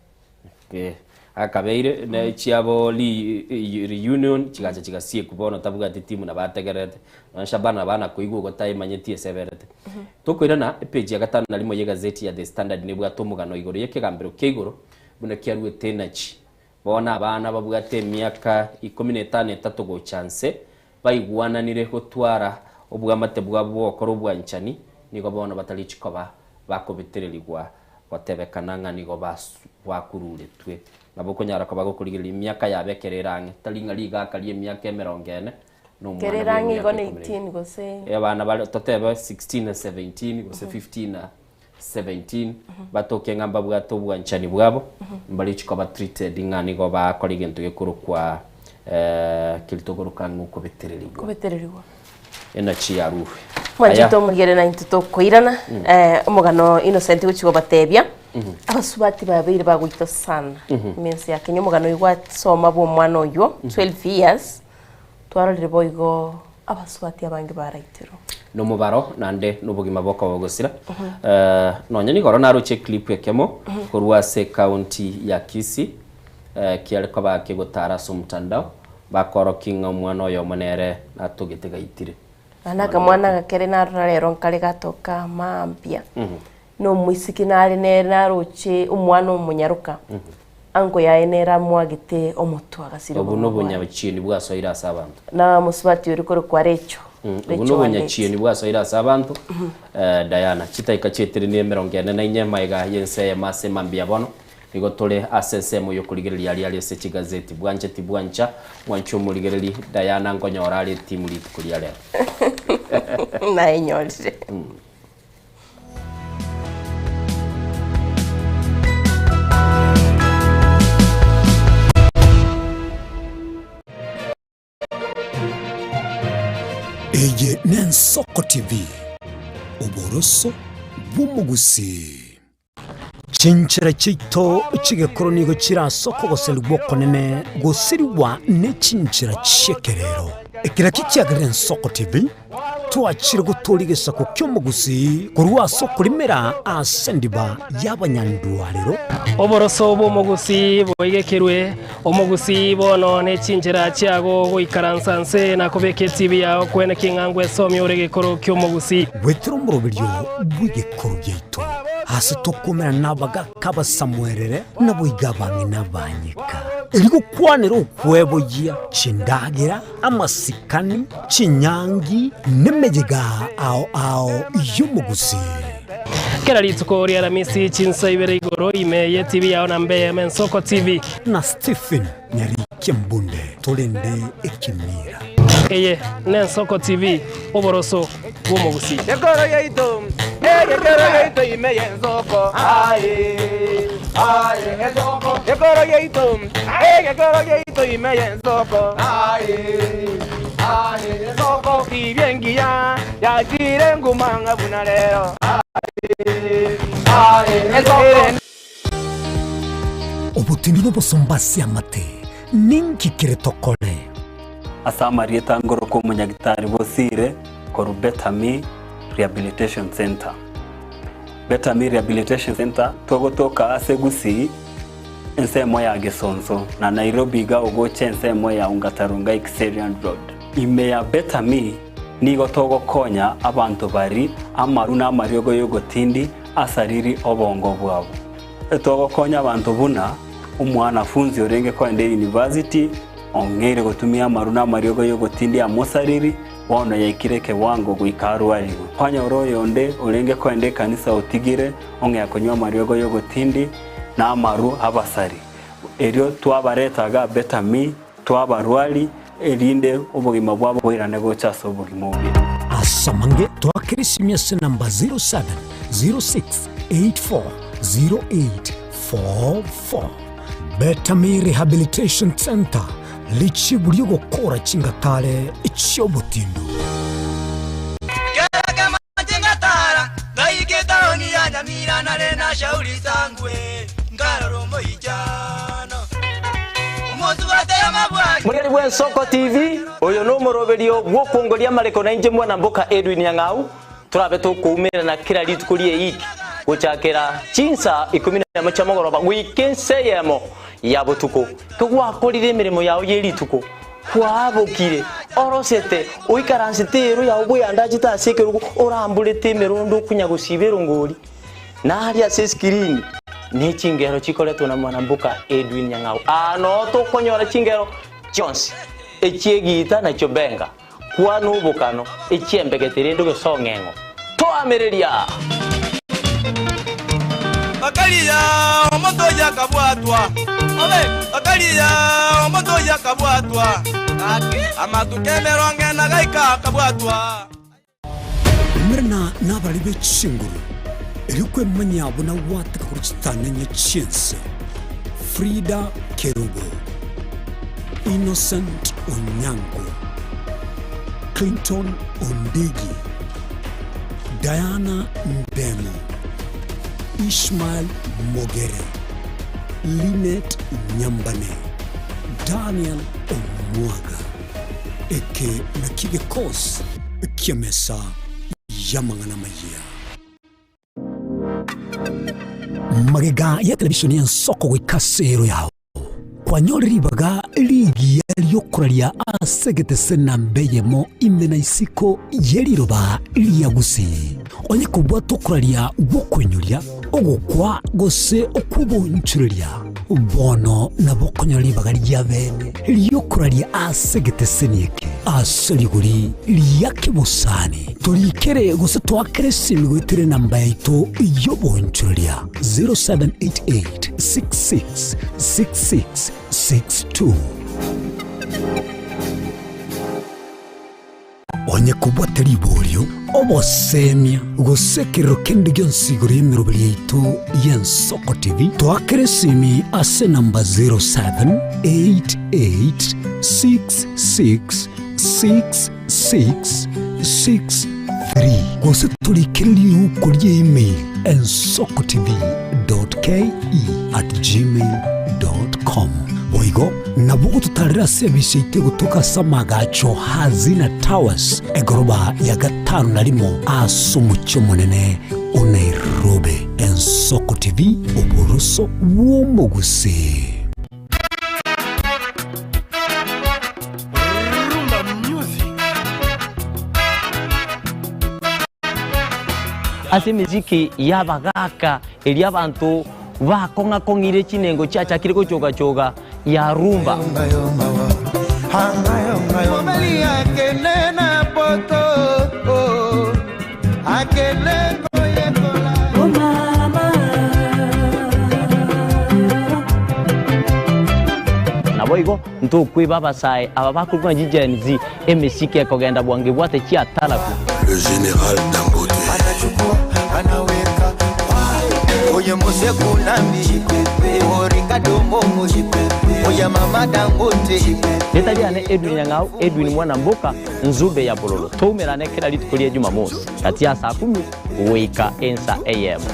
Eh, akabeire ne chiabo ri reunion chigacha chigasiekwa bono tabwati timu nabo ategererete nonya Shabana nabo anakoigwa igo taemanyeti ase eberete. Tokoirana epage ya gatano na rimo ya egazeti ya The Standard nebwate omogano igoro y'ekegambero kia igoro buna kiaruete energy. Bono abana babwate emiaka ikomi na etano etato gocha nse baigwananire gotwara obwamate bwabo bw'ogokora obwanchani, nigo bono batarichi koba bakobetererigwa gotebekana ng'a nigo bakururetwe. Nabo okonyara koba gokorigereria emiaka yabo ekero ere ang'e, tari ng'a rigaka ri'emiaka emerongo ene, na Ekero omwana ere ang'e igo bw'emiaka na ikomi na 18 gose. Abana bare totebe 16 na 17 gose 15 na 17 batoke ng'a mbabwate obwanchani bwabo, mbarichi koba treated ng'a nigo bakora egento gekorokwa keria tokoroka ng'a okobetererigwa. Kobetererigwa. Energy ya ruhwe. Mwanchete Aya. omorigere na intwe tokoirana omogano Innocent gochia gobatebia abasubati babeire bagoitwa sana ime ense ya Kenya omogano oyio gwasoma bwa omwana oywo 12 years twarorire boigo abasubati abange baraitirwe. Nomobaro naende nobogima bokoba gosira. Nonya nigoro naroche eclip ekemo korwa ase ecounty ya Kisii kiare koba kegotara ase omotandao bakorokia ng'a omwana oyomo nere natogete gaitire. Naende akamwana gakere narora rero nkare gatoka mambia, na omoiseke nare nere naroche omwana omonyaroka, ango yaye nere amwagete omotwe agasira Obwo obogima bwaye. nobonyachieni bwasoire ase abanto. Na mosubati oria korokwa Rachel, Obwo Rachel Wandeti. nobonyachieni bwasoire ase abanto. Diana, chidakika chietire ne emerongo ene na inye magega y'ense eyemo ase mambia bono. Nigo tore ase ensemo y'okorigereria aria are ase chigazeti. Bwanche tibwancha, mwanche omorigereri Diana nkonyora are etimu rituko ria rero. Nayenyorire. Eye n'Ensoko TV, oboroso bw'omogusii. Chinchera chiaito chi'egekoro nigo chire ase okogoserigwa okonene gosirigwa ne chinchera chi'ekerero. Ekero ekio kiagerire Ensoko TV Twachire gotooria egesaku ki'omogusii korwa ase okorimera ase endiba y'abanyandwarero. Oboroso bw'omogusii boigekerwe, omogusii bono ne chinchera chiago goikaransa nse na kobeka etibi yao kwene king'angwa esomi ore egekoro ki'omogusii. Goetera omoroberio bw'egekoro giaito. Ase tokomerana nabagaka abasamuerere, naboigo abang'ina abanyeka. Erio gokwanera okweboyia chindagera, amasikani, chinyangi, nemeyega ao ao y'omogusii. Kera rituko ria Aramisi chinsa ibere igoro ime ye TV yao na mbe eme Ensoko TV. Na Stephen Nyarikia Mbunde torende ekemira. Eye n'Ensoko TV, oboroso bw'omogusii. Ekoro yaito, egekero yaito ime y'ensoko, aye, aye, ensoko. Ekoro yaito, egekero yaito ime y'ensoko, aye, aye, ensoko. Tibia engiya yachire nguma ng'a buna rero, aye, aye, ensoko. Obotindi nobosomba ase amate, ninki kere tokore? Ase amarieta ngoroka omonyagitari bosire korwa Betami Rehabilitation Centre. Betami Rehabilitation Centre togotoka ase Gusii ensemo ya Gesonso na Nairobi iga ogocha ensemo ya Ongata Rongai Kiserian Road. Ime ya Betami nigo togokonya abanto bari amaru na amariogo yogotindi asariri obongo bwabo. Togokonya abanto buna omwanafunzi orenge kogenda eyunivasiti ong'eire gotumia amaru na amariogo y'ogotindia amosariri, bono yaikire ekewango goika arwarigwe. Kwanyora oyonde orenge kogenda ekanisa otigire ong'ea konywa amariogo y'ogotindi na amaru abasari. Erio twabareta iga Betami, twabarwari, erinde obogima bwabo boirane gocha ase obogima obuya. Ase amange toakere esimi ase namba 0706840844. Betami Rehabilitation Centre, richibu ri'ogokora chingatare chi'obotindu. Chingatara, ngaika etaoni ya Nyamira nare na Shauri Sangwe, nkarora omoichano. Omosubati amabwaki. Morigereria bw'Ensoko TV, oyo nomoroberio bw'okwongoria amareko na inche mwana mboka Edwin Nyang'au, torabe tokoumerana kera rituko ri'eiki gochakera chinsa ikomi na emo chia mogoroba goika ensa eyemo ya botuko. Kegwakorire emeremo yao ye rituko, Kwabokire, orosete, oikaransete eero yao bweyandachete ase ekerogo, oramborete emerondo okonya gosiba erongori, na aria ase esikirini ne chingero chikoretwa na mwanamboka Edwin Nyang'au. Aa noo tokonyora chingero chionsi, echi'egiita na chiobenga, kwana obokano, echi'embegete rende gose ong'eng'o. Toamereria! Bakaria omonto oyio akabwatwa, bakaria omonto oyio akabwatwa, amatuko emerongo ena gaika akabwatwa. Umerana nabarari be chinguru, erio kwemanyia buna gwateka korwa chitang'anya chi'ense. Frida Kerubo, Innocent Onyango, Clinton Ondigi, Diana Ndemo, Ishmael Mogere, Linet Nyambane, Daniel Omwaga. Eke nakio gekosi ki'emesa y'amang'ana amayia. Magega ya televishoni y'ensoko goika ase ero yao, kwanyorire ribaga rigiya ri'okoraria ase egetese namba eyemo ime na isiko ye riroba ria Gusii. Onye kobwata okoraria gw'okoinyoria, ogokwa, gose okw'oboonchoreria, bono nabo okonyora ribaga ri'abeene ri'okoraria ase egeteseni eke ase rigori ria kebosani. Torikere gose toakere esimi goetera enamba yaito y'oboonchoreria 0788 66 66 62. Onye kobwate riborio, obosemia, gose ekerero kende gionsi igoro y'emeroberi yaito y'Ensoko TV, toakere esimi ase enamba 0788666663 gose torikere riuko rie email ensokotv.ke@gmail.com. Boigo nabo ogototarera ase ebise yaito egotoka ase amagacho Hazina Towers, egoroba ya gatano na rimo ase omochie omonene o Nairobi. Ensoko TV, oboroso bw'omogusii. Rumba music. Ase emesiki y'abagaaka eria abanto bakong'a-kong'ire chinengo chiachakire gochoga-choga ya rumba. Naboigo ntokweba abasae aba bakorokwa ng'a chiGen Z, emesiki ekogenda bwango ebwate chiataraku. Le general Dangote. Anachukua, anaweka oye musekunambi orikadomomo oya mama Dangote. Rieta riane Edwin Nyang'au, Edwin Mwanamboka, Nzube ya Bololo. Toumerane kera rituko ria Jumamosi, gati ya saa kumi goika ensa eyemo.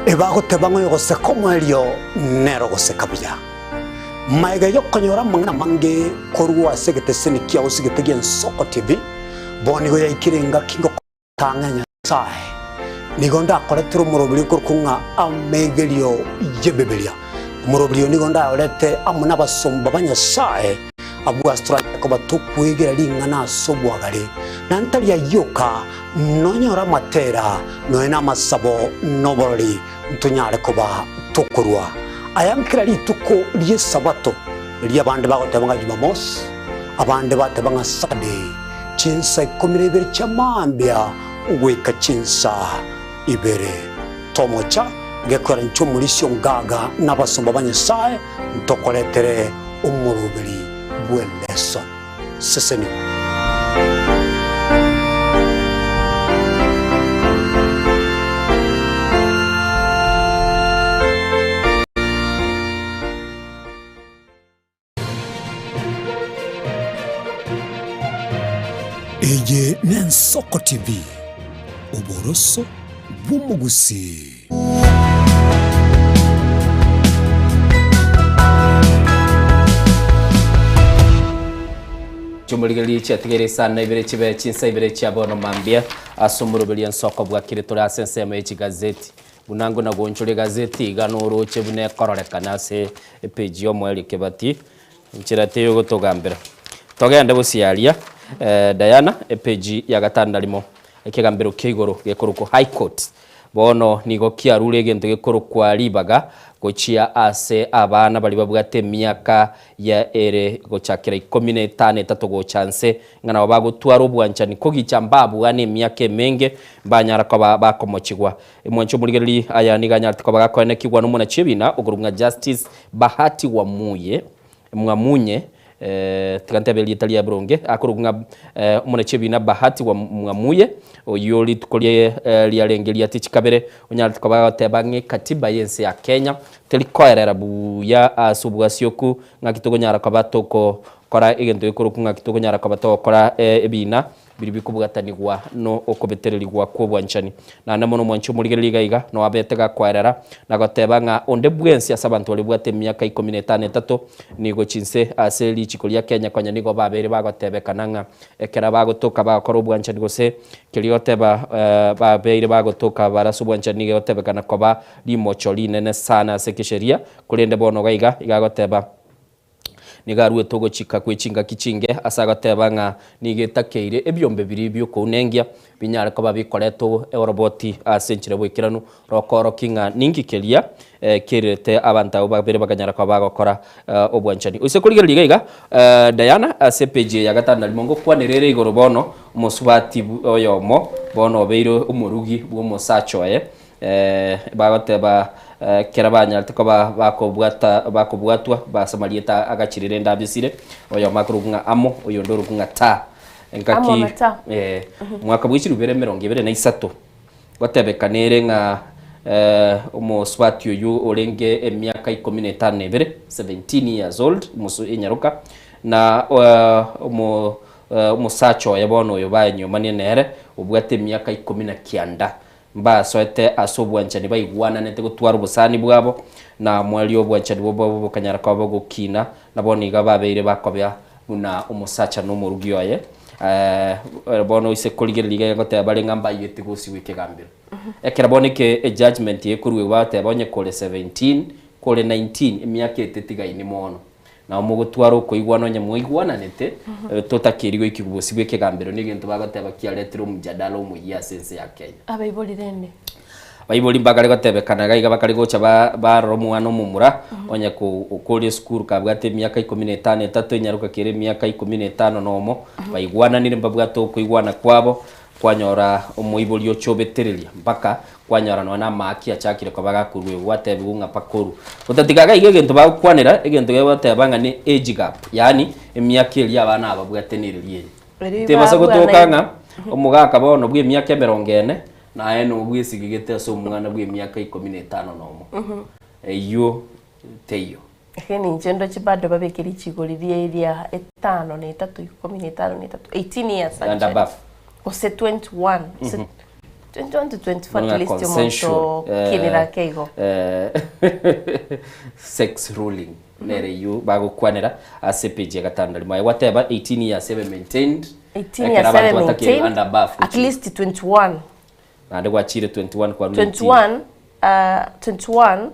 Ebagoteba ng'a oyogoseka omoerio nere ogoseka buya. Magega y'okonyora amang'ana amange korwa ase egeteseni kiao osigete gi'Ensoko TV, bono nigo yaikire engaki ngokotang'a Nyasae. Nigo ndakoretere omoroberio okorokwa ng'a Amegerio y'Ebibilia. Omoroberio oyo nigo ndayorete amo nabasomba ba Nyasae, abwo ase toranyare koba tokwegera ring'ana ase obwagare, na ntari ayio oka, Nonyore amatera, nonya namasabo, na oborori, ntonyare koba tokorua aya nkera rituko ri'Esabato, erio abande bagoteba ng'a Jumamosi, abande bateba ng'a Saturday, chinsa ikomi na ibere chia mambia goika chinsa ibere. Tomocha gekoera inche omorisia o ngaga na abasomba ba Nyasae, ntokoretere omoroberi bw'eleso. Sesenigwa. Eye n'Ensoko TV, oboroso bw'omogusii. Chimorigererie chiatigaire isano na ibere chibe chinsa ibere chia bono mambia ase omoroberio ensoko bwakire tore ase ensemo ye chigazeti. Buna ngo nagonchore egazeti iga noroche buna ekororekana ase epeji ya omoerio kebati nchera teiyo gotogambera. Togende bosio aria Diana epeji ya gatano na rimo ekegambero kia igoro gekorokwa High Court Bono nigo kiarure egento gekorokwa ribaga gochia ase abana baria babwate emiaka ya ere gochakera ikomi na etano etato gocha nse, ng'a nabo bagotwara obwanchani kogicha mbabwane emiaka emenge, mbanyara koba bakomochigwa. Mwanche omorigereria, aya nigo anyarete koba gakoenekigwa nomonachi ebina okorokwa ng'a Justice Bahati Wamuye, Mwamunye, tiga ntebe erieta riaye boronge, akorokwa ng'a omonachi ebina Bahati wa Mwamuye, oyio rituko rie riarenge ria tichi kabere, onyarete koba agoteba ng'a ekatiba y'ense ya Kenya teri koerera buya ase obwasioku ng'aki tokonyara koba togokora egento gekorokwa ng'aki tokonyara koba togokora ebina biria bikobwatanigwa no okobetererigwa kw'obwanchani. Naende mono omwanchi omorigereria iga iga no abete gakoerera na goteba ng'a onde bwensi ase abanto baria bwate emiaka ikomi na etano etato nigo chinse ase richiko ria Kenya konya nigo babeire bagotebekana ng'a ekero bagotoka bagokora obwanchani gose keria goteba babeire bagotoka bare ase obwanchani nigo egotebekana koba rimocho rinene sana ase ekesheria korende bono iga iga iga agoteba Nigo aruete ogochika kwe chingaki chinge ase agoteba ng'a nigo etakeire ebiombe biria bi'okounengia binyare koba bikoreta oroboti ase enchera y'oboikeranu rokoorokia ng'a ninki keria kerete abanto abwo babere bakanyara koba bagokora obwanchani. Oise korigereria iga iga Diana ase epeji eye ya gatano na rimo ngokwanera ere igoro bono omosubati oyomo bono obeire omorugi bw'omosacha oye. Bagoteba Ekero banyarete koba bakobwata bakobwatwa base amarieta agachire rende abisire, oyomo akorokwa ng'a Amo, oyonde orokwa ng'a Ta. Amo Engaki na Ta. eh, mwaka bwa chilifu ibere emerongo ebere na isato, gotebekana ere ng'a omosubati oyio orenge emiaka ikomi na etano na ebere, 17 years old, omosu enyaroka, na omo omosacha oye bono oyo baenyomanire nere, obwate emiaka ikomi na kianda. Mbasoete ase obwanchani baigwananete gotwara obosani bwabo, na moerio obwanchani bwabo bokanyara koba bogokina, na bono iga babeire bakobea buna omosacha na omorugi oye. Bono ase korigereria iga egoteba bare ng'a mbaigete gosigwa ekegambero. Ekero bono eke ejudgement ekoruegwa bagoteba onye kore 17 kore 19 emiaka etetigaini mono. Nao mogotwara okoigwana onye mwaigwananete, totakeiri goikigwa bosio bw'ekegambero negento bagoteba kiaretire omjadala omoyia ase ense ya Kenya. Abaibori rende. Abaibori mbakare gotebekana iga iga bakare gocha ba barora omwana omomura onye ko okore esukuru kabwate emiaka ikomi na etano etato enyaroka kere emiaka ikomi na etano na omo, baigwananire mbabwate okoigwana kwabo, Kwanyora omoibori ochobetereria mpaka kwanyora nonya namaaki achakire koba gakoruegwa gwatebigwa ng'a pakoru. Gotatiga iga iga egento bagokwanera egento gegoteba ng'a ne age gap yaani emiaka eria abana aba babwate nereria eye. Erio Tebasa gotoka babwana ng'a omogaka bono bwa emiaka emerongo ene naye nobwesigegete ase omwana bwa emiaka ikomi na etano na omo. Eywo teiyo. Lakini inche ndoche bado babeke richiko riria ria etano na etato ikomi na etano na etato 18 years And actually above. gose 21 gose 21 to 24 Ng'a at least consensual, omonto okinire ake igo. sex ruling nere eywo bagokwanera ase epage ya gatano na rimo. Aye gwateba 18 years ebe maintained 18 ekero years abanto ebe batakeire maintained and above at least 21 Naende gwachire 21 kwarure 18. 21 ah, 21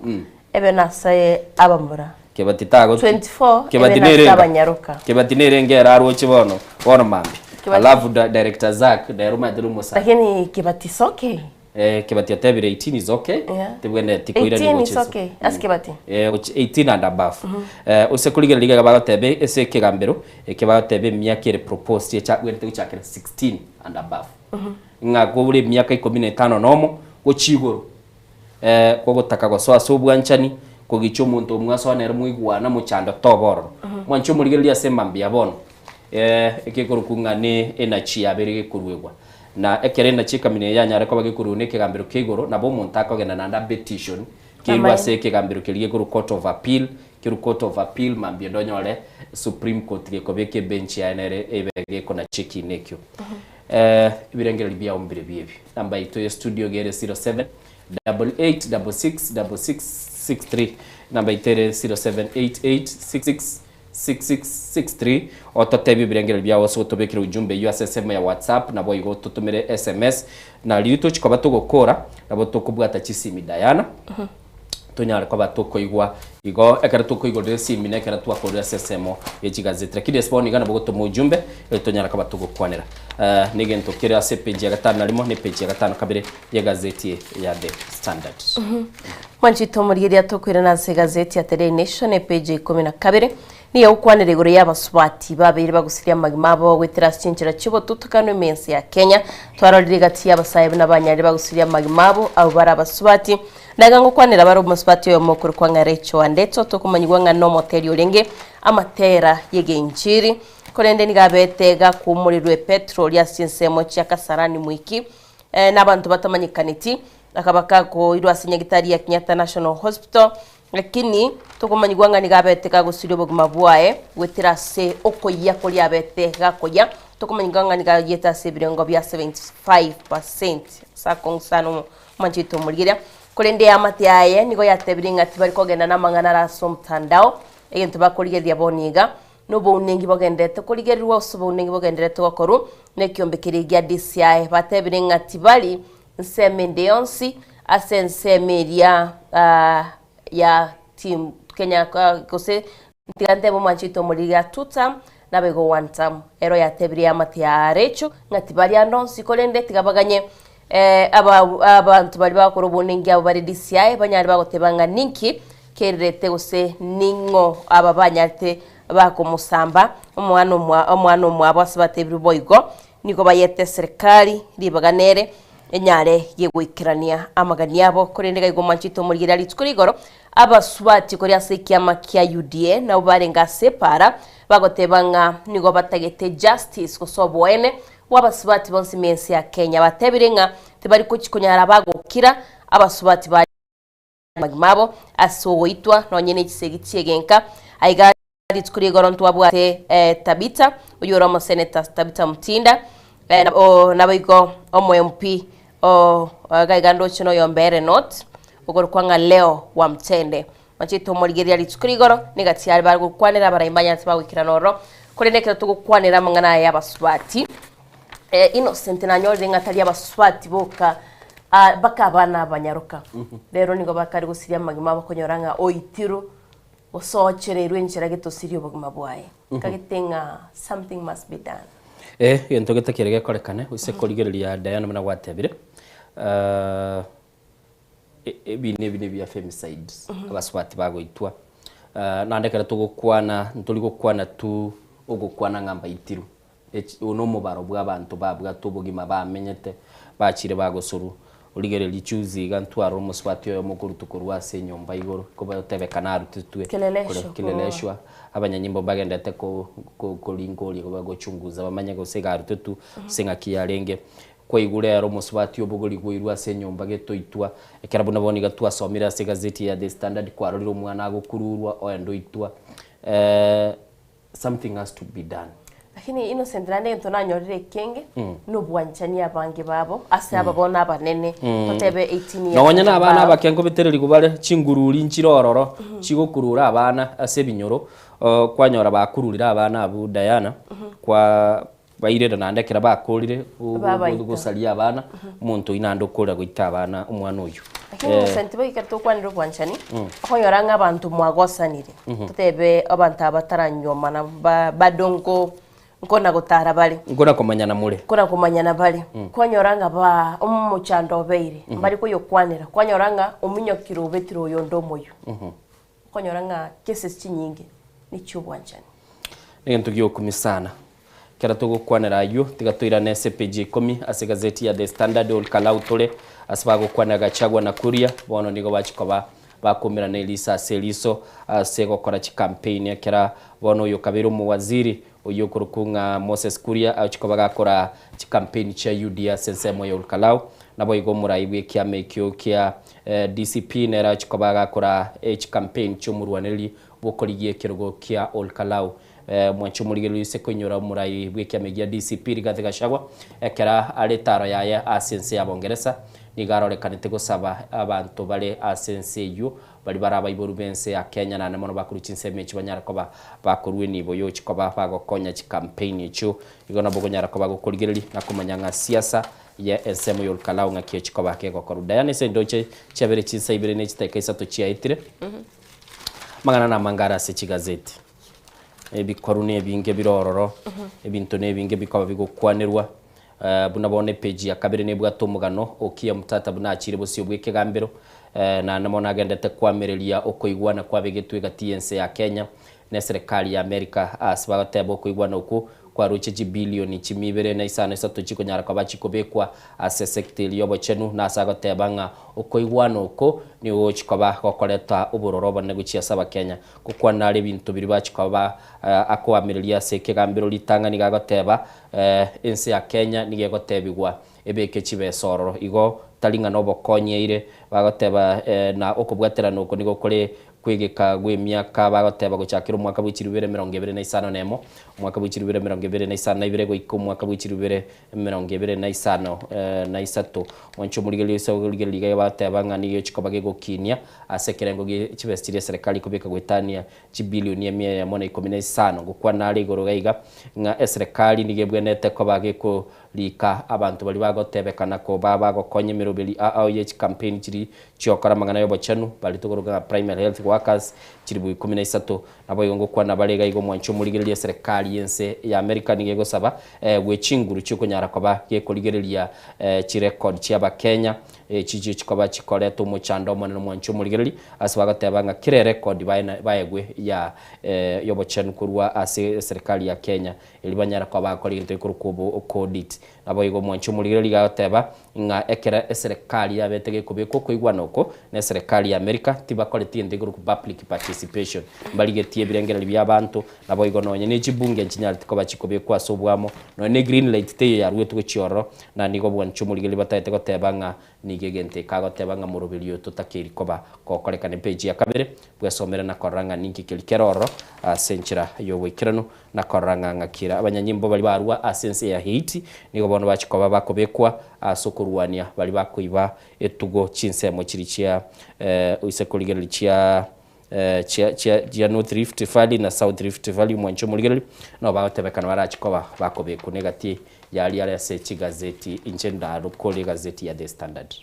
ebe nase abamura. Kebati tago 24 ebe Kebati nase nerenga. abanyaroka. Kebati nerenge ere aroche bono bono mambia. Kebati- Alafu da, director Zack nere omanyete nomosani. Lakini Kebati is okay. Eh, Kebati otebire 18 is okay. Yeah. Tebwenereti koirania 18 is gochia okay. Ase Kebati. Eh, gochi 18 and above. Eh, ose korigereria iga bagoteba ase ekegambero eke bagoteba emiaka ere proposed echabwenerete gochakera 16 and above. Ng'a kore emiaka ikomi na etano nomo gochia igoro, kogotaka gosoa ase obwanchani, kogicha omonto omwasoa nere moigwana mochando toba ororo. Mwanche omorigereria ase emambia bono, egekorokwa ng'a ne energy yabeire gekoruegwa. Na ekero energy ekamina eye yanyare koba gekoruegwa na ekegambero kia igoro, nabo omonto akogenda naende apetition, kerwe ase ekegambero keria gekorwa court of appeal, kerwe court of appeal mambia ende onyore supreme court gekobeka ebench yaye nere ebe gekonacha ekiina ekio. Ebirengererio biao mbirobio ebi. Namba yaito ya studio iga ere 07 88 66 66 63. Namba yaito ere 0788 66 66 63. Ototebie ebirengererio biao ase gotobekera ujumbe eyio ase ensemo ya WhatsApp naboigo ototomere SMS. Na riria tochi koba togokora nabo tokobwata chisimi Diana. tonyare koba tokoigwa igo ekero tokoigorera esimi na ekero twakorire ase ensemo ye chigazeti lakini ase bono iga nabo gotoma ujumbe erio tonyare koba togokwanera Eh, na egento kere ase epeji ya gatano na rimo na epeji ya gatano kabere ye egazeti ya The Standard. Mwanchete omorigereria tokoirana ase egazeti ya The Daily Nation epeji ya ikomi na kabere nigo egokwanera igoro y'abasubati babeire bagusirie amagima abo goetera ase chinchera chi'obotutukanu ime ense ya Kenya. Twarorire egati y'abasae buna banyarire bagusirie amagima abo abwo bare abasubati Naiga ngokwanera bare omosubati oyomo okorokwa ng'a Rachel Andeto, tokomanyigwa ng'a nomoteri orenge amatera y'egenchiri, korende nigo abete gakuumorerwe petroli ase chinsemo chia Kasarani Mwiki na abanto batamanyekaneti, akaba kakoirwa ase nyagitari ya Kenyatta National Hospital, lakini tokomanyigwa ng'a nigo abete gagosiria obogima bwaye goetera ase okoyia koria abete gakoyia, tokomanyigwa ng'a nigo ayiete ase ebirengo bia 75% ase akong'u sana Mwanchete omorigereria, korende eamate yaye nigo yatebirie ng'a tibari kogenda namang'ana are ase omotandao. Egento bakorigereria bono iga, nobounengi bogendererete korigererwa gose obounengi bogendererete gokorwa nekiombe keria gia DCI. Batebire ng'a tibari nsemo ende yonsi ase ensemo eria ya team Kenya gose tiga ntebe omwanchete omorigereria two term nabaigo one term. Ero yatebirie eamate ya Recho ng'a tibari ande onsi korende tiga baganye Abanto baria bagokora obonengi abwo bare DCI banyare bagoteba ng'a ninki kererete gose ning'o aba banyarete bakomosamba omwana omwa omwana omwabo ase batebirwe boigo nigo bayete eserekari ribaga nere. enyare gegoikerania amagani abo. Korende gaigo mwanchete omorigereria rituko rigoro, abasubati koria ase ekiama kia UDA nabo barenge ase epaara bagoteba ng'a nigo batagete justice gose oboene bw'abasubati bonsi ime ense ya Kenya. Batebire ng'a tibari gochi konyara bagokira abasubati ba amagima abo ase ogoitwa nonye ne chisegi chi'egenka. Aiga rituko ria igoro ntwabwate Tabitha, oyio ore omoseneta Tabitha Mutinda, naboigo omo MP o iga iga ndoche noyo Mbeere North, okorokwa ng'a Leo Wamtende. Machete omorigereria rituko ria igoro, nigo atiare bare gokwanera abarai mbanyarete bagoikerana ororo, korende ekero togokwanera amang'ana aya y'abasubati, Innocent nanyorire ng'a tari abasubati boka mpaka abana abanyaroka. Rero nigo bakare gosiria amagima abo okonyora ng'a oitirwe gose oochererwe enchera getosirie obogima bwaye. Nkagete ng'a something must be done. Eh, egento gete kere gekorekane, gose korigereria Diana buna gwatebire, ebi nebi nebia femicides, abasubati bagoitwa. Naende ekero togokwana, ntori gokwana tu ogokwana ng'a mbaitirwe. Oyo nomobaro bw'abanto babwate obogima bamenyete, bachire bagosorwa. Origererie juzi iga ntwarore omosubati oyomo okorutwa korwa ase enyomba igoro, kobotebekana arutetwe Kileleshwa korwa. Kileleshwa, abanyanyimbo mbagendete koringoria gochunguza bamanye gose iga arutetwe ase eng'aki yarenge. Kwaigure rero omosubati obogorigwe oirwe ase enyomba getoitwa, ekero buna bono iga twasomire ase egazeti ya The Standard kwarorire omwana agokururwa oende oitwa. Something has to be done. Lakini Innocent naende egento nanyorire ekenge nobwanchani abange babo ase aba bono abanene totebe 18 years Nonya na abana above. abake nkobetererigwa bare chingururi nchire ororo chigokurura abana ase ebinyoro kwanyora bakururire abana abwo Diana kwa bairire naende ekero bakorire Babaita. gosaria abana omonto oyio naende okorera goita abana omwana oyio. Lakini Innocent boigo ekero tokwanera obwanchani okonyora ng'a abanto mwagosanire totebe abanto aba bataranyuomana ba bado nko nkona gotara bare Nkona komanyana more. nkona komanyana bare kwanyora ng'a ba omochando obeire mbari koyokwanera kwanyora ng'a ominyokire obetire oyonde omoyio okonyora ng'a cases chinyinge nechiobwanchani. Negento giokumia sana. Ekero togokwanera ayio, tiga toirane ase epeji ya ikomi ase egazeti ya The Standard Ol Kalou tore ase bagokwanera Gachagua na Kuria, bono nigo bachia koba bakomerana eriso ase eriso ase gokora chikampeini ekera bono oyo okabeire omowaziri oyio okorokwa ng'a Moses Kuria agochia koba gakora chikampeini chia UDA ase ensemo ya Ol Kalou. Naboigo omorai bw'ekiama ekio kia DCP nere agochia koba gakora chikampeini chi'omorwanereri bw'okorigia ekerogo kia Ol Kalou. Mwanche omorigereria ase koinyora omorai bw'ekiama gia DCP Rigathi Gachagua ekero are etaro yaye ase ense ya Bongeresa nigo arorekanete gosaba abanto bare ase ense eyio baria bare abaiboru b'ense ya Kenya naende mono bakorwa chinsemo echio banyare koba bakorwa enibo yochi koba bagokonya chikampeini echio igo nabo okonyara koba gokorigereria na komanya ng'a siasa ye ensemo y'Olkalau ng'aki echi koba kegokorwa. Diana ase endoche chiabere chinsa ibere ne chidakika isato chiaetire amang'ana namange are ase chigazeti. Ebikoru nebinge bire ororo, ebinto nebinge bikoba bigokwanerwa, buna bono epeji ya kabere nebwate omogano o Okiya Omtata buna achire bosio bw'ekegambero, naende mono agendete koamereria okoigwana kwabegetwe egati y'ense ya Kenya na eserekari ya America ase bagoteba okoigwana okwo kwaroche chibilioni chimia ibere na isano isato chikonyara koba chikobekwa ase esecta eria y'obochenu na ase agoteba ng'a okoigwana oko nigo gochi koba gokoreta obororo obonene gochia ase abakenya. Gokwana are ebinto biria bachia koba akoamereria ase ekegambero ritang'ani iga agoteba, Ense ya Kenya nigo egotebigwa ebeke chibesa ororo. Igo tari ng'a nobokonyi eire, bagoteba na okobwaterana oko nigo kore kwegeka gw'emiaka bagoteba gochakera omwaka bwe chilifu ibere 25 na emo, omwaka bwe chilifu ibere 25 na ibere goika omwaka bwe chilifu ibere 23. Mwanche omorigereria ase origereria iga bateba ng'a nigo chikoba gegokinia ase ekerengo gie chibesa chiria eserekari ekobeka goetania chibilioni emia eyemo na ikomi na isano. Gokwana are igoro iga iga ng'a eserekari nigo ebwenerete koba gekorika abanto baria bagotebekana koba bagokonya emeroberi ao ye chicampaign chiria chiokora amang'ana y'obochenu baria tokoroka ng'a primary health workers chilifu 13. Naboigo ngokwana bare iga iga omwancho omorigereria eserekari y'ense ya America nigo egosaba gwe chinguru chiokonyara koba gekorigereria chirecord chi'Abakenya echi chio chikoba chikoreta omochando omonene omwancho omorigereria ase bagoteba ng'a kera erecord baegwe ya yobochenu korwa ase eserekari ya Kenya erio banyare koba bagokora egento gekorokwa obo audit. Naboigo omwanchi omorigereria iga agoteba ng'a ekero eserekari yabete gekobekwa okoigwana oko na eserekari ya America tibakoreti egento gekorokwa public participation, mbarigetie ebirengererio bia abanto, naboigo nonye ne chibunge nchinyareti koba chikobekwa ase oboamo, nonye ne green light teiyo yaruetwe gochia ororo, na nigo obwanchi omorigereria batagete goteba ng'a nigo egento eke agoteba ng'a moroberio oyo totakeiri koba gokorekana. Epeji ya kabere bwesomere na korora ng'a ninki keria kere ororo ase enchera y'oboikeranu. Na korora ng'a ng'aki ere abanyanyimbo baria barua ase ense ya Haiti nigo bono bachia koba bakobekwa ase okorwania baria bakoiba etugo chinsemo chiria chia oise korigereria chia chia chia chia North Rift Valley na South Rift Valley omwancho omorigereria nabo bagotebekana barachi koba bakobekwa na egati yaria are ase chigazeti inche ndarokore egazeti ya The Standard.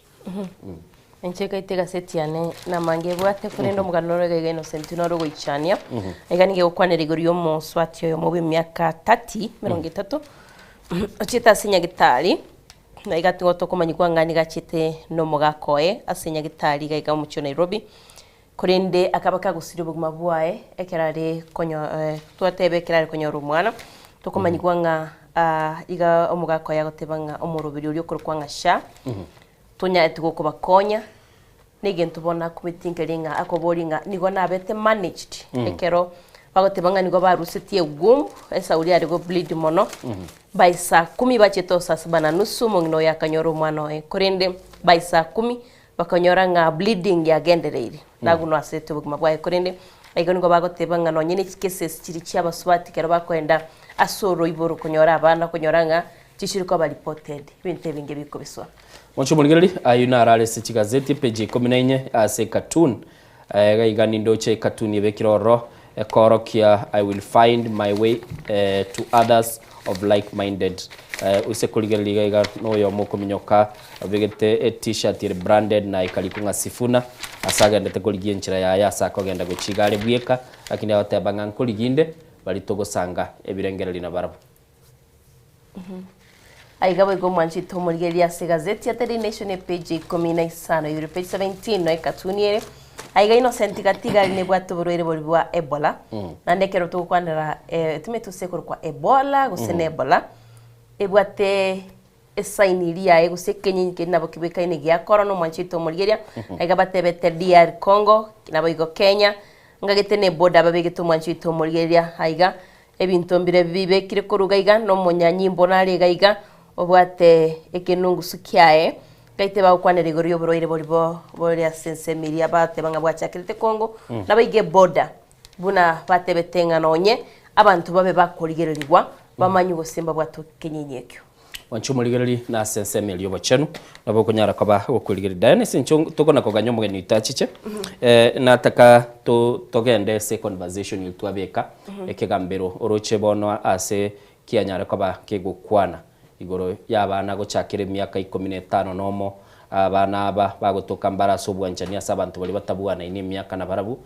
Inche ekaita egaseti yane namange ebwate korende omogano ore iga iga Innocent noro ogoichania. Iga nigo egokwanera igoro ya omoswati oyomo bwa emiaka 30, emerongo etato, ochiete ase nyagetari, na iga tigo tokomanyigwa ng'a nigo achiete na omogaka oye ase nyagetari iga iga omochie o Nairobi, korende akaba kagosiria obogima bwaye ekero are konyo twateba ekero are konyora omwana, tokomanyigwa ng'a iga omogaka oye agoteba ng'a omoroberi oria okorokwa ng'a SHA, Tonyareti gokobakonya, negento bono akumeti nkeri ng'a akoboria ng'a nigo nabete managed ekero bagoteba ng'a nigo barusetie egumb, esauri are go bleed mono, by saa kumi bachete o saa saba na nusu omong'ina oyo akanyora omwana oye, korende by saa kumi bakanyora ng'a bleeding yagendereire, nagunwa asete obogima bwaye korende igo nigo bagoteba ng'a nonye ne chicases chiria chia abasubati ekero bakoenda ase oroiboro konyora abana okonyora ng'a Chichiri koba reported, ebinto ebinge bikobiswa. Moche omorigereria, ayio naro are ase chigazeti epeji ya ikomi na inye ase ecartoon. Iga iga nindoche ecartoon ebekire ororo ekoorokia I will find my way to others of like minded. Ase korigereria iga iga noyomo okominyoka obegete e-tshirt ere branded na ekarikwa ng'a Sifuna ase agendete korigia enchera yaye ase akogenda gochia iga are bweka lakini agoteba ng'a nkorigia inde baria togosanga ebirengererio nabarabwo. Aiga boigo omwanchete omorigereria ase egazeti ya Daily Nation epage ya ikomi na isano igoro page 17 noe ekatuni ere. Aiga Innocent Gatiga ari nebwate oborwaire boria bwa Ebola. Naende ekero togokwanera timanyeti gose ekorokwa Ebola gose ne Ebola, ebwate esign eria yaye gose ekenyinyi keria nabo kebwekaine gia corona omwanchete omorigereria. Aiga batebete DR Congo naboigo Kenya, ngagete ne eboda babegete omwanchete omorigereria aiga. Ebinto mbire bibekire korwa iga iga, na omonyanyimbo nare iga iga, obwate ekenungusu kiaye. Gaite bagokwanera igoro y'oborwaire boria bo bore ase ensemo eria bateba ng'a bwachakerete Congo, nabaige eboda, buna batebete ng'a nonye abanto babe bakorigererigwa, bamanywe gose mbabwate ekenyinyi ekio. Mwanche omorigererie na ase ensemo eria y'obochenu, nabo okonyara koba gokwerigereria. Diana ase inche tokona koganya omogeni oito achiche, nataka to togende ase econversation eria twabeka, ekegambero oroche bono ase kianyare koba kegokwana igoro y'abana gochakera emiaka ikomi na etano na omo, abana aba bagotoka mbare ase obwanchani ase abanto baria batabwanaini emiaka nabarabwo,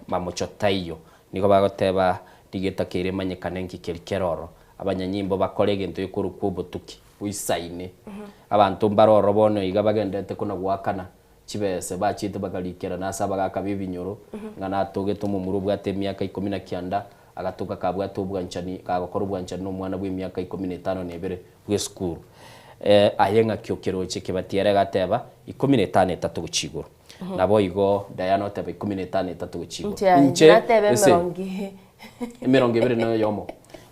mamocho taiyo. Nigo bagoteba rigetakeire emanyekane nki keri kere ororo. Abanyanyimbo bakore egento gekorokwa obotuki boisaine. Abanto mbare ororo bono iga bagendererete kona goakana chibese, bachiete bakarikerana ase abagaka b'ebinyoro, ng'a natogete omomura obwate emiaka ikomi na kianda, agatoka kabwate obwanchani, kagokora obwanchani nomwana bw'emiaka ikomi na etano na ebere bw'esukuru. Aye ng'aki okeroche? Kebati ere agateba, ikomi na etano etato gochia igoro. Naboigo Diana oteba ikomi na etano etato gochia igoro. Inche Inche, natebe ese, emerongo emerongo ebere na oyomo.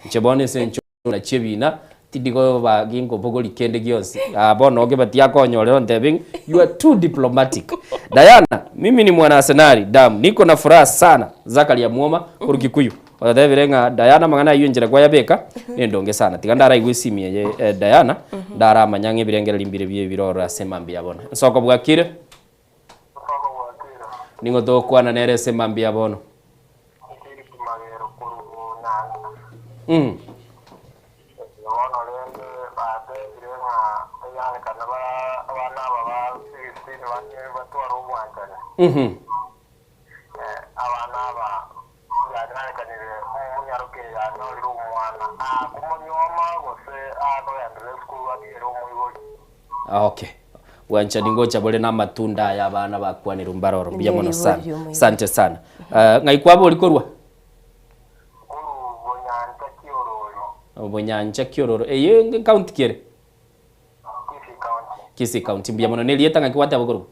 Inche bono ase enchera nachia ebina, tindi koba ginkobogoria kende gionsi. Ah, bono Kebati akonyorera ontebie ng'a you are too diplomatic. Diana, mimi ni mwana Arsenali damu, niko na furaha sana. Zakaria Mwoma korwa Kikuyu, ototebire ng'a Diana amang'ana ayio enchera kwayabeka, nendonge sana. Tiga ndaraigwe esimi eye eh, Diana, ndaramanya ng'a ebirengererio mbire bie ebiroro ase mambia bono. Nsoko bwakire? Ning'o togokwana nere ase mambia bono? Bono rende batebire ng'a enyarekane abana aba ba 16 batware obwanchani. Abana aba yanyarekanire omonyaroke yanyorire omwana, akomonyuoma gose akogenderera esukuru atigere omoibori. Okay. Bwanchani ngocha bore na amatunda aya abana bakwanire mbaroro. Mbuya mono sana. Asante sana. Ng'ai kwabori korwa? Korwa Bonyancha Kiororo. Bonyancha Kiororo. Eye county ki ere? Kisii County. Mbuya mono. Nerieta ng'aki gwateba korwa?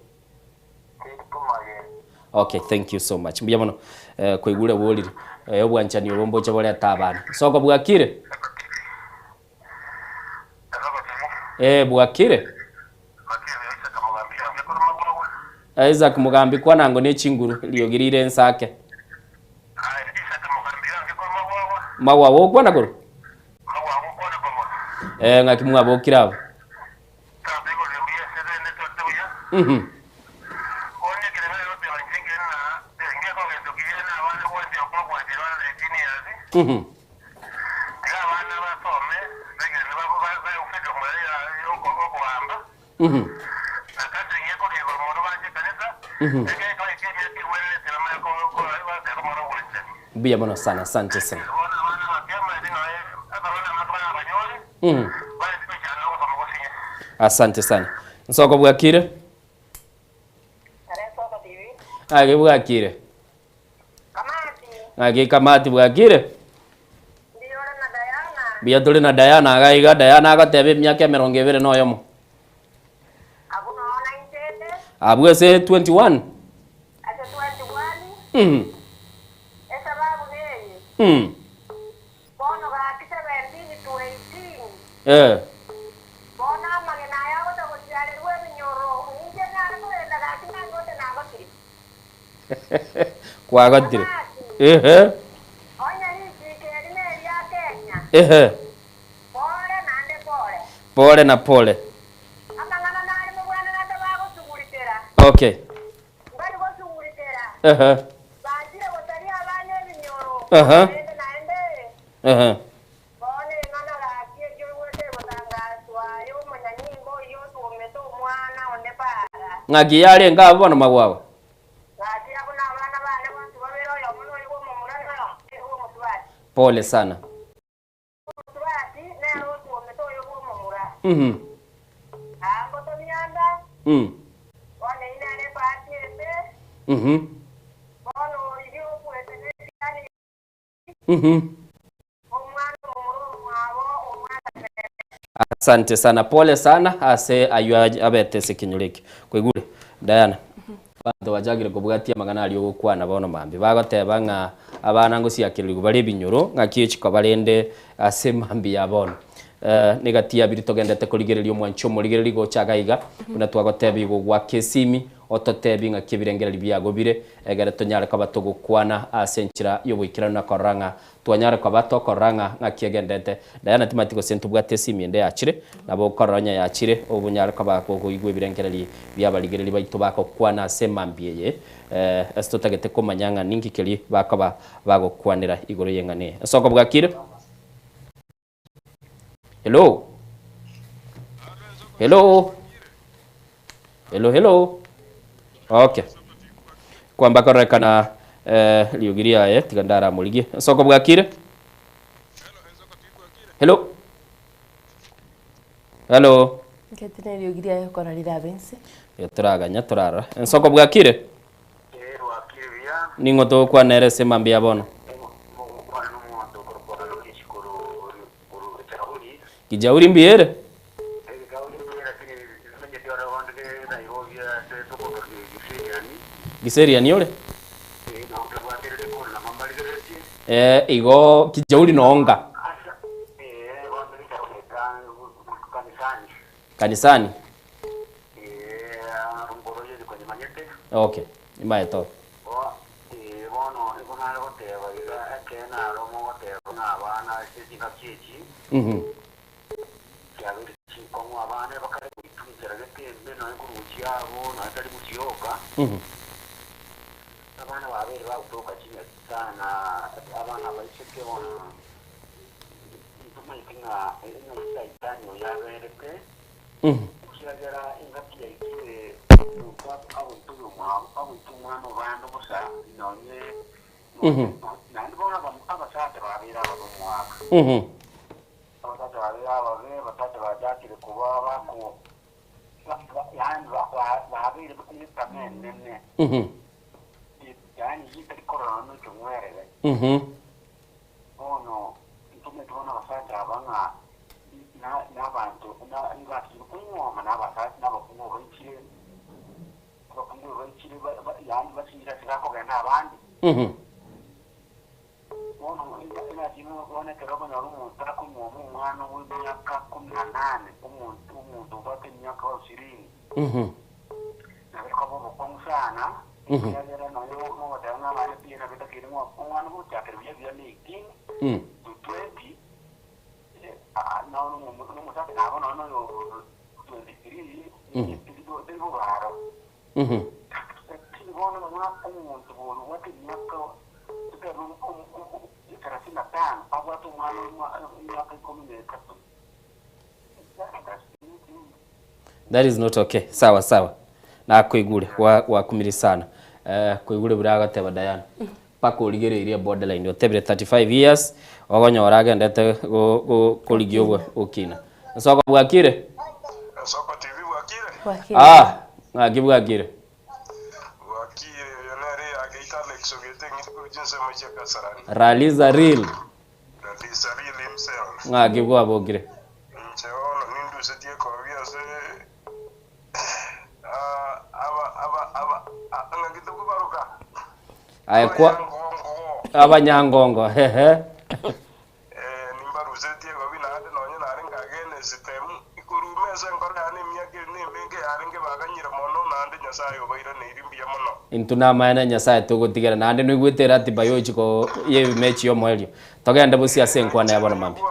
Okay, thank you so much. Mbuya mono. Eh, kwaigure borire. Eh, obwanchani obo mboche borete abana. Soko bwakire? Eh, bwakire? Isaac Mugambi kwanango ne chinguru riogi rire ensake. Magwago okwana korwa? Eh, ng'aki mwabokire abo? Mhm. Mhm. Mhm. Mhm. Mbuya mono sana, asante sana. Mhm. Asante sana. Nsoko bwakire? Age bwakire. Age kamati bwakire? Mbuya tore na Diana iga iga Diana agoteba emiaka emerongo ebere na oyomo. Abwo ase 21. Mhm. Mm. Eh. Kwagotire. Ehe. Ehe. Pole na pole. Okay. Ehe. Ehe. Ehe. Ng'aki yarenge abwo bono magwagwa? Pole sana. Mhm. Mm. Mhm. Mhm. Asante sana, pole sana ase aywo abete ase ekenyoro eke. Kwaigure Diana, abanto bachakire kobwatia amang'ana aria ogokwana bono mambia, bagoteba ng'a abana ngosiakererigwa bare ebinyoro ng'aki echikoba rende ase mambia ya bono. Negati ya biria togendete korigereria omwanchi omorigereria gocha iga iga, buna twagotebia igo goaka esimi, Ototebi ng'aki ebirengererio biago bire, egere tonyare koba togokwana ase enchera y'oboikeranu na korora ng'a twanyare koba tokorora ng'a ng'aki egenderete. Diana timanyeti gose ntobwate esimi ende yachire, nabo okorora onye yachire obonyare koba kogoigwa ebirengererio bi'abarigereria baito bagokwana ase emambia eye, ase totagete komanya ng'a ninki keria bakoba bagokwanera igoro y'eng'ana eye. Ensoko bwakire? Hello? Hello? Hello, hello? Okay. Kwamba kororekana eh, riogi riaye tiga ndaramorigie. Ensoko bwakire? Hello? Hello? Nketire eriogi riaye okora rirabe inse. Eh, toraganya torarora. Ensoko bwakire? Ning'o togokwana ere ase mambia ya bono? Kijauri mbuya ere? Kiseriani ore? Eh, igo Kijauri noonga? Kanisani? Okay, imaete ore. Mhm. Mhm. Mhm. Mhm. Mhm. Mhm. Mhm. Bono egasi ime bono ekero okonyora omonto akonywoma omwana bw'emiaka kumi na nane, omonto omonto obwate emiaka ishirini, nabo ekoba obokong'u sana, ekiagera nonya mogoteba ng'a abana pi nabo etakeire ng'a omwana gochakera buya buya na eighteen to twenty, nonya omosacha nabo nonya oyo 23 teri bobaro. Lakini bono nonya omonto boria obwate emiaka totebe thelathini na tano abwate omwana emiaka ikomi na etato. That is not okay. Sawa sawa. Nakoigure gwakumire sana. Eh, koigure buna agoteba Diana. Mpaka origereirie borderline otebire 35 years ogonyora agendete korigia ogokina. Nsoko bwakire? Nsoko TV bwakire? Bwakire. Ah, ng'aki bwakire? Bwakire, oyo nere yageita Alex ogete eng'iti korwa chinsemo chia Kasarani. Raliza real. Raliza real himself. Ng'aki bwabokire? Inche bono nindusetie ekobi ase Aye kwa abanyangongo ehe. Nimbarusetie egobi naende nonye nare nkagenda esitemu ikoruma ase enkoro yane emiaka ere nemenge yarenge baganyire mono naende Nyasae obairaneirie mbuya mono. Intwe namaene Nyasae togotigera naende noigwete eratiba yochi ko yemechi yomoerio. Togende bosio ase enkwana ya bono mambia.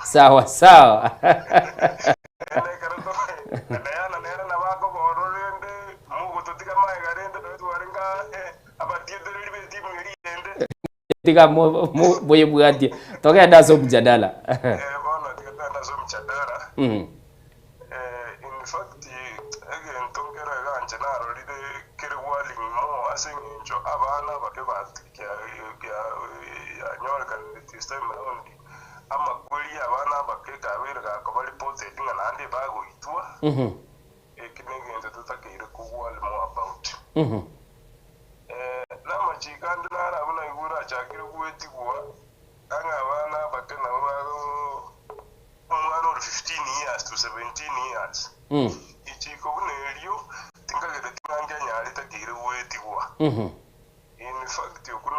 Sawa sawa. Tiga moyebwatie. Togende ase omjadala. In fact, egento nkere iga inche narorire kere worrying more ase eng'encho abana abake yanyorekanire this time round, amakweri ya abana abake kabeire gakoba reported ng'a naende bagoitwa, eki negento totakeire ko worry more about. Namachiko ande naro abwo naigure achakire goetigwa, ang'e abana abake nabo bago. Omwana ore 15 years to 17 years, richiko buna erio tinkagereti ng'a nkianyare ritakeire goetigwa. In fact okwo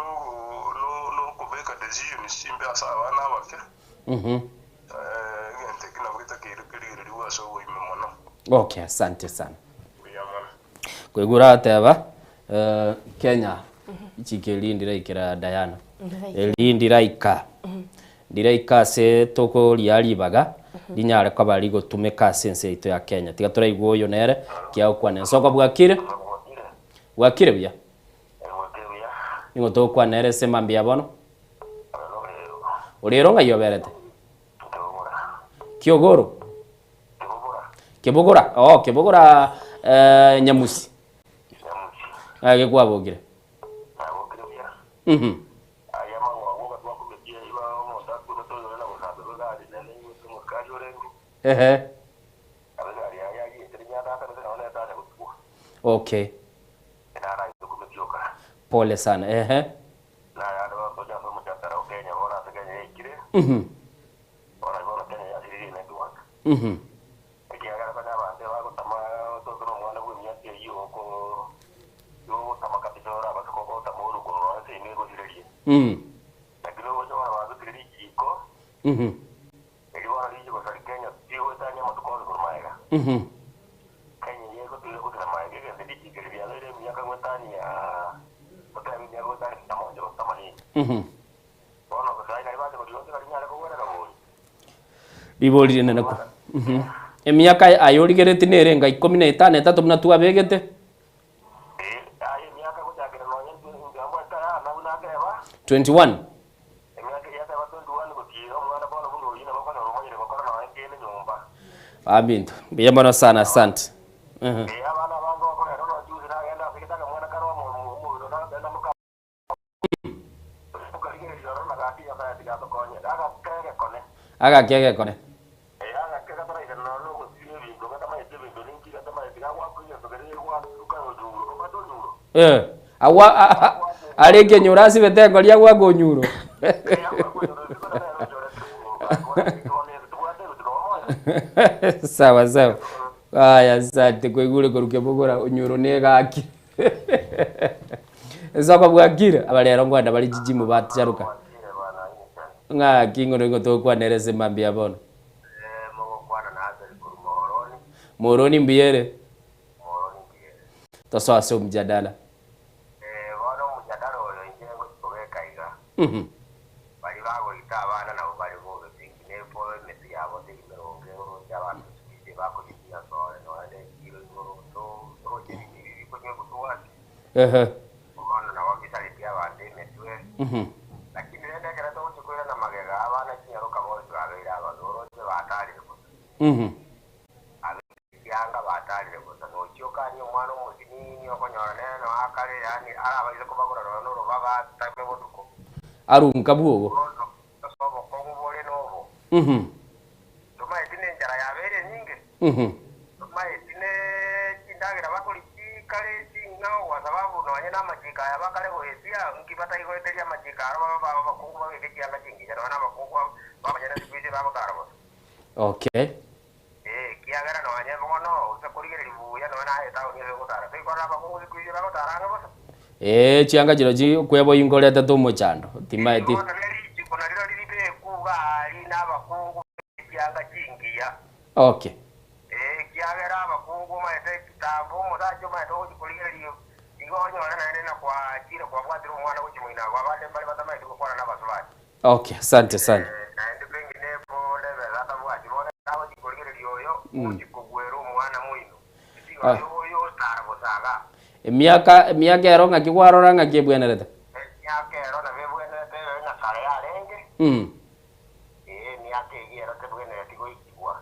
nokobeka decisions chimbe ase abana abake, egento eki nabo getakeire kerigererigwe ase oboime mono. Okay, asante sana. Mbuya mono. Koigwa orateba Kenya richiko eri ndiraikera Diana, eri ndiraika. Ndiraika ase tokoria ribaga rinyare koba rigotumeka ase ense yaito ya Kenya. Tiga toraigwe oyo nere kiagokwana. Ensoko bwakire? Bwakire buya? Nigo togokwana nere ase mambia bono? Orero ng'ai oberete? Kiogoro? Kebogora? Oh, Kebogora Nyamusi. Ng'ai kwabokire? Mhm. Ehe. Okay. Pole sana. Ehe. Mhm. Mhm. Mm. Mhm. Mhm. Mhm. Ribori rinene ko. Mhm. Emiaka aye origeretie nere enga ikomi na etano etato buna twabegete. 21. Abinto. Mbuya mono sana asante. Mhm. Agake egekone. Eh, agwo are ekenyoro asibete engori agwake onyuro. Sawa sawa. Aya asante kwaigure korwa kebogora onyoro na egaki. Ensoko bwakire aba rero nkoenda bare chijimu bacharuka. Ng'aki ng'o nigo togokwanera ase mambia bono. Moroni mbuya ere? Tosoe ase omjadala. Mhm. Baria bagoita abana nabo bare bobe pi, nepo emetwe yabo teri meronge oroche abanto siku hizi bakoyetiga sore nonya ne chiro igoro toroche ebinto ebi bikonywa egutwasi Ehe. bono nabo bisaretie abanto emetwe Mhm. lakini rende ekero togochia koirana magega abana chinyaroka bonsi babeire ababe oroche batarire bosa Mhm. Ekianga batarire bosa nochia okanie omwana omosinini okonyora nere noe akare yaani arabaise kobagora nonya norobaga atame botuko. Arunka bwogo. Bono ase obokong'u bore nobo. Mhm. Tomaeti nenchara yabeire enyinge? Mhm. Tomaeti ne chindagera bakoria chikare ching'ao gwa sababu nonye namachiko aya bakare goetia, nki bataigoeteria amachiko aro babe abakungu babeke chianga chingiya nonya nabakungu bamanyene siku hizi bagotara bosa. Okay. Ee, ekiagera nonye bono gose korigereria buya nonya naye etaoni ase ogotara, toikorora abakungu siku hizi bagotara ang'e bosa. Ee, chianga chirochio okweboyia nkoretete omochando, timaeti. Bono ne richiko nario riribeku iga aria nabakungu be chianga chingiya. Okay. Ee, ekiagera abakungu omanyete ekitambo, omosacha omanyete ogochia korigereria igo onyore naende na kwachire kwabwatire omwana gochia moino abwo, abande mbare batamaeti gokwana nabasubati. Okay, asante sana. Naende pengine bonde ebesa atabwati, bono ekero agochia korigereria oyo, ogochia kogwera omwana moino, etiga Ah. oyo oyo otara bosa igaa. Emiaka, emiaka ero ng'aki kwarora ng'aki ebwenerete? Emiaka ero nabo ebwenerete ebe ng'a kare yarenge, Mm. ee, emiaka eyio ero tebwenereti goikigwa.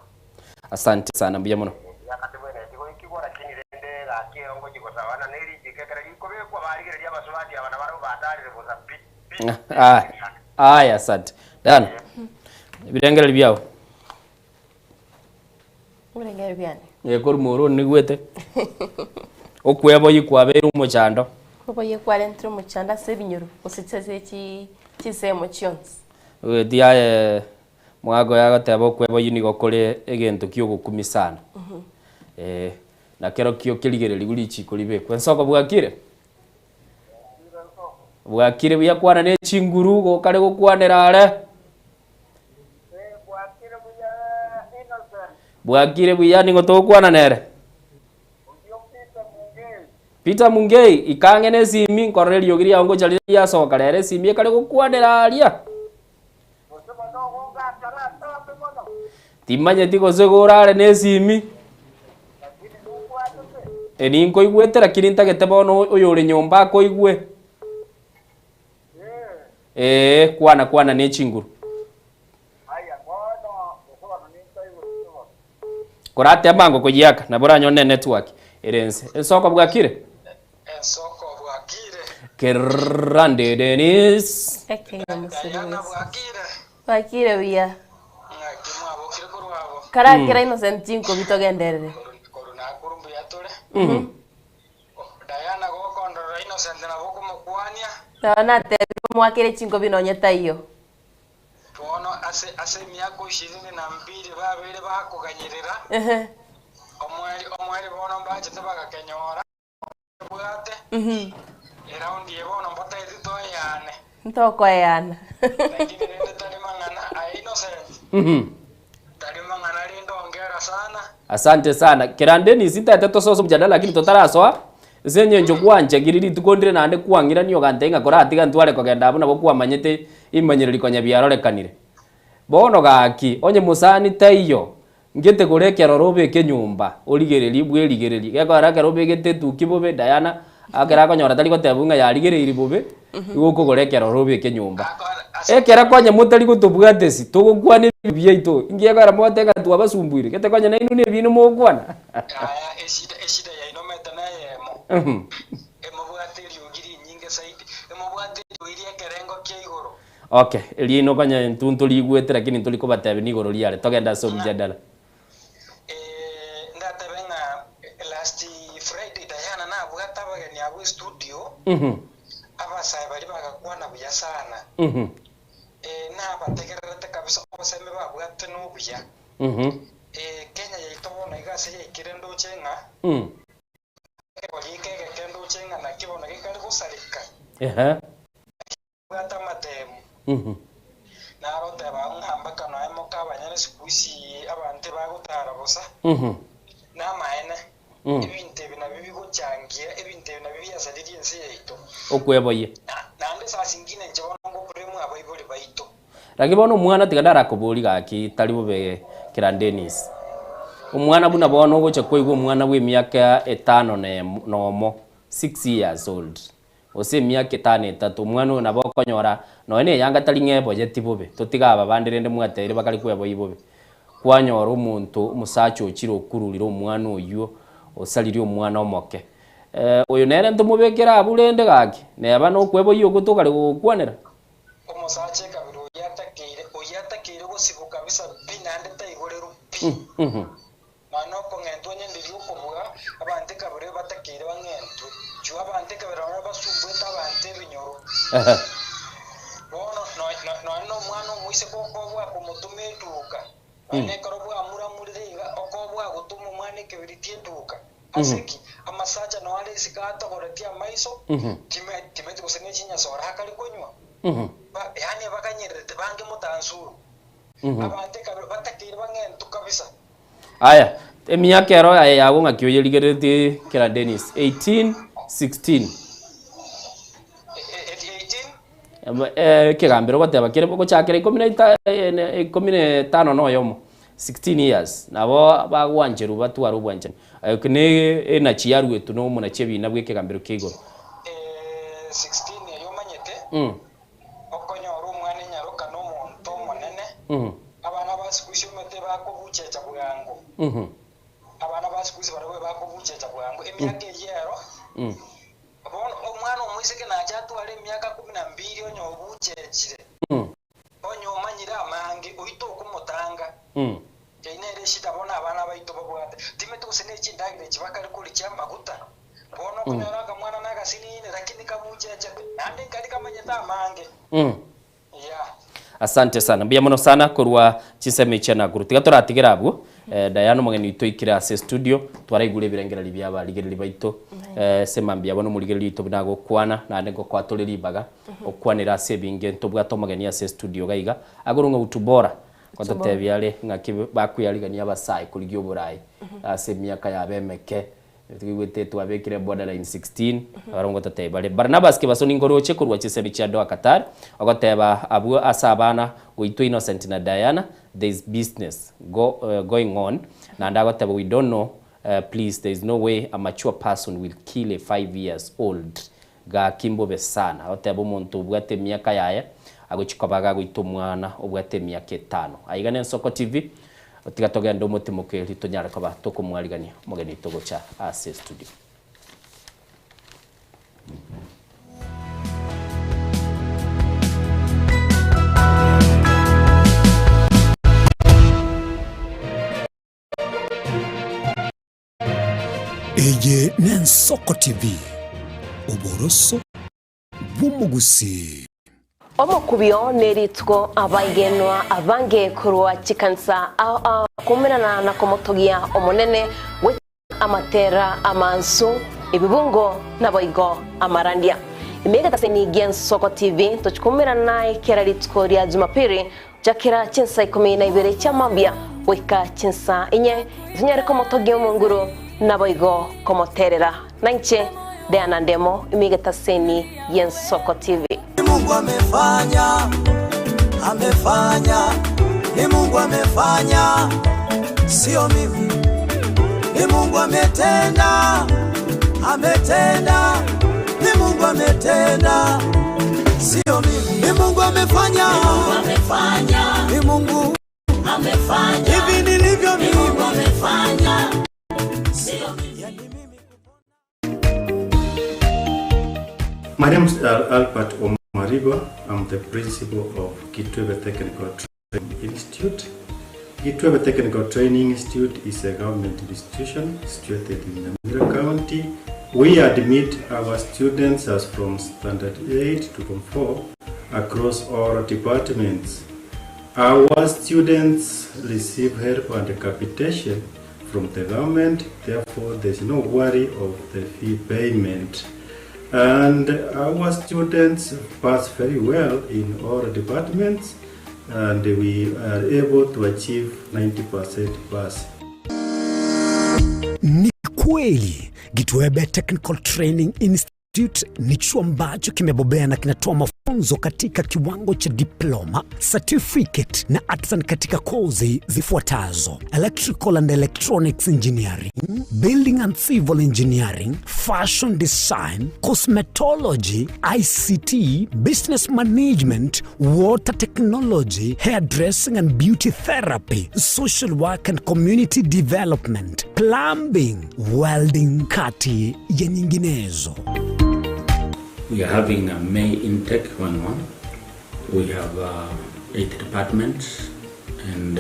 Asante sana, mbuya mono. Emiaka tebwenereti goikigwa, lakini rende egaki ero ngochia gosaba na nerichiko ekero rikobekwa, barigereria abasubati aba nabarabwo batarire bosa pi. Aya, aya asante. Diana, ebirengererio biao. Ebirengererio biane. Eh, korwa more onigwete. Okweboyia kwabeire omochando. Okweboyia kwarentire omochando ase ebinyoro gose ase chi chinsemo chionsi. Ogeti aye omogaka oyo agoteba okweboyia nigo kore egento kia ogokumia sana. Eh, na kerokio kerigereriwu richiko ribekwe. Ensoko bwakire? Bwakire buya kwana ne chinguru gokare gokwanera are. Bwakire buya ning'o togokwana nere? Peter Mungei, ika ang'e na esimi nkorora eriogi riao ngocha rire riasoka rero esimi ekare gokwanera aria. Timanyeti gose gorare na esimi. Eh, ninkoigwete lakini ntagete bono oyore nyomba akoigwe. Ee, kwana kwana ne chinguru. Koratema ango koyiaka nabo oranyore ne network ere ense. Ensoko bwakire? Kerande Dennis. Ekeene mosiri bw'ense. Bwakire buya. Karakera Innocent chinkobi togenderere. Mhm. Nabo natebire omwakere chinkobi nonye taiyo. Ehe. Mhm. Ntokoeana. Mhm. Asante sana. Kerande Dennis ntaete tosoe mjadala lakini totarasoa ase eng'encho gwanchagire rituko ndire naende kwang'irania ogantebia ng'a koratiga ntware kogenda abwo nabo kwamanyete imanyereri konya biarorekanire. Bono gaki onye mosani taiyo Ngete kore ekeroro obeke nyomba, origererie bwerigererie. Gekogera ekero obegete etuki bobe, Diana, ekero akonyora tari gotebwa ng'a yarigereiri bobe, igo okogora ekeroro obeke nyomba. Ekero konya motari gotobwatesi, togokwana ebibe biaito, inki gekogera mogoteba ng'a twabasumbuire? Gete konya nainwe na ebiino mogokwana. Okay, riino konya intwe ntoriigwete lakini ntori kobatebia nigoro riare, togende ase omjadala. Mhm. Mhm. Mhm. Kenya yaito bono iga ase yaikire ndoche ng'a ekegori eke egeke ndoche ng'a naki bono gekare gosareka. Bwate amatemu. Naro oteba ng'a mpaka noe moka abanyene siku hizi abanto ebagotara bosa. Namaene, ebinto ebi nabio bigochangia, ebinto ebi nabio biasaririe ense yaito. Okweboyia. Naende saa zingine inche bono ngoblame abaibori baito. Lakini bono omwana tiga ndarakoborie gaki tari bobe kera Dennis. Omwana buna bono ogocha koigwa omwana bwa emiaka etano na emo nomo, 6 years old, gose emiaka etano etato, omwana oyo nabo okonyora nonya na eyanga tari ng'a eboyeti bobe, totige aba bande rende mwateire bakare kweboyia bobe. Kwanyora omonto omosacha ochire okururire omwana oywo, osaririe omwana omoke. Oyo nere ntomobekere abwo rende gaki, neba nokweboyia okwo tokare gokwanera. Omosacha ekabira oyio atakeire, oyio atakeire gosibwa kabisa pi, naende taigoreru pi. Nonya nokong'entwa onye ndiria okobua, abanto ekabira oyo batakeire bang'entwe. Chua abanto ekabira nonya basumbuete abanto ebinyoro. Bono nonya nomwana omoiseke okobua komotoma eduka, nonya ekero bwamuramurire iga, okobua gotoma omwana ekebiriti eduka. Ase ki? Amasacha noo are isiko atogoretie amaiso, timeti gose ne chinyasore akare konywa. Yaani baganyererete bange motansuru. Abanto ekabira batakeire bang'entu kabisa. Aya, emiaka ero aye yago ng'aki oyerigereretie kera Dennis? 18, 16. Ekegambero ogoteba kere gochakera ikomi na ita ikomi na etano na oyomo, 16 years, nabo bagwancherwa batware obwanchani. Eke ne energy yaruetwe na omonachi ebina bwa ekegambero kia igoro. 16 eria omanyete, okonyora omwana enyaroka na omonto omonene, abana ba siku isi omanyete bakobuchecha bwango, abana ba siku isi barabwo bakobuchecha bwango, emiaka eyio ero, Bono omwana omoiseke nache atware emiaka kumi na mbiri onye obuchechire, onye omanyire amange, oyio tokomotanga. Eyio nere eshida bono abana baito babwate. Timeti gose ne chindagera echi bakare koria chi'amaguta. Bono okonyora akamwana nagasinini lakini kabuchechete, naende nkari kamanyete amange. Yeah. Asante sana mbuya mono sana korwa chinsemo echia Nakuru tiga toratigere abwo eh, Diana omogeni oito oikire ase studio twaraigure ebirengererio bia abarigereri baito eh, ase mambia bono omorigereri oito buna agokwana naende ngokoa tore ribaga okwanere ase ebinge ntobwate omogeni ase studio iga iga agoro ng'a utubora gototebia are ng'aki bakweyarigania abasae korigia oborai ase emiaka yabo emeke Toigwete twabekire borderline 16, abarabwo ngototebia bare. Barnabas Kebaso ningoroche korwa chisemi chia Doha Qatar, ogoteba abwo ase abana goitwa Innocent na Diana, there is business go, going on, naende agoteba we don't know, please there is no way a mature person will kill a 5 years old, gaki mbobe sana, agoteba omonto obwate emiaka yaye agochia koba gagoita omwana obwate emiaka etano. Aiga nensoko TV, Tiga togende omotimoke erio tonyare koba tokomwarigania omogeni oito gocha ase estudio. Eye n'Ensoko TV, oboroso bw'omogusii. Omokubio nerituko abaigenwa abange korwa chikanisa ao ao koumerana na komotogia Omonene goetera amatera amansu, ebibungo naboigo amarandia. Ime egetaseni gi'Ensoko TV tochi koumerana naye kera rituko ria Jumapili gochakera chinsa ikomi na ibere chia mambia goika chinsa inye, tonyare komotogia Omonguru naboigo komoterera. Nainche Diana Ndemo ime egetaseni gi'Ensoko TV. Ni Mungu amefanya, amefanya, ni Mungu amefanya, sio mimi. Ni Mungu ametenda, ametenda, ni Mungu ametenda, sio mimi. Ni Mungu amefanya, ni Mungu amefanya, ni Mungu amefanya, hivi nilivyo mimi, Mungu amefanya, sio mimi. My name is Albert Omariba. I'm the principal of Kitwebe Technical Training Institute. Kitwebe Technical Training Institute is a government institution situated in Nyamira County. We admit our students as from Standard 8 to Form 4 across all departments. Our students receive help and capitation from the government, therefore there is no worry of the fee payment. And our students pass very well in all departments and we are able to achieve 90% pass. Ni kweli Gitwebe Technical Training Institute ni chuo ambacho kimebobea na kinatoa mafunzo katika kiwango cha diploma, certificate na artisan katika kozi zifuatazo: electrical and electronics engineering, building and civil engineering, fashion design, cosmetology, ICT, business management, water technology, hairdressing and beauty therapy, social work and community development, plumbing, welding, kati ya nyinginezo. We are having a May intake going on. We have 8 departments and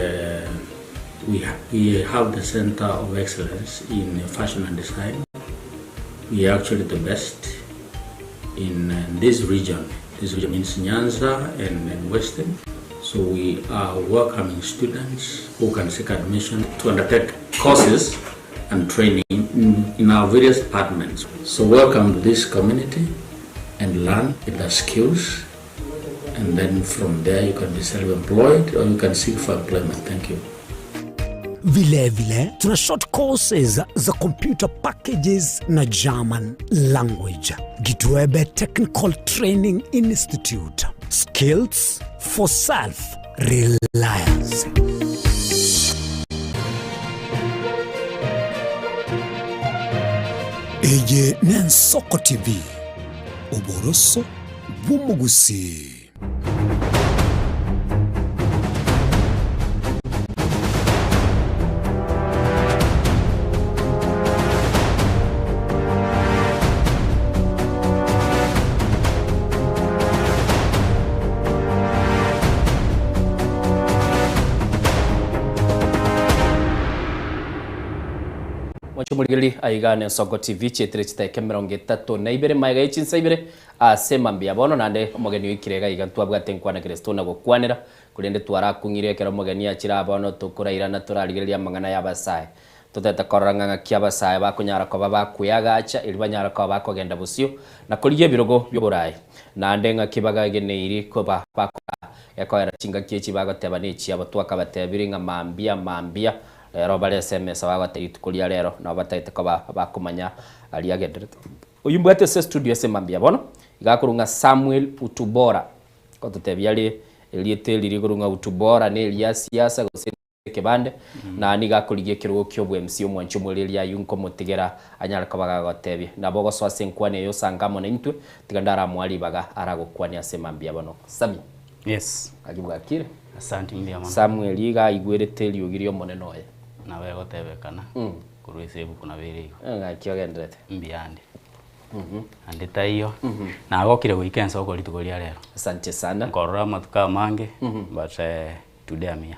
we, ha we have the Center of Excellence in Fashion and Design. We are actually the best in this region. This region means Nyanza and Western. So we are welcoming students who can seek admission to undertake courses and training in, in our various departments. So welcome to this community and learn the skills and then from there you can be self-employed or you can seek for employment. Thank you. Vilevile tuna short courses za computer packages na German language. Gitwebe Technical Training Institute. Skills for self reliance. Eye n'Ensoko TV, oboroso bw'omogusii. Mwanche omorigereria aiga n'Ensoko TV chietire chidakika emerongo etato na ibere magega ye chinsa ibere ase mambia bono naende omogeni oikire iga iga ntwabwate nkwana Kristo na gokwanera korende twarakung'ire ekero omogeni achire aa bono tokorairana torarigereria amang'ana ya abasae Totete korora ng'a ng'aki abasae bakonyara koba bakweagacha erio banyare koba bakogenda bosio na korigia ebirogo bi'oboraai, naende ng'aki bagageneiri koba bakoraa gekoera chingaki echi bagoteba nechiabo. Twakabatebirie ng'a mambia mambia rero bare ase emesa bagoteba rituko ria rero nabo batagete koba bakomanya aria agenderete. Oyio mbwate ase estudio ase mambia bono iga akorwa ng'a Samuel Utubora, ngototebia are erieta eri rikorwa ng'a Utubora neria siasa gose. Ekebande, na nigo akorigia ekerogo ki'obwemc omwanchi omoreri ayio nkomotigera anyare koba gagotebia. Nabo ogosoa ase enkwana eye osange amo naintwe, tiga ndaramoa ribaga aragokwanie ase mambia bono. Sami. Yes. Gaki bwakire? Asanti mbuya mono. Samuel iga aigwerete eriogi ri'Omonene oye. Nabo egotebekana korwa ase ebuku nabo ere igo. Ng'aki ogenderete? Mbuya ande. Ande taiyo. Nagokire goika ensoko rituko ria rero. Asante sana. Nkorora amatuko amange but today I'm here.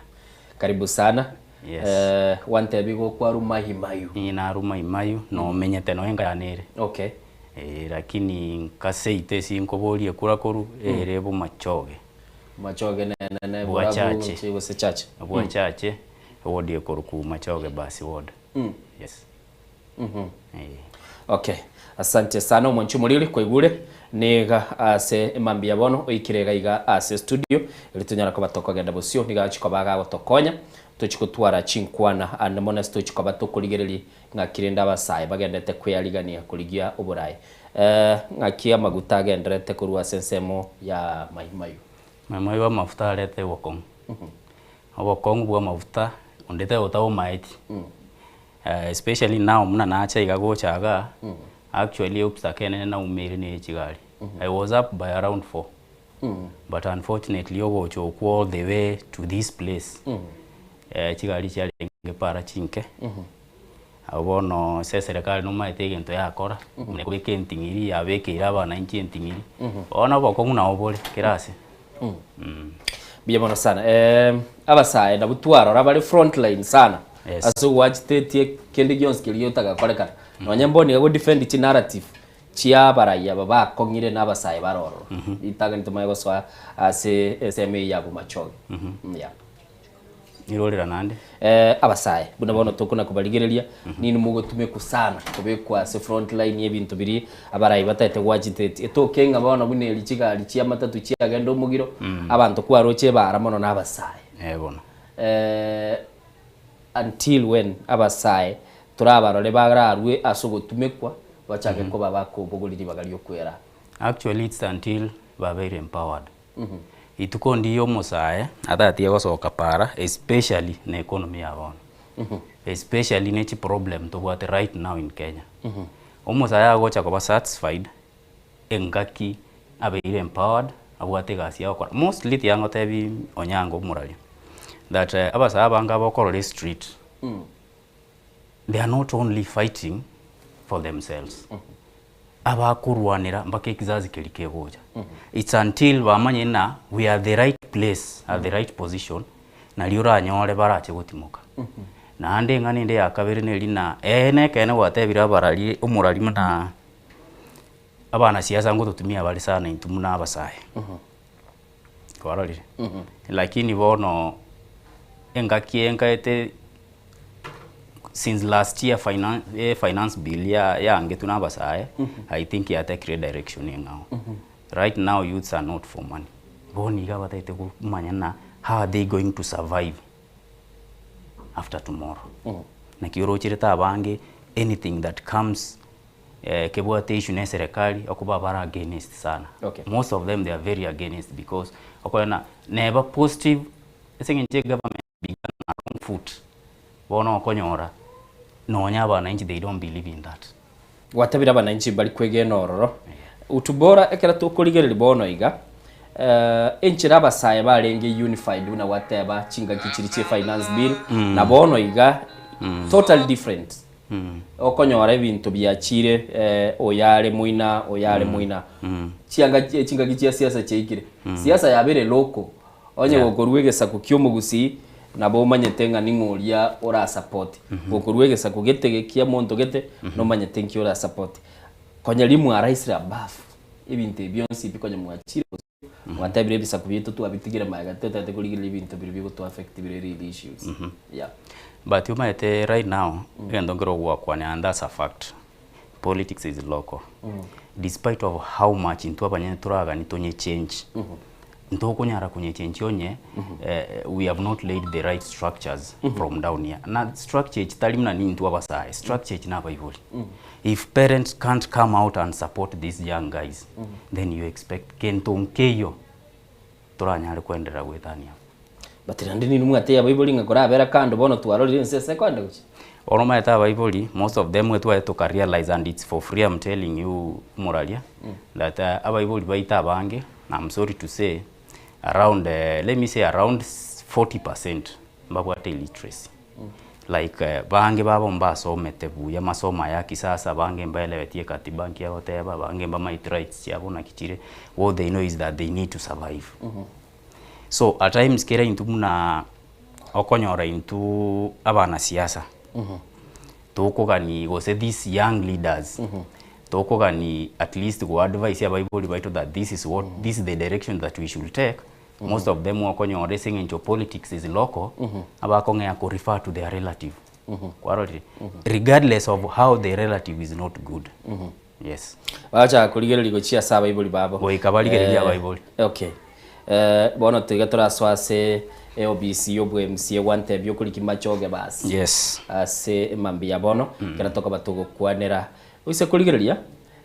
Karibu sana. Yes. Eh, gwantebia igo okwarwa Mahimayu. Inye narwa Mahimayu, nomenyete nonya enkayana ere. Okay. Eh, lakini nkaseite ase nkoboria ekura korwa, ere bomachoge. Machoge ne ne ne Bwa borabu chache. gose gose chache. Bwa chache, eward ekorokwa Machoge basi ward. Yes. Okay, asante sana omwanchi omoriri kwaigure niga ase emambia bono oikire iga iga ase studio eri tonyara koba tokogenda bosio niga achi koba agotokonya tochi gotwara chinkwana ande mono ase tochi koba tokorigereria ng'aki rende abasae bagendete kweyarigania korigia oborae eh ng'aki amaguta agenderete korwa ase ensemo ya Mahimayu. Mahimayu amafuta arete obokong'u, obokong'u bwa amafuta onde tagota omaeti. Especially now buna nacha iga gocha igaa, actually obstacle enene naumeire neye chigari. I was up by around 4 but unfortunately ogocha okwo all the way to this place, chigari chiarenge para chinke. Abwo bono ase eserekari nomaete egento yakora, buna ekobeka enting'iri yabekeire abananchi enting'iri, bono obokong'u nabo bore kera ase. Mbuya mono sana. Eh, abasae nabwo twarora bare front line sana Yes. ase ogwachitetie kende gionsi keria gotagakorekana. Nonye mbono iga godefend chinarrative chia abarai aba bakong'ire na abasae bare ororo. Ritang'ani tomanye gosoa ase ensemo eye ya Bomachoge. Yeah. Irorera naende. Eh, abasae, buna bono tokona kobarigereria, ninwe mogotumekwa sana kobekwa ase front line y'ebinto biria abarai bataete goagitate. Etoke ng'a bono buna eri chigari chia matatu chiagenda omogiro, abanto kwaroche ebara mono na abasae. Eh bono. Eh, until when abasae torabarore bararue ase ogotumekwa bachake koba bakobogoria ribaga riokwera? Actually it's until babeire empowered. Rituko ndiyo omosae atatie gosoka para especially na economy ya bono. Especially ne chiproblem tobwate right now in Kenya. Omosae agocha koba satisfied engaki abeire empowered abwate egasi agokora. Mostly tiga ngotebi Onyango omoraria that abasae abange aba okorora estreet they are not only fighting for themselves abakorwanera mpaka ekizazi keria kegocha. It's until bamanye ng'a we are the right place at the right position nario oranyore barache gotimoka. Naende eng'ana ende ya kabere neri ng'a ee nekeene gwatebire abarari omorari buna abanasiasa ngototumia bare sana intwe buna abasae. Kwarorire? Lakini bono engaki enkaete since last year finance, eh, finance bill ya yaangetwe na abasae I think yatekire direction eng'ao. Right now youths are not for money. Bono iga batagete komanya ng'a how are they going to survive after tomorrow. Naki orocherete abange anything that comes eh, kebwate issue na eserekari okoba bare against sana. Okay. Most of them they are very against because okorora neba positive ase eng'encho egovernment began on a wrong foot bono okonyora nonya abananchi they don't believe in that. Gwatabire abananchi mbari kwegena ororo. Utubora ekero tokorigereria bono iga, eh, enchera abasae barenge unified buna gwateba chingaki chiria chie finance bill, na bono iga totally different. Okonyora ebinto biachire eh, oyare moina oyare moina chianga chingaki chia siasa chiaikire siasa yabeire local onye gokorwa egesaku kia omogusii nabo omanyete ng'a ning'o oria ora support gokorwa egesaku gete gekia monto gete nomanyete nki ora support konya rimwe araisire above ebinto ebi bionsi pi konya mwachire Mwatebire ebisaku biaito twabitigire magega totagete korigereria ebinto biria bigoto affect bire real issues. Yeah. But omanyete right now egento nkere ogwakwania and that's a fact politics is local despite of how much intwe abanyene toragani tonye change ntokonyara konye change onye we have not laid the right structures from down here na structure echi tari buna nintwe abasae structure echi na abaibori If parents can't come out and support these young guys, then you expect kento nkeiyo toranyare koenderera goetania abwo. But naende ninwe mwatebia abaibori ng'a korabera kando bono twarorire ense ase ekonde gochia. Bono omanyete abaibori most of them etwaye toka realize and it's for free I'm telling you Moraria that abaibori baito abange I'm sorry to say around let me say around 40% mbabwate illiteracy. Like bange babo mbasomete buya masomo aya ya kisasa, abange mbaelewetie katiba nki egoteba, abange mbamaeti rights chiabo naki chire, what they know is that they need to survive. So at times kera intwe buna okonyora intwe abanasiasa, tokogani gose these young leaders, tokogani at least go advise abaibori baito that this is what, this is the direction that we should take, Most of them okonyora ase eng'encho politics is local, abakong'ea ko refer to their relative. Kwarorire? Regardless of how the relative is not good. Yes. Bagachaka korigereria gochia ase abaibori babo. Goika barigererie abaibori. Okay. Eh, bono tiga torasoa ase eobisi y'obwa MCA gwantebia okoriki machoge basi. Yes. Ase emambia ya bono, ekero tokoba togokwanera. Oise korigereria,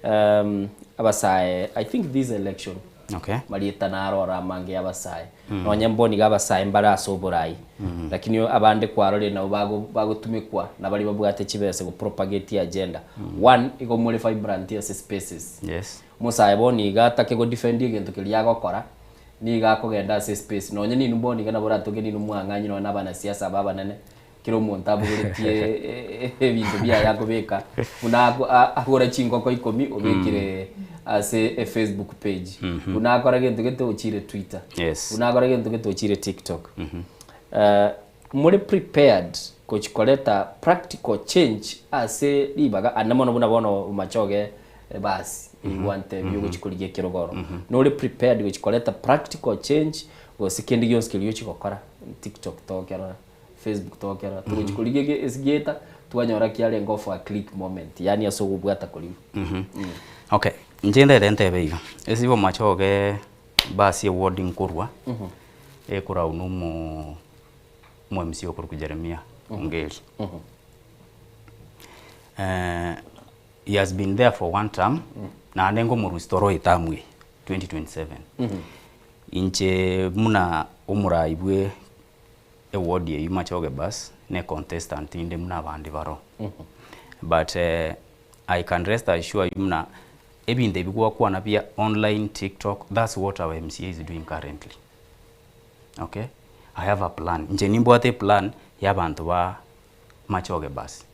um, abasae, I think this election, Okay. Marieta naro ore amange y'abasae. Nonye mboni iga abasae mbare ase oborai. Lakini abande kwarorire nabo bago bagotumekwa na baria babwate chibesa go propagate agenda. One, igo more vibrant ase spaces. Yes. Omosae bono iga atake go defend egento keria agokora, nigo akogenda ase espace. Nonye ninwe bono iga nabo oratoke ninwe mwang'anyi nonye na abanasiasa aba abanene, Kera omonto abogoretie ebinto biaye akobeka buna agora chingoko ikomi obekire ase efacebook page buna akora gento gete ochire twitter Yes. buna akora gento gete ochire tiktok more prepared gochi koreta practical change ase ribaga ande mono buna bono machoge basi igwantebia ogochi korigia ekerogo oro nore prepared gochi koreta practical change gose kende gionsi keria ochi gokora tiktok tokerora. Facebook tokerora togochi korigia ege esigieta twanyora kiarenge of a click moment yaani ase ogobwata korigwa. Mhm. Okay, inche ndete ntebe iga, ase igo machoge basi eward nkorwa, ekorau na omo omo MCA okorokwa Jeremiah Ongeri. He has been there for one term, naende nkomorusia tore etamu eye, 2027. Inche buna omorai bwe eward eywo Machoge bus, ne contestant inde buna abande baroo. But I can rest assure you buna ebinto ebi gwakwana bia online, tiktok, that's what our MCA is doing currently. Okay, I have a plan, inche nimbwate eplan ya abanto ba Machoge bus.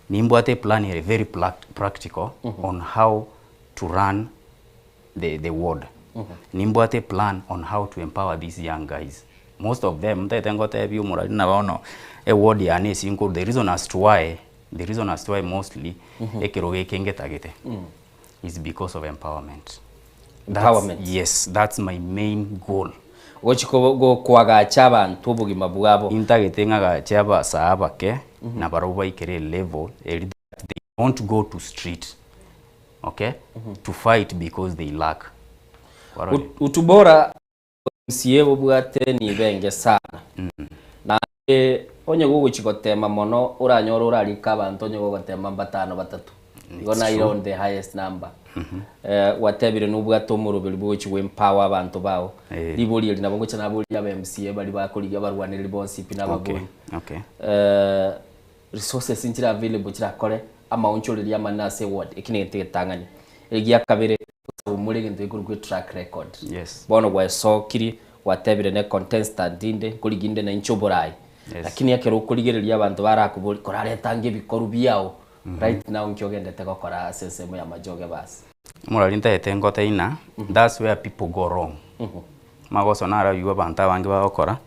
Nimbwate eplan ere very practical on how to run the, the ward. Nimbwate eplan on how to empower these young guys. Most of them, ntagete ngotebie omorari buna bono eward yane ase nkorwa, the reason as to why, the reason as to why mostly ekerogo eke ngetagete is because of empowerment. Empowerment. That's, yes, that's my main goal. Gochi koagacha abanto obogima bwabo. Intagete ng'agache abasaa abake na barabwo baikere elevel eri that they don't go to street okay to fight because they lack. Kwarorire? Utubora MCA bobwate nibe enge sana. Naende onye gogochi gotema mono oranyore orarike abanto onye gogotema mbatano batato. Igo naire on the highest number. Eh, gwatebire nobwate omoroberi bwogochi go empower abanto bao. Eh. Ribori eri nabo ngocha naborie aba MCA baria bakorigia abarwanereri bonsi pi nababori. Okay, okay. Eh, resources nchire available chirakore amaonchoreria amanene ase eward, eki negento egetang'ani. Egia kabere, gosaba more egento gekorokwa etrack record. Yes. Bono gwaesokirie, gwatebire ne contestant inde, nkorigia inde nainche oborai. Yes. Lakini ekero okorigereria abanto barakoborie, koraretange ebikorwa biao, right now nki ogendete gokora ase ensemo ya Majoge basi? Omorwari ntagete ngote ina, that's where people go wrong. Magoso naro aywo abanto abange bagokora,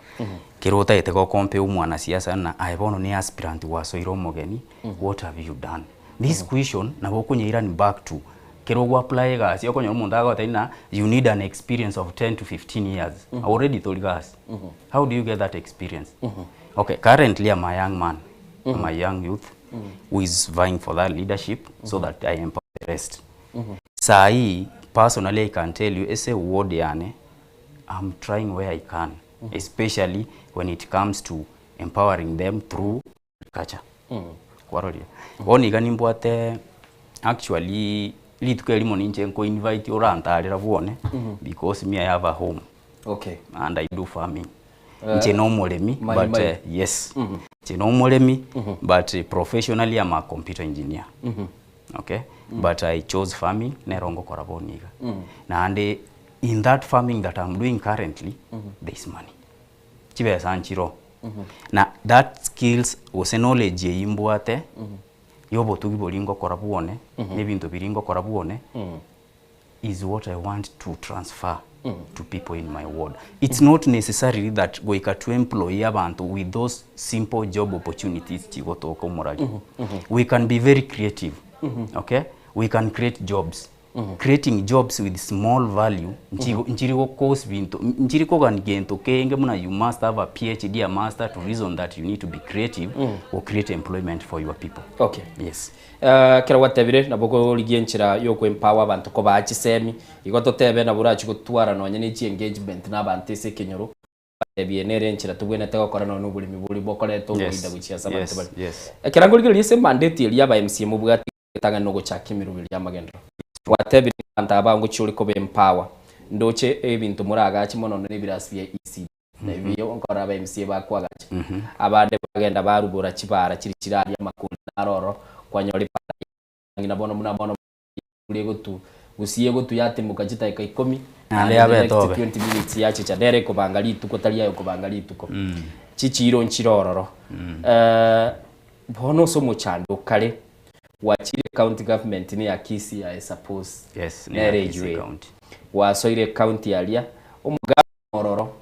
kero otagete go compare omwanasiasa na aye bono ne aspirant gwasoire omogeni, what have you done? This question nabo okonyeirani back to kero ogo apply egasi okonyora omonto agogotebia ng'a you need an experience of 10 to 15 years, already tori gasi. How do you get that experience? Okay, currently I'm a young man, I'm a young youth who is vying for that leadership so that I empower the rest. Saa hii personally I can tell you ase ward yane I'm trying where I can especially when it comes to empowering them through agriculture. Kwarorire? Bono iga nimbwate actually rituko erimo ninche nko invite orantarera bwone because me I have a home Okay. and I do farming. Eh, Inche na omoremi Mai but Mai. eh, yes inche na omoremi but eh, professionally I'm a computer engineer. Okay but I chose farming nero ngokora bono iga. Naende in that farming that I'm doing currently there is money. Chibesa nchiroo. Na that skills gose knowledge eywo mbwate ya obotugi boria ngokora bwone na ebinto biria ngokora bwone is what I want to transfer to people in my ward. It's not necessarily that goika to employ abanto with those simple job opportunities chigotoka omorari. We can be very creative, okay? We can create jobs. Creating jobs with small value nchigo nchiri go cause binto nchiri kogani gento kenge buna you must have a PhD a master to reason that you need to be creative or create employment for your people. Okay. Yes. Eh, ekero gwatebire nabo okorigia enchera ya okoempower abanto kobaa chisemi, igo totebe nabo orachie gotwara nonye ne chi engagement na abanto ase ekenyoro, obatebie nere enchera tobwenerete gokora nonye na oboremi boria bokoreta oboida Yes. gochia ase abanto Yes. baria. Yes. Ekero nkorigereria ase emandeti eria aba MCA mobwate Getang'ani nogochaka emeroberi y'amagenderero. Gwatebire ng'a abanto aba ngochia ore koba empower. Ndoche ebinto moragache mono nonya nebirasi bia ECD. Na ebi nkorora aba MCA bakoagacha. Abande bagenda barubora chibara chiria chire aria amakori naro ororo, kwanyora ebara ya ng'ina bono buna bono embura egotu gusii egotu yatimoka chidakika ikomi, Naende naende yabe the next etobe. 20 minutes yachicha nere ekobanga rituko tari aye okobanga rituko. Chichiiro nchire ororo. Bono ase omochando okare, Gwachire county government ne ya Kisii I suppose. Yes, ne ya Nere Kisii eywo ere. county. Gwasoire county aria, omogabana ororo,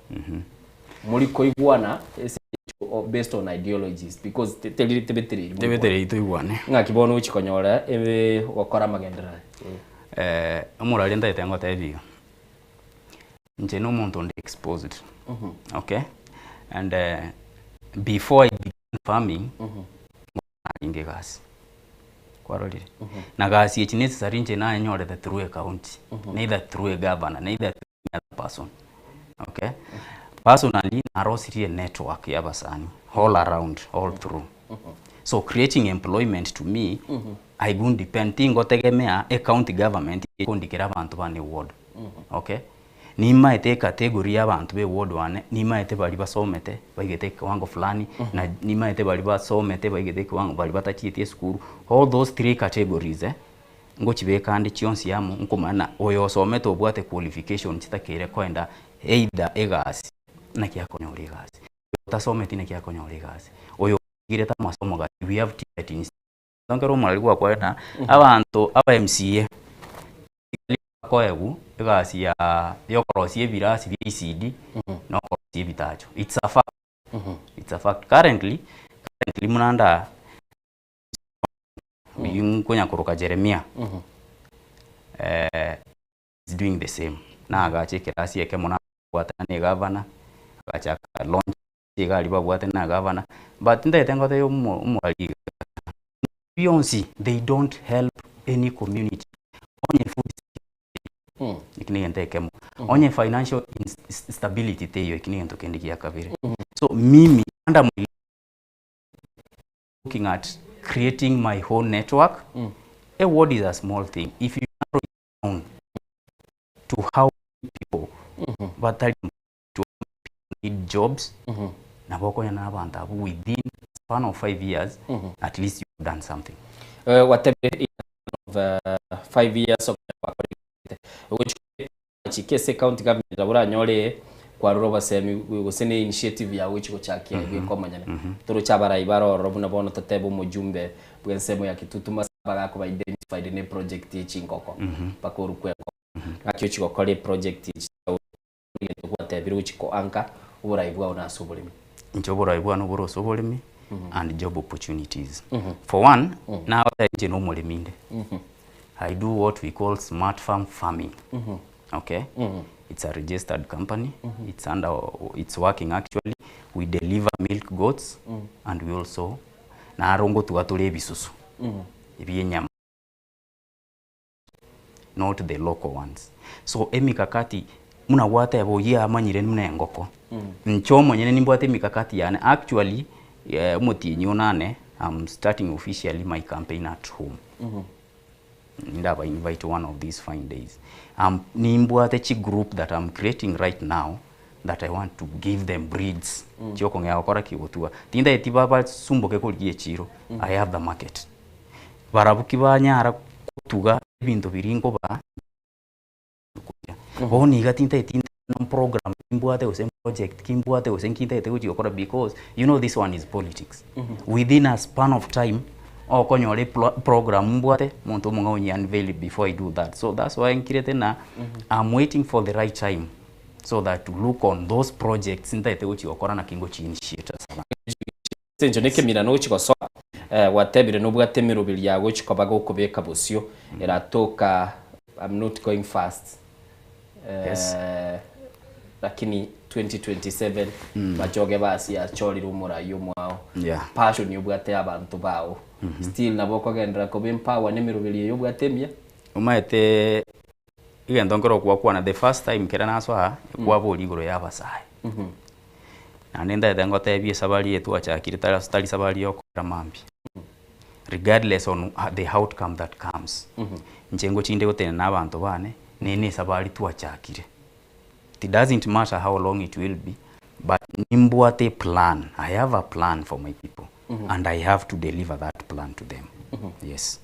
muri koigwana ase eng'encho based on ideologies because te- teri tebetereri moigwane. Tebetereri toigwane. Ng'aki bono ogochia konyora ebe gokora amagenderero aya? Eh, omorwari ntagete ngotebie iga, inche na omonto onde exposed, okay, and eh, Before I began farming, narenge egasi, kwarorire? Na gasi echi necessary inche nanyorete through e county, neither through a governor, neither through any other person, okay? Personally, narosirie enetwork ya abasani all around, all through. So creating employment to me, I won't depend, tingotegemea e county government ekondikera abanto bane eward, okay? Nimaete ecategory ya abanto ba eward one, nimaete baria basomete baigete ekiwango fulani, na nimaete baria basomete baigete ekiwango baria batachieti esukuru, all those three categories eh, ngochibeka ande chionsi amo nkomanya na oyo osomete obwate qualification chitakeire koenda either egasi naki akonyora egasi, oyo otasometi naki akonyora egasi, oyo oigirete amasomo gati we have TVET institute. Ekero omorari gwakwana abanto aba MCA bakoegwa egasi ya yokorosia ebirasi bia ECD na okorosia ebitacho. It's a fact. It's a fact. Currently, currently buna nda oyio nkonya koroka Jeremia is doing the same. Nagacha ekerasi ekemo nabwatana na egavana, agachaka launch iga aria babwate na gavana, but ntagete ngotebie omo omorari iga, bionsi they don't help any community, onye food security eki negento ekemo, onye financial stability teiyo eki negento kende gia kabere. So mimi under my looking at creating my own network, a ward is a small thing, if you narrow it down to how many people batari to need jobs nabo okonyana na abanto abwo within span of 5 years at least you have done something. Eh, watebire in of 5 years okonyora gochika ase county government nabo oranyore kwarora obosemi gose ne initiative yago gochi gochakia bweka omonyene. Toroche abarai bare ororo buna bono totebe omojumbe bwa ensemo ya Kitutu Masaba agakoba identified ne project ye chingoko mpaka orukwe engoko. Ng'aki ochi gokora eproject echi Egento gwatebire gochia koanka oborai bwao nase oboremi. Inche oborai bwane obore ase oboremi and job opportunities. For one, nagoteba inche na omoremi inde. I do what we call smart farm farming. Okay? It's a registered company. It's under, it's working actually. We deliver milk goats and we also naro ngotuga tore ebisusu ebie enyama. Not the local ones. So emikakati buna gwateba oyio amanyire buna engoko, inche omonyene nimbwate emikakati yane actually omotienyi onane I'm starting officially my campaign at home. Ndaba invite one of these fine days. Nimbwate chigroup that I'm creating right now that I want to give them breeds chiokong'ea gokora ki? Gotuga. Tintageti babasumboke korigia echiro, I have the market. Barabwo ki banyara gotuga ebinto biria nkobaa koria. Bono iga tintageti nte program ki mbwate gose project ki mbwate gose nki ntagete gochia gokora because you know this one is politics. Within a span of time okonyora epro program mbwate omonto omong'ao onye unveil before I do that. So that's why nkirete na I'm waiting for the right time so that to look on those projects ntagete gochia gokora naki ngochi initiate ase abanto. Ase engencho nekemirano ogochia gosoa, gwatebire nobwate emeroberi yago gochia koba gokobeka bosio eratoka I'm not going fast Yes. Lakini 2027 bachoge basi achorire omorai omwao passion obwate abanto bao still nabo okogenderera koba empower nemeroberi eye obwate emiya. Omanyete egento nkero gwakwana the first time kere nasoa aa, ekwaboria igoro ya abasae. Naende ntagete ngotebie esabari eye twachakire tari tari sabari ya okogera mambia, regardless on the outcome that comes, inche ngochinde gotenena na abanto bane, nere na esabari twachakire. It doesn't matter how long it will be, but nimbwate eplan, I have a plan for my people, and I have to deliver that plan to them, yes.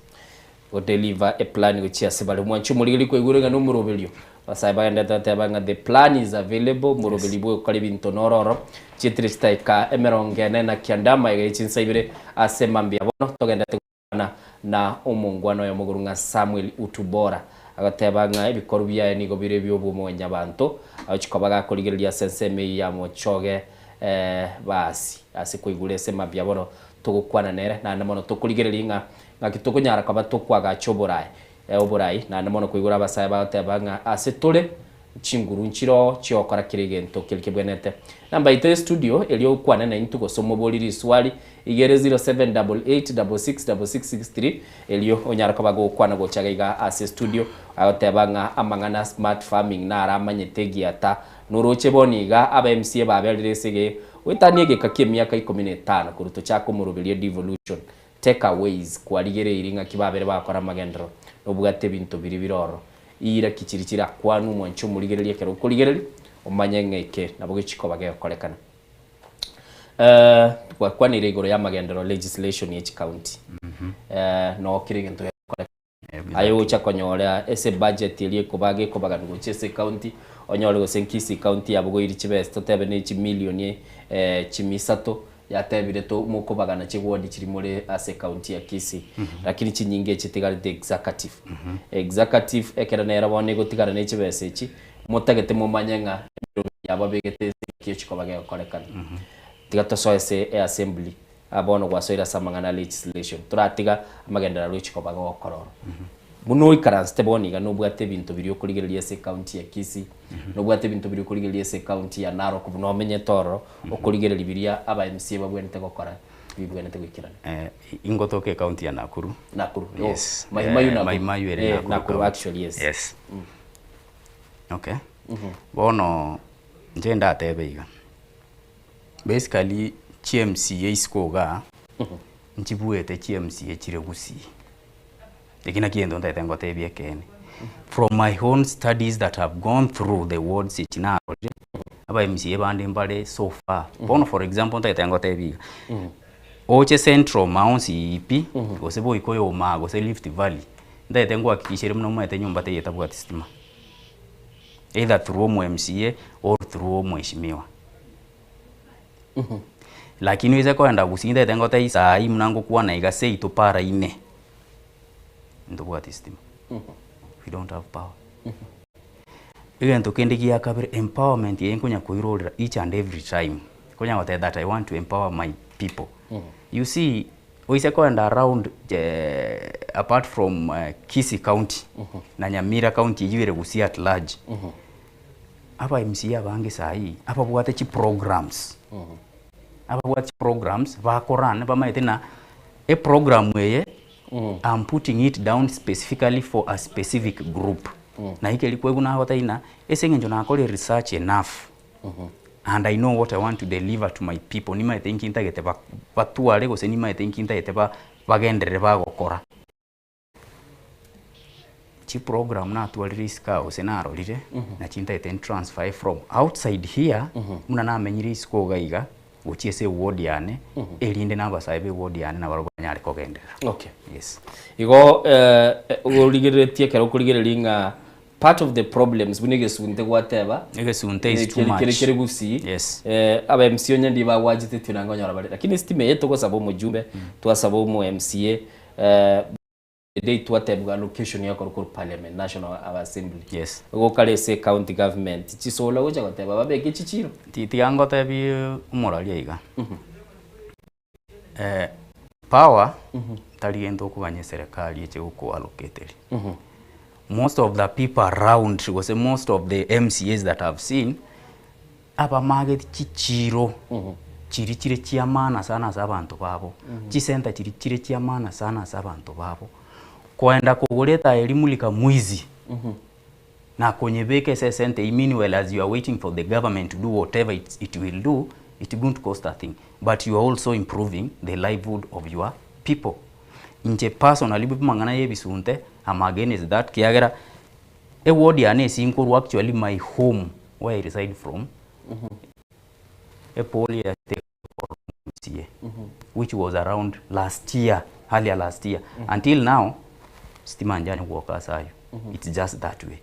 Go deliver a plan gochia ase bare. Mwanche omorigereria kwaigure ng'a nomoroberio. Abasae bagenderete goteba ng'a the plan is available, omoroberio bwa ogokora ebinto noro oro. Chietire chidaeka emerongo ene na kianda amaiga ye chinsa ibere ase mambia bono togenderete gokwana na omongwana oyomo igoro ng'a Samuel Utubora. Agoteba ng'a ebikoru biaye nigo bire ebi'obomwanyabanto agochia koba gakorigereria ase ensemo eyio ya Mochoge baasi ase koigure ase mambia bono togokwana nere naende mono tokorigereria ng'a Ng'aki tokonyara koba tokoagacha oboraai, oborai, naende mono koigora abasae bagoteba ng'a ase tore Chinguru nchiroo chi'ogokora kera egento keria kebwenerete. Namba yaito ye studio eria okwane naintwe gose omoborie riswali iga ere 0788666663 erio onyare koba gokwana gocha iga iga ase studio agoteba ng'a amang'ana smart farming naro amanyete egiata noroche bono iga aba MCA baberire ase ege goetania egeka ki'emiaka ikomi na etano korwa tochake omoroberio devolution takeaways kwarigereirie ng'aki babere bagokora amagenderero nobwate ebinto biria bire ororo Ira ki chiria chirakwanwe omwanche omorigereria ekero okorigereria, omanye ng'a eke nabo gechikoba gegokorekana. Twakwanire igoro y'amagenderero legislation ye chicounty. Noo kera egento gegokorekana. Aye ogocha konyora ase ebudget eria ekoba gekobaganwa gochia ase ecounty, onyore gose Kisii county yabogoirie chibesa totebe ne chimilioni chimia isato, Yatebire to mokobagana chiward chiri more ase ecounty ya Kisii lakini chinyinge echi tigarete executive. Executive ekero nero bono egotigara ne chibesa echi motagete momanye ng'a emeroberi yabo abegete ense naki ochikoba gegokorekana. Tiga tosoe ase eassembly aa bono gwasoire ase amang'ana a legislation toratiga amagenderero aria ochikoba gokora oro. Buna oikaransete bono iga nobwate ebinto biria okorigereria ase ecounty ya Kisii, nobwate ebinto biria okorigereria ase ecounty ya Narok buna omenyete ororo, Okorigereria biria aba MCA babwenerete gokora tibibwenerete goikerana. Eh, ingotoka ecounty ya Nakuru. Nakuru. Oh, Yes. Mai Mahiu Eh, Nakuru. Mai Mahiu ere Eh, Nakuru Nakuru county. actually, yes. Yes. Okay. Bono inche ndatebe iga, basically chi MCA isiko igaa, nchibuete chi MCA chire Gusii. Eki nakio egento ntagete ngotebie ekeene. From my own studies that have gone through the wards echi narorire, aba MCA bande mbare so far. Bono for example ntagete ngotebie iga, oche Central Maonsi pi, gose Boikoyo Omaa gose Rift Valley, ntagete ngohakikishere buna omanyete nyomba teiyo etabwati stima. Either through omo MCA or through omweshimiwa. Lakini oise koenda gusii ntagete ngotebie saii buna ngokwana iga seito para ime, ntobwati stima, we don't have power. Egento kende gia kabere empowerment eye nkonya koirorera each and every time, nkonya goteba that I want to empower my people. You see oise koenda around apart from Kisii county na Nyamira county eywo ere Gusii at large, Aba MCA abange saii ababwate chiprograms, ababwate chiprograms bakorun bamaete na eprogram eye am putting it down specifically for a specific group. Naki keri kwaigwa nagotebia ng'a ase eng'encho nakorire research enough and I know what I want to deliver to my people nimaete inki ntagete batware gose nimaete inki ntagete bagenderere bagokora. Chiprogram natwarire isiko aa gose narorire, nachi ntagete ntransfer from outside here, buna namenyire isiko iga iga, gochia ase eward yane, erinde na abasae ba eward yane nabarabwo banyare kogenderera. Okay. Yes. Igo origereretie ekero okorigereria ng'a part of the problems buna egesunte gwateba, Egesunte is too kere much. kere gusii, Yes. aba MC onye ndiye bagwachete nange onyora bare, lakini estima eye togosaba omojumbe, twasaba omo MCA, The day twatebwa allocation ya korwa korwa parliament national assembly Yes. gokare ase county government chisola gocha goteba babeke chichiro. Tiga ngotebie omoraria iga, power tari gento okoganya eserekari eche gokoallocateria. Most of the people around gose most of the MCAs that I've seen, Abamageti chichiiro chiria chire chi'amaana sana ase abanto babo, chisenta chiria chire chi'amaana sana ase abanto babo. Koenda kogora etaya eria mulika mwizi, na konyebeka ase esenta eyio meanwhile as you are waiting for the government to do whatever it, it will do, it won't cost a thing but you are also improving the livelihood of your people. Inche personally amang'ana ya ebisunte am against that kiagera Eward yane ase inkorwa actually my home where I reside from epole ya MCA which was around last year earlier last year until now stima njani gwoka ase aywo it's just that way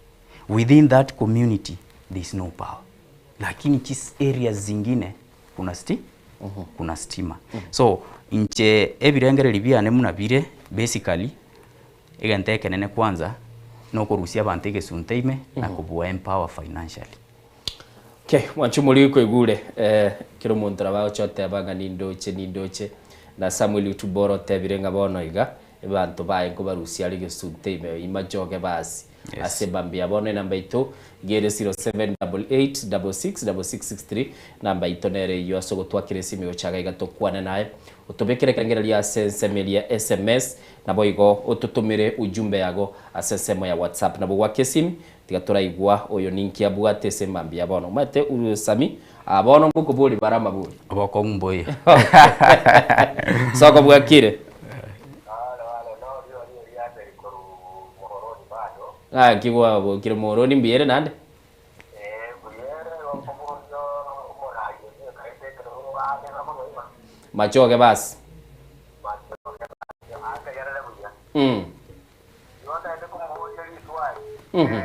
within that community there is no power lakini chis areas zingine kuna sti kuna stima so inche ebirengereri biane buna bire basically Egento ekenene kwanza nokorusia abanto egesunte ime na kobua empower financially. Okay, mwanche omoriri koigure eh, kera omonto nabo agocha oteba ng'a nindoche nindoche, na Samuel Otubora otebire ng'a bono iga, abanto baye nkobarusia are egesunte ime imachoge basi. Ase mambia bono enamba yaito iga ere 0788666663 namba yaito nere eyio ase ogotwakera esimi gocha iga tokwane naye otobekere ekerengererio ase ensemo eria ya sms naboigo ototomere ujumbe yago ase ensemo ya whatsapp nabo gwaka esimi tiga toraigwa oyo ninki abwate ase mambia bono omanyete Sami aa bono ngokoboria bare amabori Obokong'u mboiyo. Soko bwakire. Ng'aki gwabokire moroni mbuya ere naende? Machoge basi. Mm. Mhm.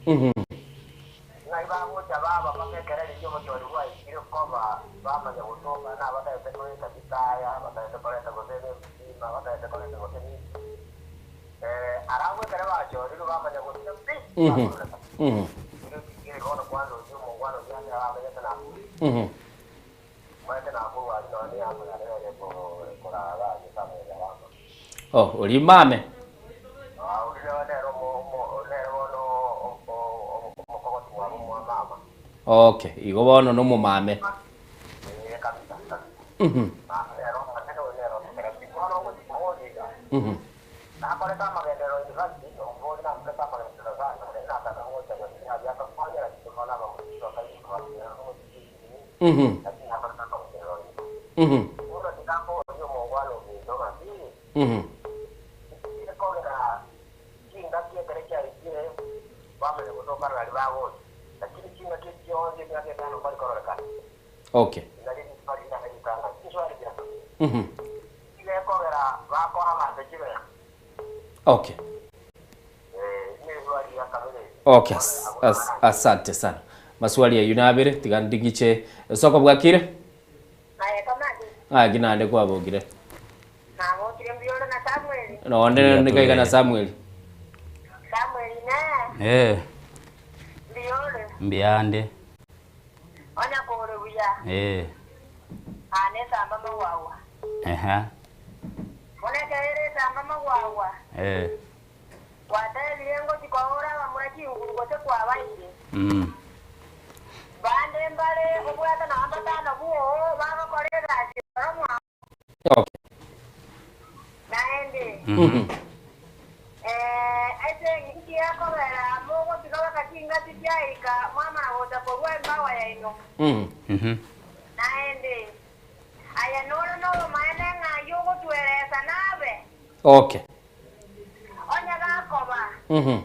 Mhm. Mhm. Mhm. Mhm. Oh, oria mame. Okay, igo bono nomomame. Mhm. Mhm. Mhm. Mhm. Mhm. Okay. Mhm. Okay. Okay, as, as, asante sana. Maswali ayu nabere tiga ndigiche soko bwakire. Ng'aki naende kwabokire. Nonde Mbuya nikaiga na tore. Samuel. Eh. Mbuyande. Eh. Ehe. Eh. Mm. Okay. Mhm. Mhm. Mhm. Okay. Mhm.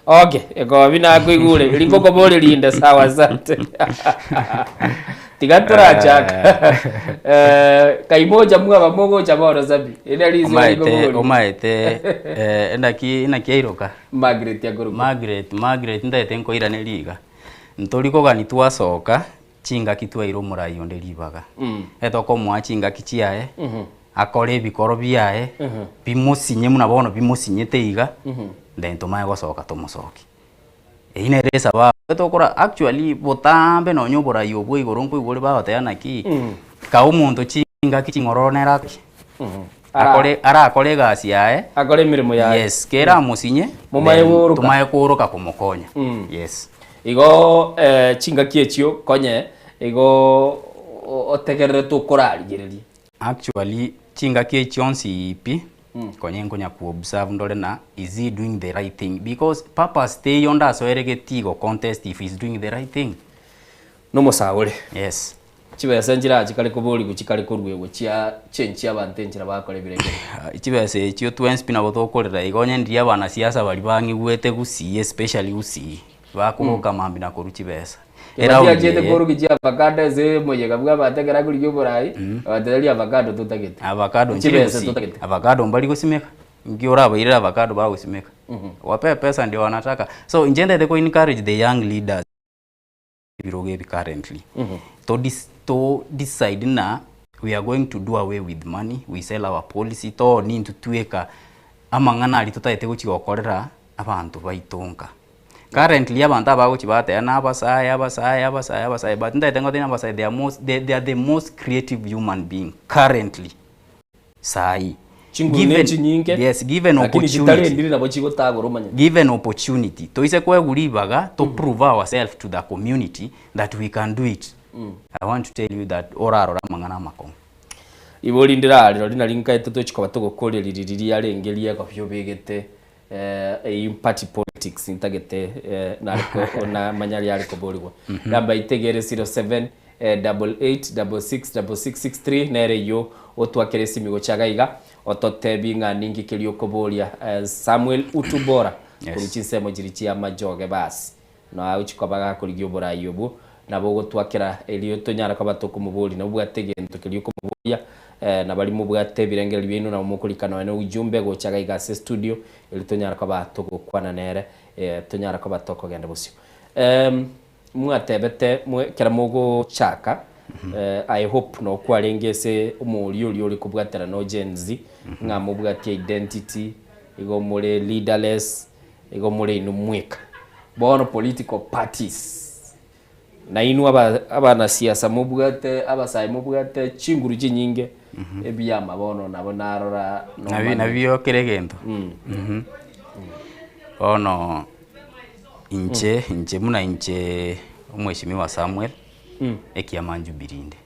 Okay, ekobi nakoigure ringokobore rinde sawa asante. Tiga torachaka. Eh, kaimoja mwaba mogocha bono sabi. Ere rizo Omaete rigobori. omaete eh endaki inaki airoka. Margaret akoruka. Margaret Margaret ntaete nkoirane riga. Ntori kogani twasoka chingaki twaira omorai onde ribaga. Mm. Etokomoa chingaki chiaye Mhm. akore ebikoro biaye Mhm. bimosinye buna bono bimosinyete iga Mhm. then tomaye gosoka tomosoki. Eyio nere esababu etokora actually botambe nonye oborai obwo igoro nkoigwa ore bagoteba naki Mm. kaa omonto chingaki ching'ororo nere akoki Mhm. akore arakore egasi yaye akore emirimo yaye yes kera amosinye Momaye then kooroka. tomaye kooroka komokonya Mm. yes Igo eh, chingaki echio konye igo otegererete okorarigereria. Actually chingaki echio onsi pi konye nkonya ku observe ndore na is he doing the right thing because purpose teiyo ndasoere getii go contest if he's doing the right thing. Nomosaore. Yes. Chibesa nchirachi kare koborigwa chikare koruegwa chia change abanto enchera bakora ebirengererio. Chibesa echio twensi pi nabo tokorera igo onye ndiria abanasiasa baria bang'igwete gusii especially gusii bakoboka mambia na korwa chibesa. Kebati Eround achiete eye korugia chiavacado ase omoyega bwa abanto ekero akorigia oborai, abateberia avacado totagete. Avacado nchire Chibesa gusii totagete. avacado mbari gosimeka nki orabairere avacado bagosimeka wape pesa ndio wanataka so inche ntagete ko encourage the young leaders ebirogo ebi currently to dis to decide ng'a we are going to do away with money we sell our policy to nintwe tweka amang'ana aria totagete gochia gokorera abanto baito nka. Currently abanto abagochi bateba na abasae abasae abasae abasae but ntagete ngotebie abasae they are most they they are the most creative human being currently saii. Chinguru ne chinyinge, yes, given lakini opportunity chitarendiri nabo chigotagora omanyete. Given opportunity toise koegwa ribaga to prove ourselves to the community that we can do it. I want to tell you that orarore amang'ana amakong'u. Igo rinde rarero rinari nkaete tochi koba togokoria riri riria renge riegobia obegete eyio party politics ntagete nare ko namanya riare koborigwa. Namba yaito iga ere 07 88 66 66 63 nere eyio otwakere esimi gocha iga iga ototebie ng'a ninki keria okoboria Samuel Utubora korwa chinsemo chiria chia Majoge basi. Na agochia koba gakorigia oborai obwo, nabo ogotwakera erio tonyare koba tokomoboria. Nobwate egento keria okomoboria, na baria mobwate ebirengererio biaino nabo mokorika nonya na ujumbe gocha iga iga ase estudio, erio tonyare koba togokwana nere, tonyare koba tokogenda bosio. Mwatebete mwe ekero mogochaka, I hope noo kwarenge ase omoria oria ore kobwaterana o Gen Z, ng'a mobwatie identity, igo more leaderless, Igo more inwe mweka. Bono political parties nainwe aba abanasiasa mobwate abasae mobwate chinguru chinyinge ebiama bono nabo narora Nabi nomanye. nabio kera egento Mhm. Bono inche inche buna inche omweshimiwa Samuel ekiama Jubilee inde.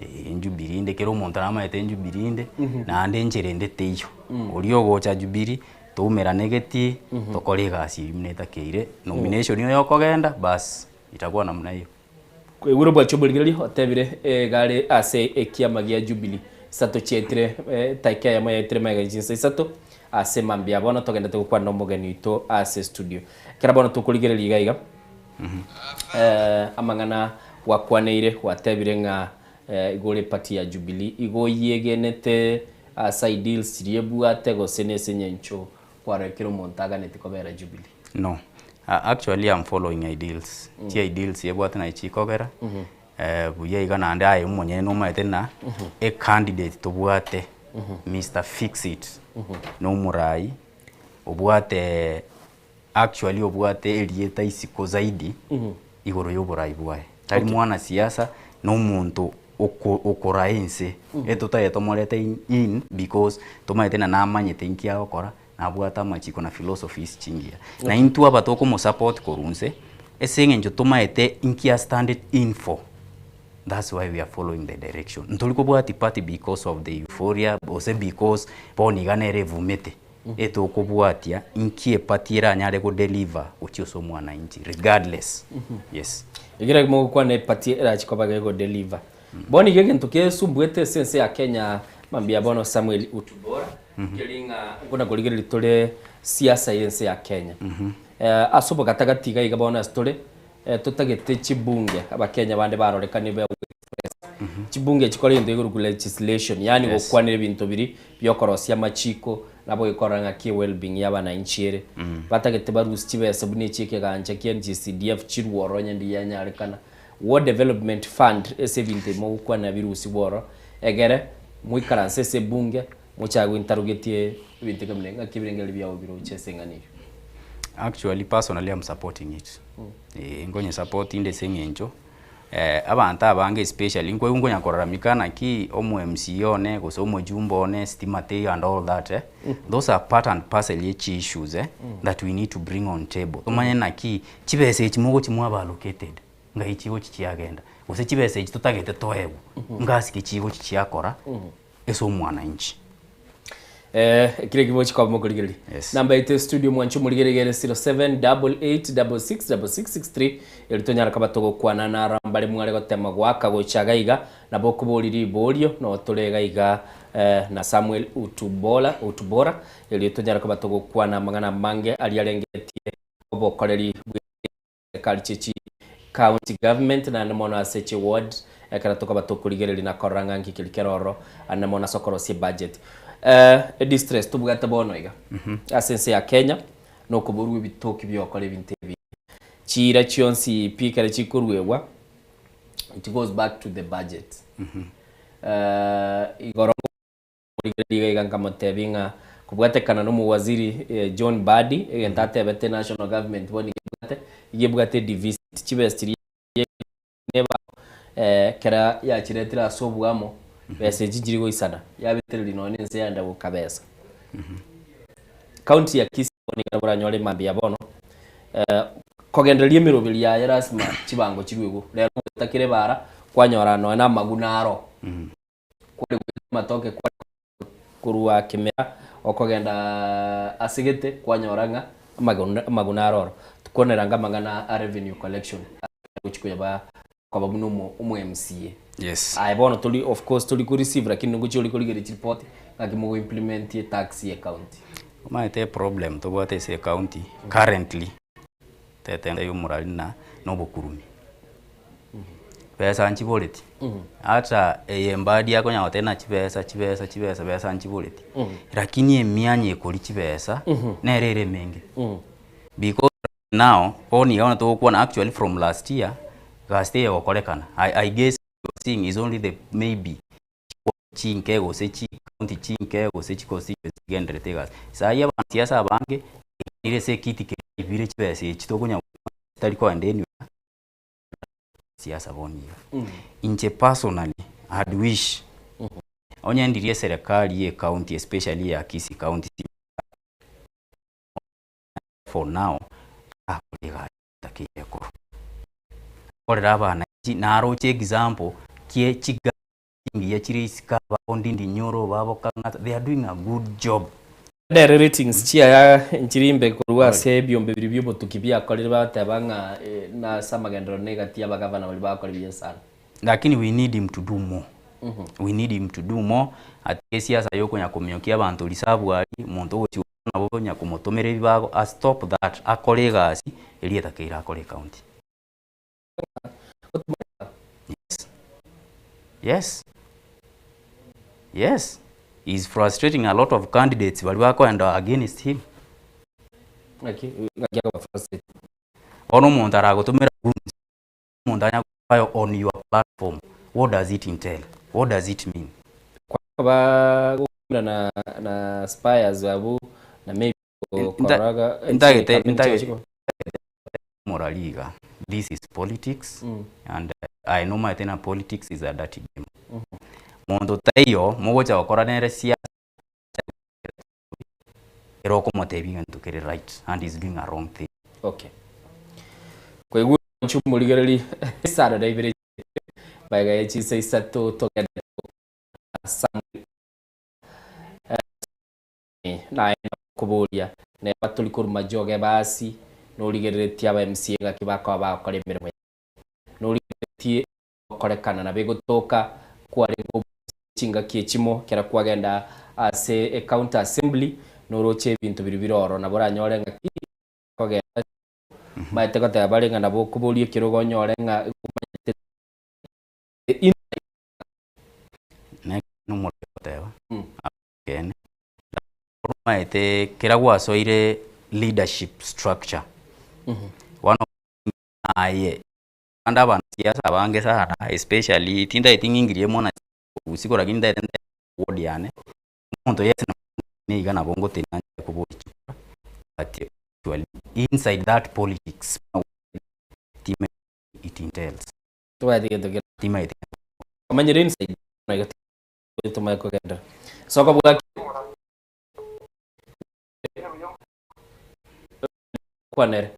Eeh Jubilee inde kera omonto namaete Jubilee inde, naende enchera ende teiyo. Oria ogocha Jubilee, toumerane egetii, tokore egasi eywo buna etakeire, nomination oyo okogenda baas, itakuwa namna hiyo. Kwaigure bwachia omorigereria otebire egare ase ekiama gia Jubilee isato chiaetire etaika eyemo yaetire magega ye chinsa isato ase mambia bono togendete gokwana nomogeni oito ase studio. Ekero bono tokorigereria iga iga. Amang'ana gwakwaneire gwatebire ng'a igo ore party ya Jubilee, igo oyegenete ase ideals chiria ebwate gose nese eng'encho kwarorekire omonto aganeti kobera Jubilee? No. Actually I'm following ideals. Chi ideals ebwate naye chikogera, buya iga naende aye omonyene nomanyete ng'a ecandidate tobwate Mister Fix It nomorai obwate Actually obwate erieta isiko zaidi igoro y'oborai bwaye. Tari mwanasiasa, na omonto oko okoraa ense. Etotagete tomorete in in because tomanyete ng'a namanyete inki agokora, nabwate amachiko na philosophies chingiya. Na intwe aba tokomosupport korwa inse, ase eng'encho tomaete inki a stand in for, that's why we are following the direction. Ntori kobwatia party because of the euphoria gose because bono iga nere evumete. Etokobwatia inki eparty eranyare go deliver gochia ase omwananchi regardless. Yes. Ekero mogokwana eparty erachi koba gego deliver. Bono iga egento kesumbuete ase ense ya Kenya mambia bono Samuel Utubora keri ng'a nkona korigereria tore siasa ya ense ya Kenya. Ase obogatagati iga iga bono ase tore totagete chibunge abakenya bande barorekane be Chibunge chikore egento gekorokwa legislation, yaani gokwanera ebinto biria biokorosia amachiko, nabo gekorora ng'aki ewellbeing ya abananchi ere. Batagete barusie chibesa buna echi ekegancha kia NGCDF chirwe ororo onye ndiyanyarekana. Ward Development Fund ase ebinto ebi mogokwanera birusigwe ororo, egere moikaranse ase ebunge mochake gointerrogatie ebinto ekero buna ebi, ng'aki ebirengererio biago biroche ase eng'ana eyio. Actually personally I'm supporting it. Eeh nkonye support inde ase eng'encho. Abanto abange especially nkoigwa nkonya kolalamika naki omo MCA one gose omojumbe one stima teiyo and all that eh, those are part and parcel ye chi issues eh, that we need to bring on table. Tomanye naki chibesa echi mogochi mwaba allocated ngai chigochi chiagenda, gose chibesa echi totagete toegwe ngasi ki chigochi chiakora ase omwananchi. Eh, ekero ekio mochia koba mokorigereria. Namba yaito ya studio mwanche omorigereria ere 0788666663 erio tonyare koba togokwana naro mbare mware gotema goaka gocha iga iga nabo okoboria riborio noo tore iga iga eh, na Samuel Utubola Utubora erio tonyare koba togokwana amang'ana amange aria arengetie obokoreri bwe Serikali chie chi county government naende mono ase chi ward ekero tokoba tokorigereria na korora ng'a nki keria kere ororo ande mono ase okorosia ebudget. Edistress tobwate bono iga ase ense ya Kenya nokoborwa ebitoki biokora ebinto ebi. Chiira chionsi pi ekero chikoruegwa it goes back to the budget. Igoro Rigereria iga iga nkamotebia ng'a kobwatekana nomowaziri John Mbadi egento atebete national government bono iga. Iga ebwate deficit, chibesa chiria neba ekero yachiretire ase oboamo, besa echi nchiri goisana, yabetereria nonya na ense yaenda gokabesa. County ya Kisii bono iga nabo oranyore mambia bono, kogendereria emeroberi yaye lasima chibango chirwe igo. Rero goeta kera ebara, kwanyora nonya na amaguna aro, kware goeta amatoke kware korwa kemera okogenda ase gete kwanyora ng'a amaguna amaguna aro oro. Tokwaneranga amang'ana a revenue collection gochi koyaba koba buna omo omo MCA. Yes. Aye bono tori of course tori ko receive lakini ngochi ori korigereria chiripoti ng'aki mogo implement etax ye county. Omanyete eproblem tobwate ase ecounty currently, tete ya omorari na na obokurumi. Besa nchiboreti, hata eye embadi akonya goteba ng'a chibesa chibesa chibesa besa nchiboreti, lakini emianya ekoria chibesa nere ere emenge. Because right now, bono iga buna togokwana actually from last year, gasi teiyo egokorekana, I I guess you are seeing is only the maybe chinke gose chicounty chinke gose chiconstituency chigendererete egasi. Sai abanasiasa abange, nire ase ekiti keria baibire chibesa echi tokonya chitari koenda anywhere. Siasa bono iga. Inche personally, I'd wish onye ndirie eserekari ye ecounty especially eya Kisii county for now takora egasi etakeire korwa. Akorera abananchi naroche example kie chigari chingiya chire isiko aba Ndindi Nyoro babo Kang'ata they are doing a good job. Nere ratings chiaya nchiri mbe korwa ase ebiombe biria bi'obotuki biakorire bagoteba ng'a nase amagenderero na egati y'abagavana baria bagokora buya sana. Lakini we need him to do more, we need him to do more atige esiasa ya okonya komiokia abanto risabu aria, omonto ogochia nabo okonya komotomera ebibago a stop that akore egasi eria etakeire akore ecounty. Yes. Yes. Yes. He is frustrating a lot of candidates bari bakoenda against him. Ng'aki ng'aki akoba frustrate? Bono omonto aragotomera goons, omonto anya fire on your platform, what does it entail? What does it mean? Kwaba gokumera na na spires abwo na maybe kororaga Ntagete ntagete morari iga this is politics and aye nomanyete ng'a politics is a dirty game. Monto taiyo mogocha gokora nere siasa ere okomotebia egento kere right and is doing a wrong thing. Okay. Kwaigure inche omorigereri isano na ibere magega ye chinsa isato togende Samuel Naye nakoboria, neba tori korwa majoge basi, norigereretie aba MCA ng'aki bakoba bagokora emeremo yabo. Norigereretie egokorekana nabo egotoka kwarenge obosie chingaki echimo ekero kwagenda ase ecounty assembly noroche ebinto biria bire ororo nabo oranyore ng'aki kogenda maete goteba bare ng'a nabo okoboria ekerogo onyore ng'a omanyete Goteba ekeene, omaete kera gwasoire leadership structure, bono aye abande abanasiasa abange sana especially tintageti ng'ingirie mono usiku lakini ntagete nte ward yane, omonto yese iga nabo ngotenena nchake koboria chikura but actually inside that politics timanyeti it entails. Tobwati gento kere. Timanyeti. Omanyire inside tomanye kogenderera. Soka bwaki kwanere.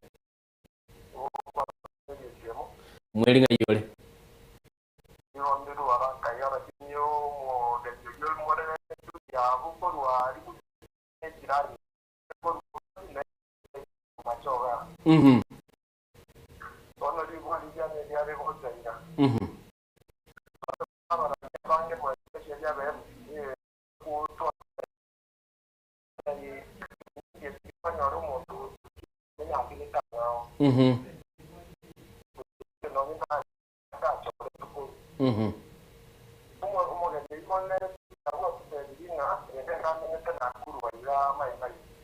Mweri ng'ai ore? Mhm. Mhm. Mhm. Mhm.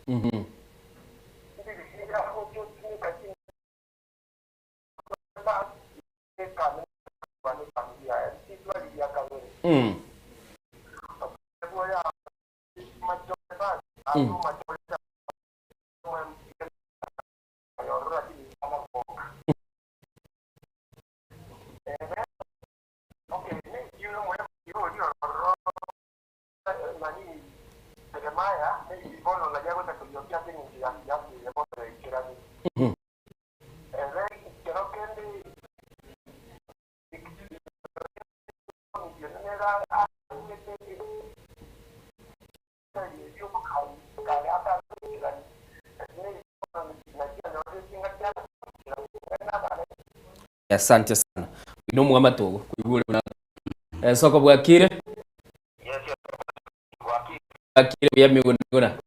Mhm. Mm. Mm. Maybe bono ng'ai agocha koyiokia ase eng'encho ya siasa eye bono yaikerani. Ere ekero kende Asante sana. Oino omwamate ogo koigwa ore buna Esoko bwakire? Bwakire buya miguna miguna.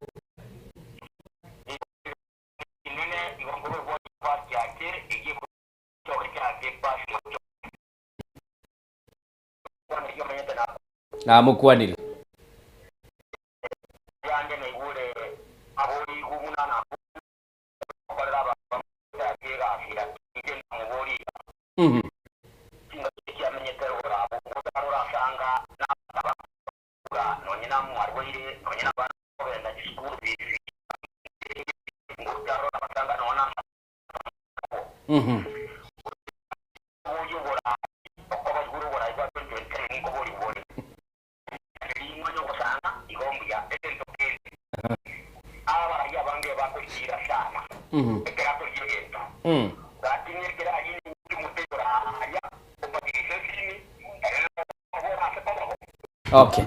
Namokwanire. Okay.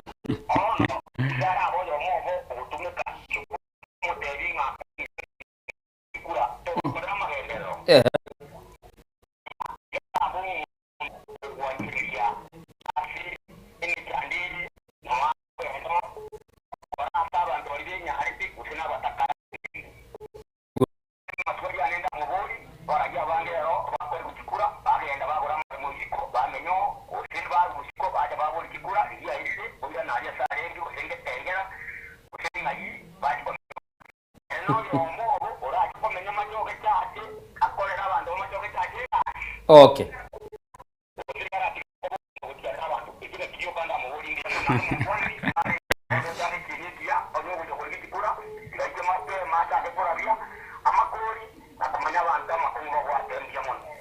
Okay.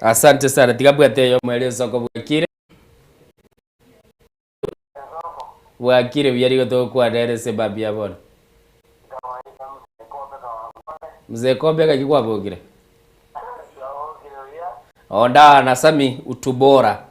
Asante sana tiga bwate eyo mweri esoko bwakire bwakire buya rigo togokwana ere ase babi ya bono mzee Kombe gaki kwabokire Onda na Sami utubora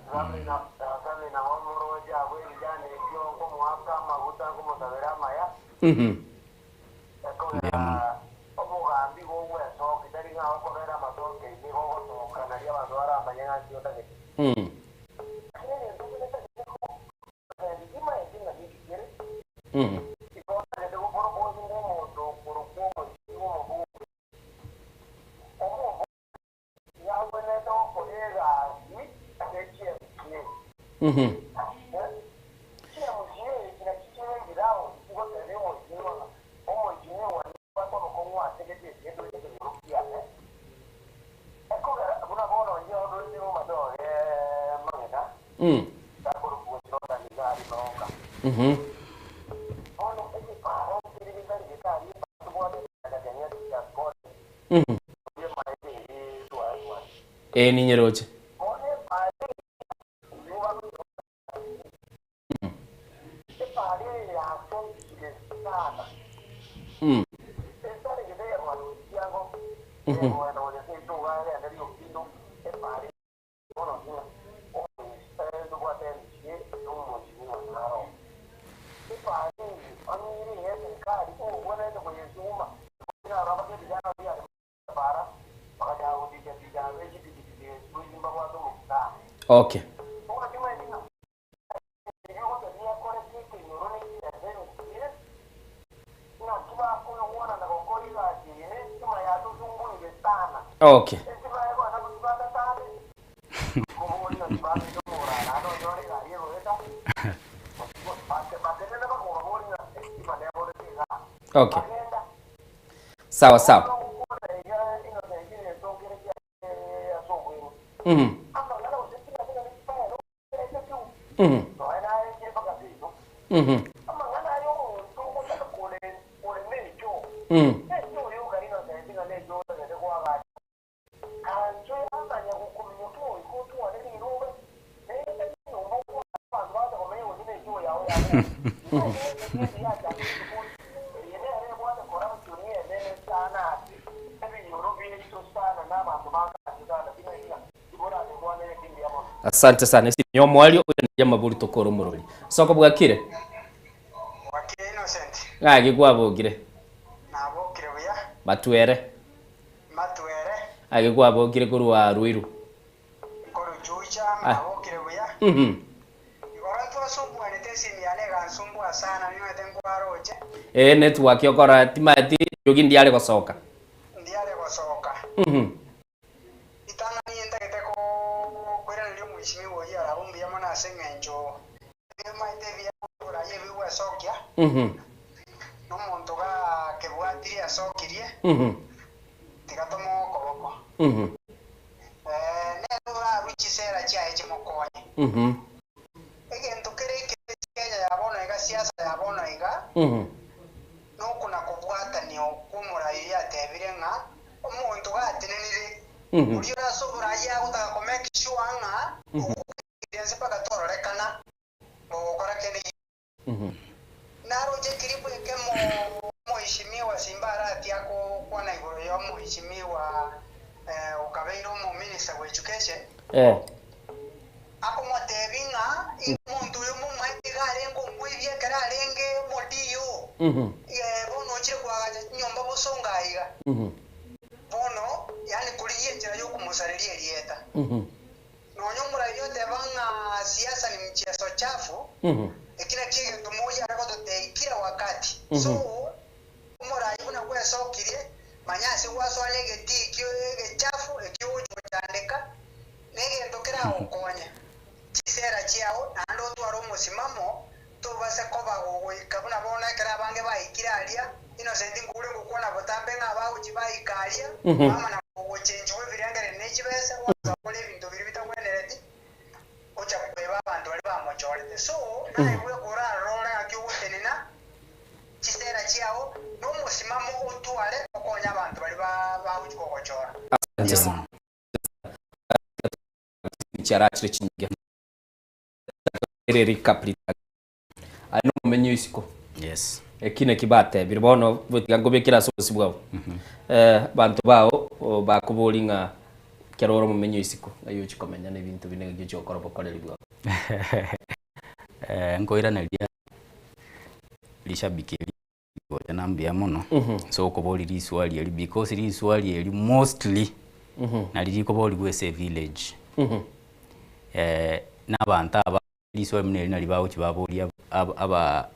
Ee ninyeroche. Okay. Okay. Okay. Sawa sawa. Asante sana esimi ya omoerio oiranerie amabori tokore omoroberi. Soko bwakire? Bwakire Innocent. Ng'aki kwabokire? Nabokire buya. Matwere. Matwere. Ng'aki kwabokire korwa Ruiru? Nkorwa Juja, nabokire buya. Igoro ntwasumbuanete esimi yane egansumbua sana nimaete nkwaroche. Ee network okora timaeti riogi ndiare gosoka. Ndiare gosoka. Ritang'ani ntagete koiraneria omweshimiwa oyio arabe mbuya mono ase eng'encho ebimaete ebiya koraria ebi gwesokia, na omonto gakebwatirie asokirie, tiga tomoe okoboko. Nere orarue chisera chiaye chimokonye. Egento kere ekebe Kenya ya bono iga, siasa ya bono iga, nokona kobwatania okwo omorai oria atebire ng'a omonto gatenenire, oria ore ase oborai agotaka ko make sure ng'a ogokeire ense mpaka tororekana ogokora kende gionsi. Naroche clip ekemo omoheshimiwa Simba Arati agokwana igoro ya omoheshimiwa okabeire omominister bwe education, Akomotebia ng'a omonto oyo momaete iga arenge omoibi ekero arenge omodiyo, bono ochire koagacha chinyomba bosongo aiga. Bono, yaani korigia enchera y'okomosareria erieta. Nonya omoraia oteba ng'a siasa ni mchezo chafu, eki nakio egento Moi are gototebia kila wakati. So, omoraia buna bwesokirie, manya ase gwasoa negetii ekio egechafu ekio ogochia gochandeka, Negento keragokonye chisera chiao, naende otware omosimamo, tobase koba gogoika buna bono ekero abange baikire aria, Innocent nkure ngokwana botambe ng'a abagochia baika aria, bamana gochenchigwa ebirengererio ne chibesa, gwansa gokora ebinto biria bitagwenereti, gocha koeba abanto baria bamochorete. So, naye bweka orarore ng'aki ogotenena chisera chiao, na omosimamo otware okonye abanto baria bagochia kogochora. Asante sana. Chiarachire chinyinge ere recap aye nomomenyi o isiko. Yes. Eki naki batebire bono tiga nkobekere ase obosio bwao. Abanto bao bakobori ng'a ekero ore omomenyi o isiko ng'ai ochia komenya na ebinto binde ng'aki ochia gokora obokoreri bwao. Nkoiraneria rishabiki eri. Gocha na mbuya mono ase okoboria riswali eri because riswali eri mostly nari rikoborigwa ase evillage. Na abanto aba riswali buna eri nari bagochia baboria aba aba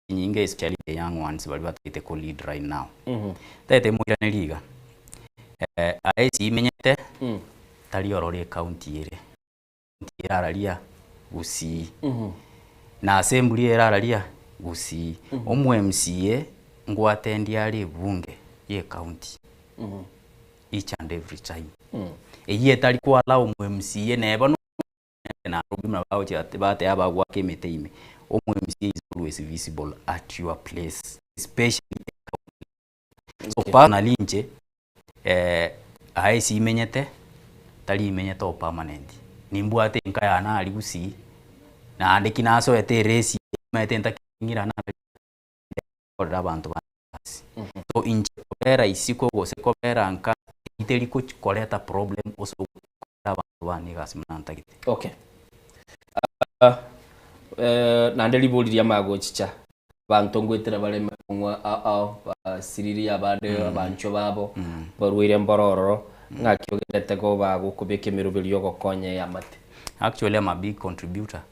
chinyinga especially the young ones baria batagete ko lead right now. Ntagete moiranerie iga, aye ase imenyete tari ororo ecounty ere. Erararia Gusii, na ase emburi erararia Gusii. Omo MCA ngwatendia are ebunge ye county each and every time. Eyio etari ko allow omo MCA neba no Nairobi buna bagochia bateba bagoaka emete ime, omo MCA is always visible at your place especially ecounty. So personally inche aye ase imenyete, tari imenyete o permanent, nimbwate enka yane aria gusii, naende ki nasoete eresi omanyete ntakeng'ira nakorera abanto bande egasi. So inche kobera isiko gose kobera nka teri gochi koreta problem ase ogokorera abanto bane egasi buna ntagete. Okay. Naende ribori riamanya gochicha. Abanto ngoetera bare emekong'u ao basiririe abande abanchwa babo barwaire mboro ororo, ng'aki ogenderete koba gokobeka emeroberi y'ogokonya eamate? Actually I'm a big contributor.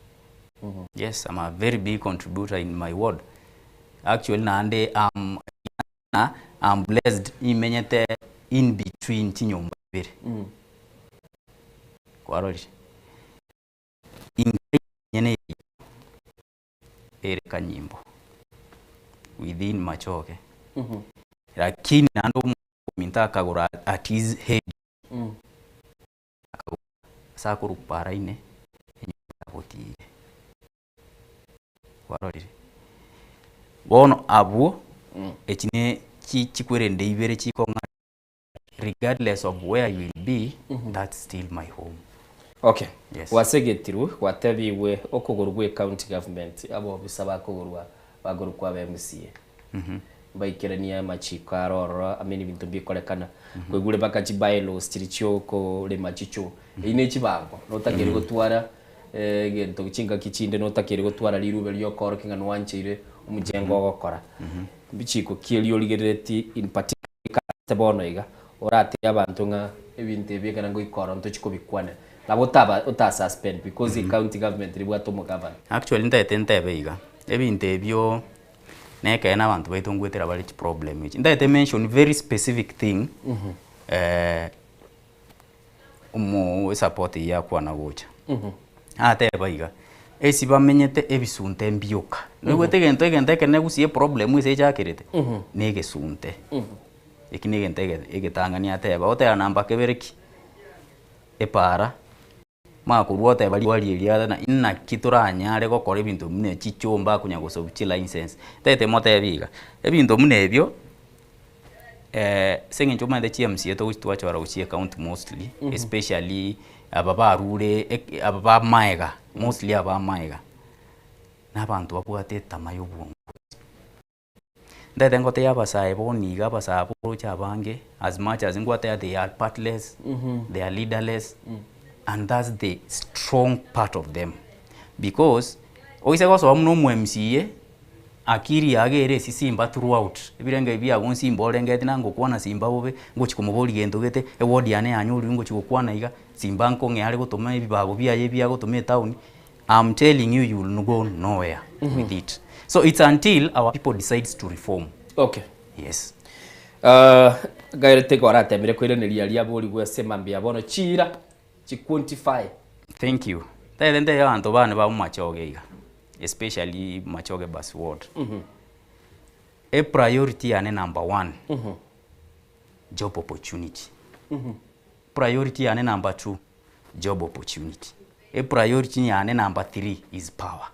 Yes, I'm a very big contributor in my ward. Actually naende I'm, I'm blessed nimenyete in between chinyomba ibere. Kwarorire? Inka enyene yaito. ere kanyimbo within machoge lakini naende omonto akagora at his age akagora ase akorwa paraine enyomba yagotiire kwarorire. Bono abwo echi ne chi chikwerende ibere chikong'a regardless of where you will be that's still my home. Okay. Yes. Gwasegetirwe, gwatebigwe okogorwa gwe county government, abobisa bakogorwa bagorwa kwa aba MCA. Mbaikeranie amachiko aro ororo ime ebinto mbikorekana. Kwaigure mpaka chi bylaws chiria chiokorema chichoo. Eyio ne chibango, notakeire gotwara egento chingaki chinde notakeire gotwara rirube riokoorokia ng'a nwancheire omochenge ogokora. Mbichiko ki erio origerereti in particular ase bono iga, oratebie abanto ng'a ebinto ebi ekero ngoika ororo ntochi kobikwanera. Nabo otaba ota suspend because ecounty government ribwate omogavana. Actually ntaete ntebe iga, ebinto ebio nekeene abanto baito ngoetera bare chiproblem echi. Ntaete mention very specific thing omo esupport eyio yakwana gocha. Ateba iga, esi bamenyete ebisunte mbioka. Noigwete egento egento ekenene gusii eproblem ase echakerete, na egesunte. Eki na egento ege egetang'ani ateba, oteba namba kebere ki? Epaara. Makorwa oteba rigwari eria na inaki toranyare gokora ebinto buna chichoo mbakonya gosob chilicense. Ntagete motebi iga, ebinto buna ebio ase eng'encho omanyete chi MCA togochi twachora gochia ecounty mostly, especially aba barure eke aba ba maega, mostly aba maega, na abanto babwate etama ya obongo. Ntagete ngotebie abasae bono iga abasae aboroche abange as much as ngwateba they are partless, they are leaderless and that's the strong part of them because oise gosoa buna omo MCA akiri yago ere ase simba throughout ebirengo ebi biago nsimba orengeti na ngokwana simba bobe ngochi komoboria gento gete eward yane yanyorire ngochi gokwana iga simba nkong'ea are gotoma ebibago biaye ebi agotoma etown I'm telling you you will go nowhere with it so it's until our people decides to reform. Okay. Yes. Uh, gaerete igo aratemire koiraneria aria aborigwe ase mambia bono chiira chi quantify. Thank you. Tagete ntebie abanto bane ba Machoge iga especially Machoge bus ward. E priority yane number one job opportunity. Priority yane number two job opportunity. E priority yane number 3 is power.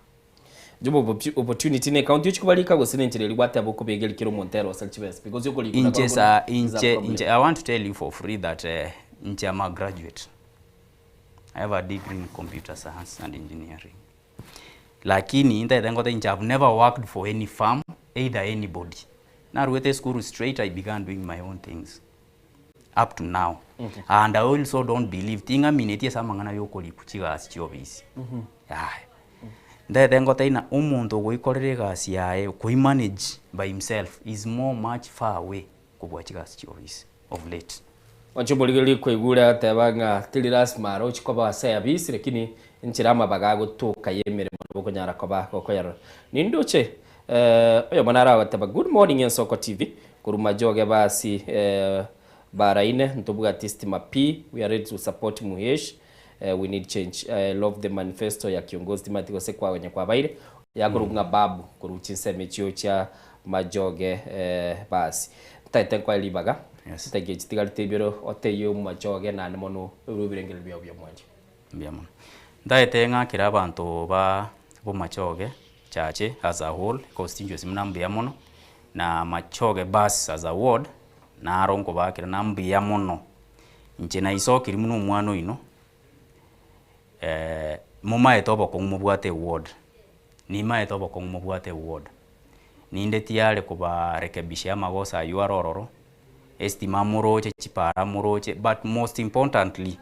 Job opportunity ne county ochikobarika gose ne enchera eria gwateba okobegeria kera omonto ere osare chibesa because okorikwa Inche sa inche inche I want to tell you for free that inche am a graduate. I have a degree in computer science and engineering. Lakini ntagete ngote inche I've never worked for any firm either anybody. Naruete esukuru straight I began doing my own things. up to now and I also don't believe ting'amineti ase amang'ana ya okorikwa chigasi chiobisi yaya. Ntagete ngotebie ng'a omonto ogoikorera egasi yaye okoimanage by himself is more much far away kobua chigasi chiobisi of late. Oche omorigereria koigure agateba ng'a teri lasima aroche koba ase eabisi lakini enchera amabaga agotoka y'emeremo nabo okonyara koba gokoyarora. Nindoche oyomo naro agoteba good morning Ensoko TV, Korwa majoge basi baraine ntobwati stima pi we are ready to support Muhesh we need change I love the manifesto ya kiongozi timanyeti gose kwagonya kwabaire yakorokwa ng'a Babu korwa chinsemo echio chia majoge basi ntagete nkoe ribaga ntaiga echi tigarete ibere otebie omomachoge naende mono oirwe ebirengererio biao bia omwancho. Mbuya mono. Ntagete ng'akere abanto ba bomachoge chache as a whole constituency buna mbuya mono. Na amachoge bus as a ward naro nkobakera na mbuya mono. Inche naisokiri buna omwana oino, momaete obokong'u mobwate eward, nimaete obokong'u mobwate eward. Ninde tiyare kobarekebishia amagoso aywo are ororo, estima moroche, chipara moroche, but most importantly,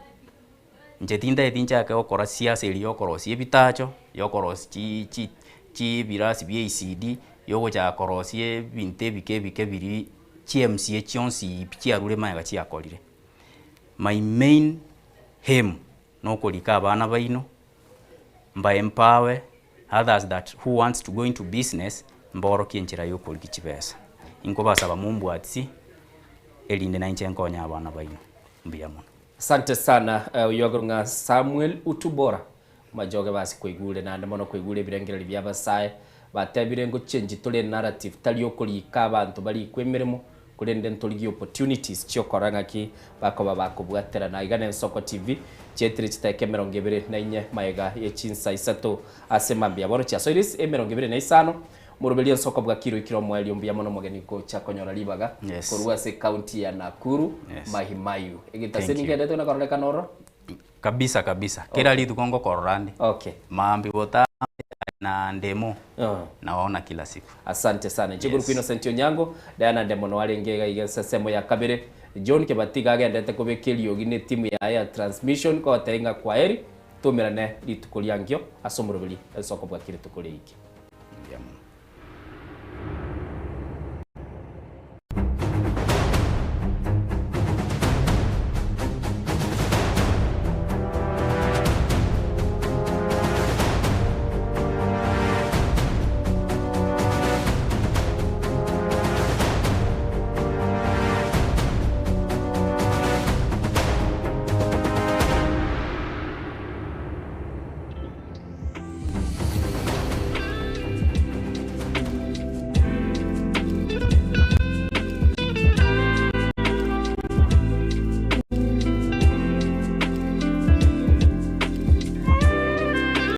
inche tintageti nchake gokora siasa eria ya okorosia ebitacho, ya okorosia chi chi chibirasi bia ECD, ya ogochaka korosia ebinto ebike ebike biria chi MCA chionsi pi chiarure magega chiakorire. My main aim nokorika abana baino, mba empower others that who wants to go into business, mborokie enchera ya okorigia chibesa. Inkobasaba mombwatisi, erinde nainche nkonye abana baino. Mbuya mono. Asante sana oyio akorwa ng'a Samuel Utubora majoge basi kwaigure naende mono kwaigure ebirengererio bia abasae batebire ngochengi tore enarrative tari okorika abanto barikwe emeremo korende ntorigie opportunities chiokora ng'aki bakoba bakobwaterana iga ne Nsoko TV chietire chidakika emerongo ebere na inye maega ye chinsa isato ase mambia bono chiasoire emerongo ebere na isano Moroberio nsoko bwakire oikire omoerio mbuya mono omogeni gocha konyora ribaga Yes. korwa ase county ya Nakuru Yes. Mahimayu. Egento Thank ase you. ningendete buna kororekana ororo. Kabisa kabisa. Kera rituko ngokorora nde. Okay. Maambia botambe na. Diana Ndemo nawaona kila siku. Asante sana. Chiguru Yes. Innocent Onyango, Diana Ndemo no arenge iga iga ensemo ya kabere. John Kebati iga agendete kobeka eriogi ne timu yaye ya transmission kogotebia ng'a kwaheri, tomerane rituko riankio ase omoroberi ase okobwakia rituko riaikio. Mbuya mono.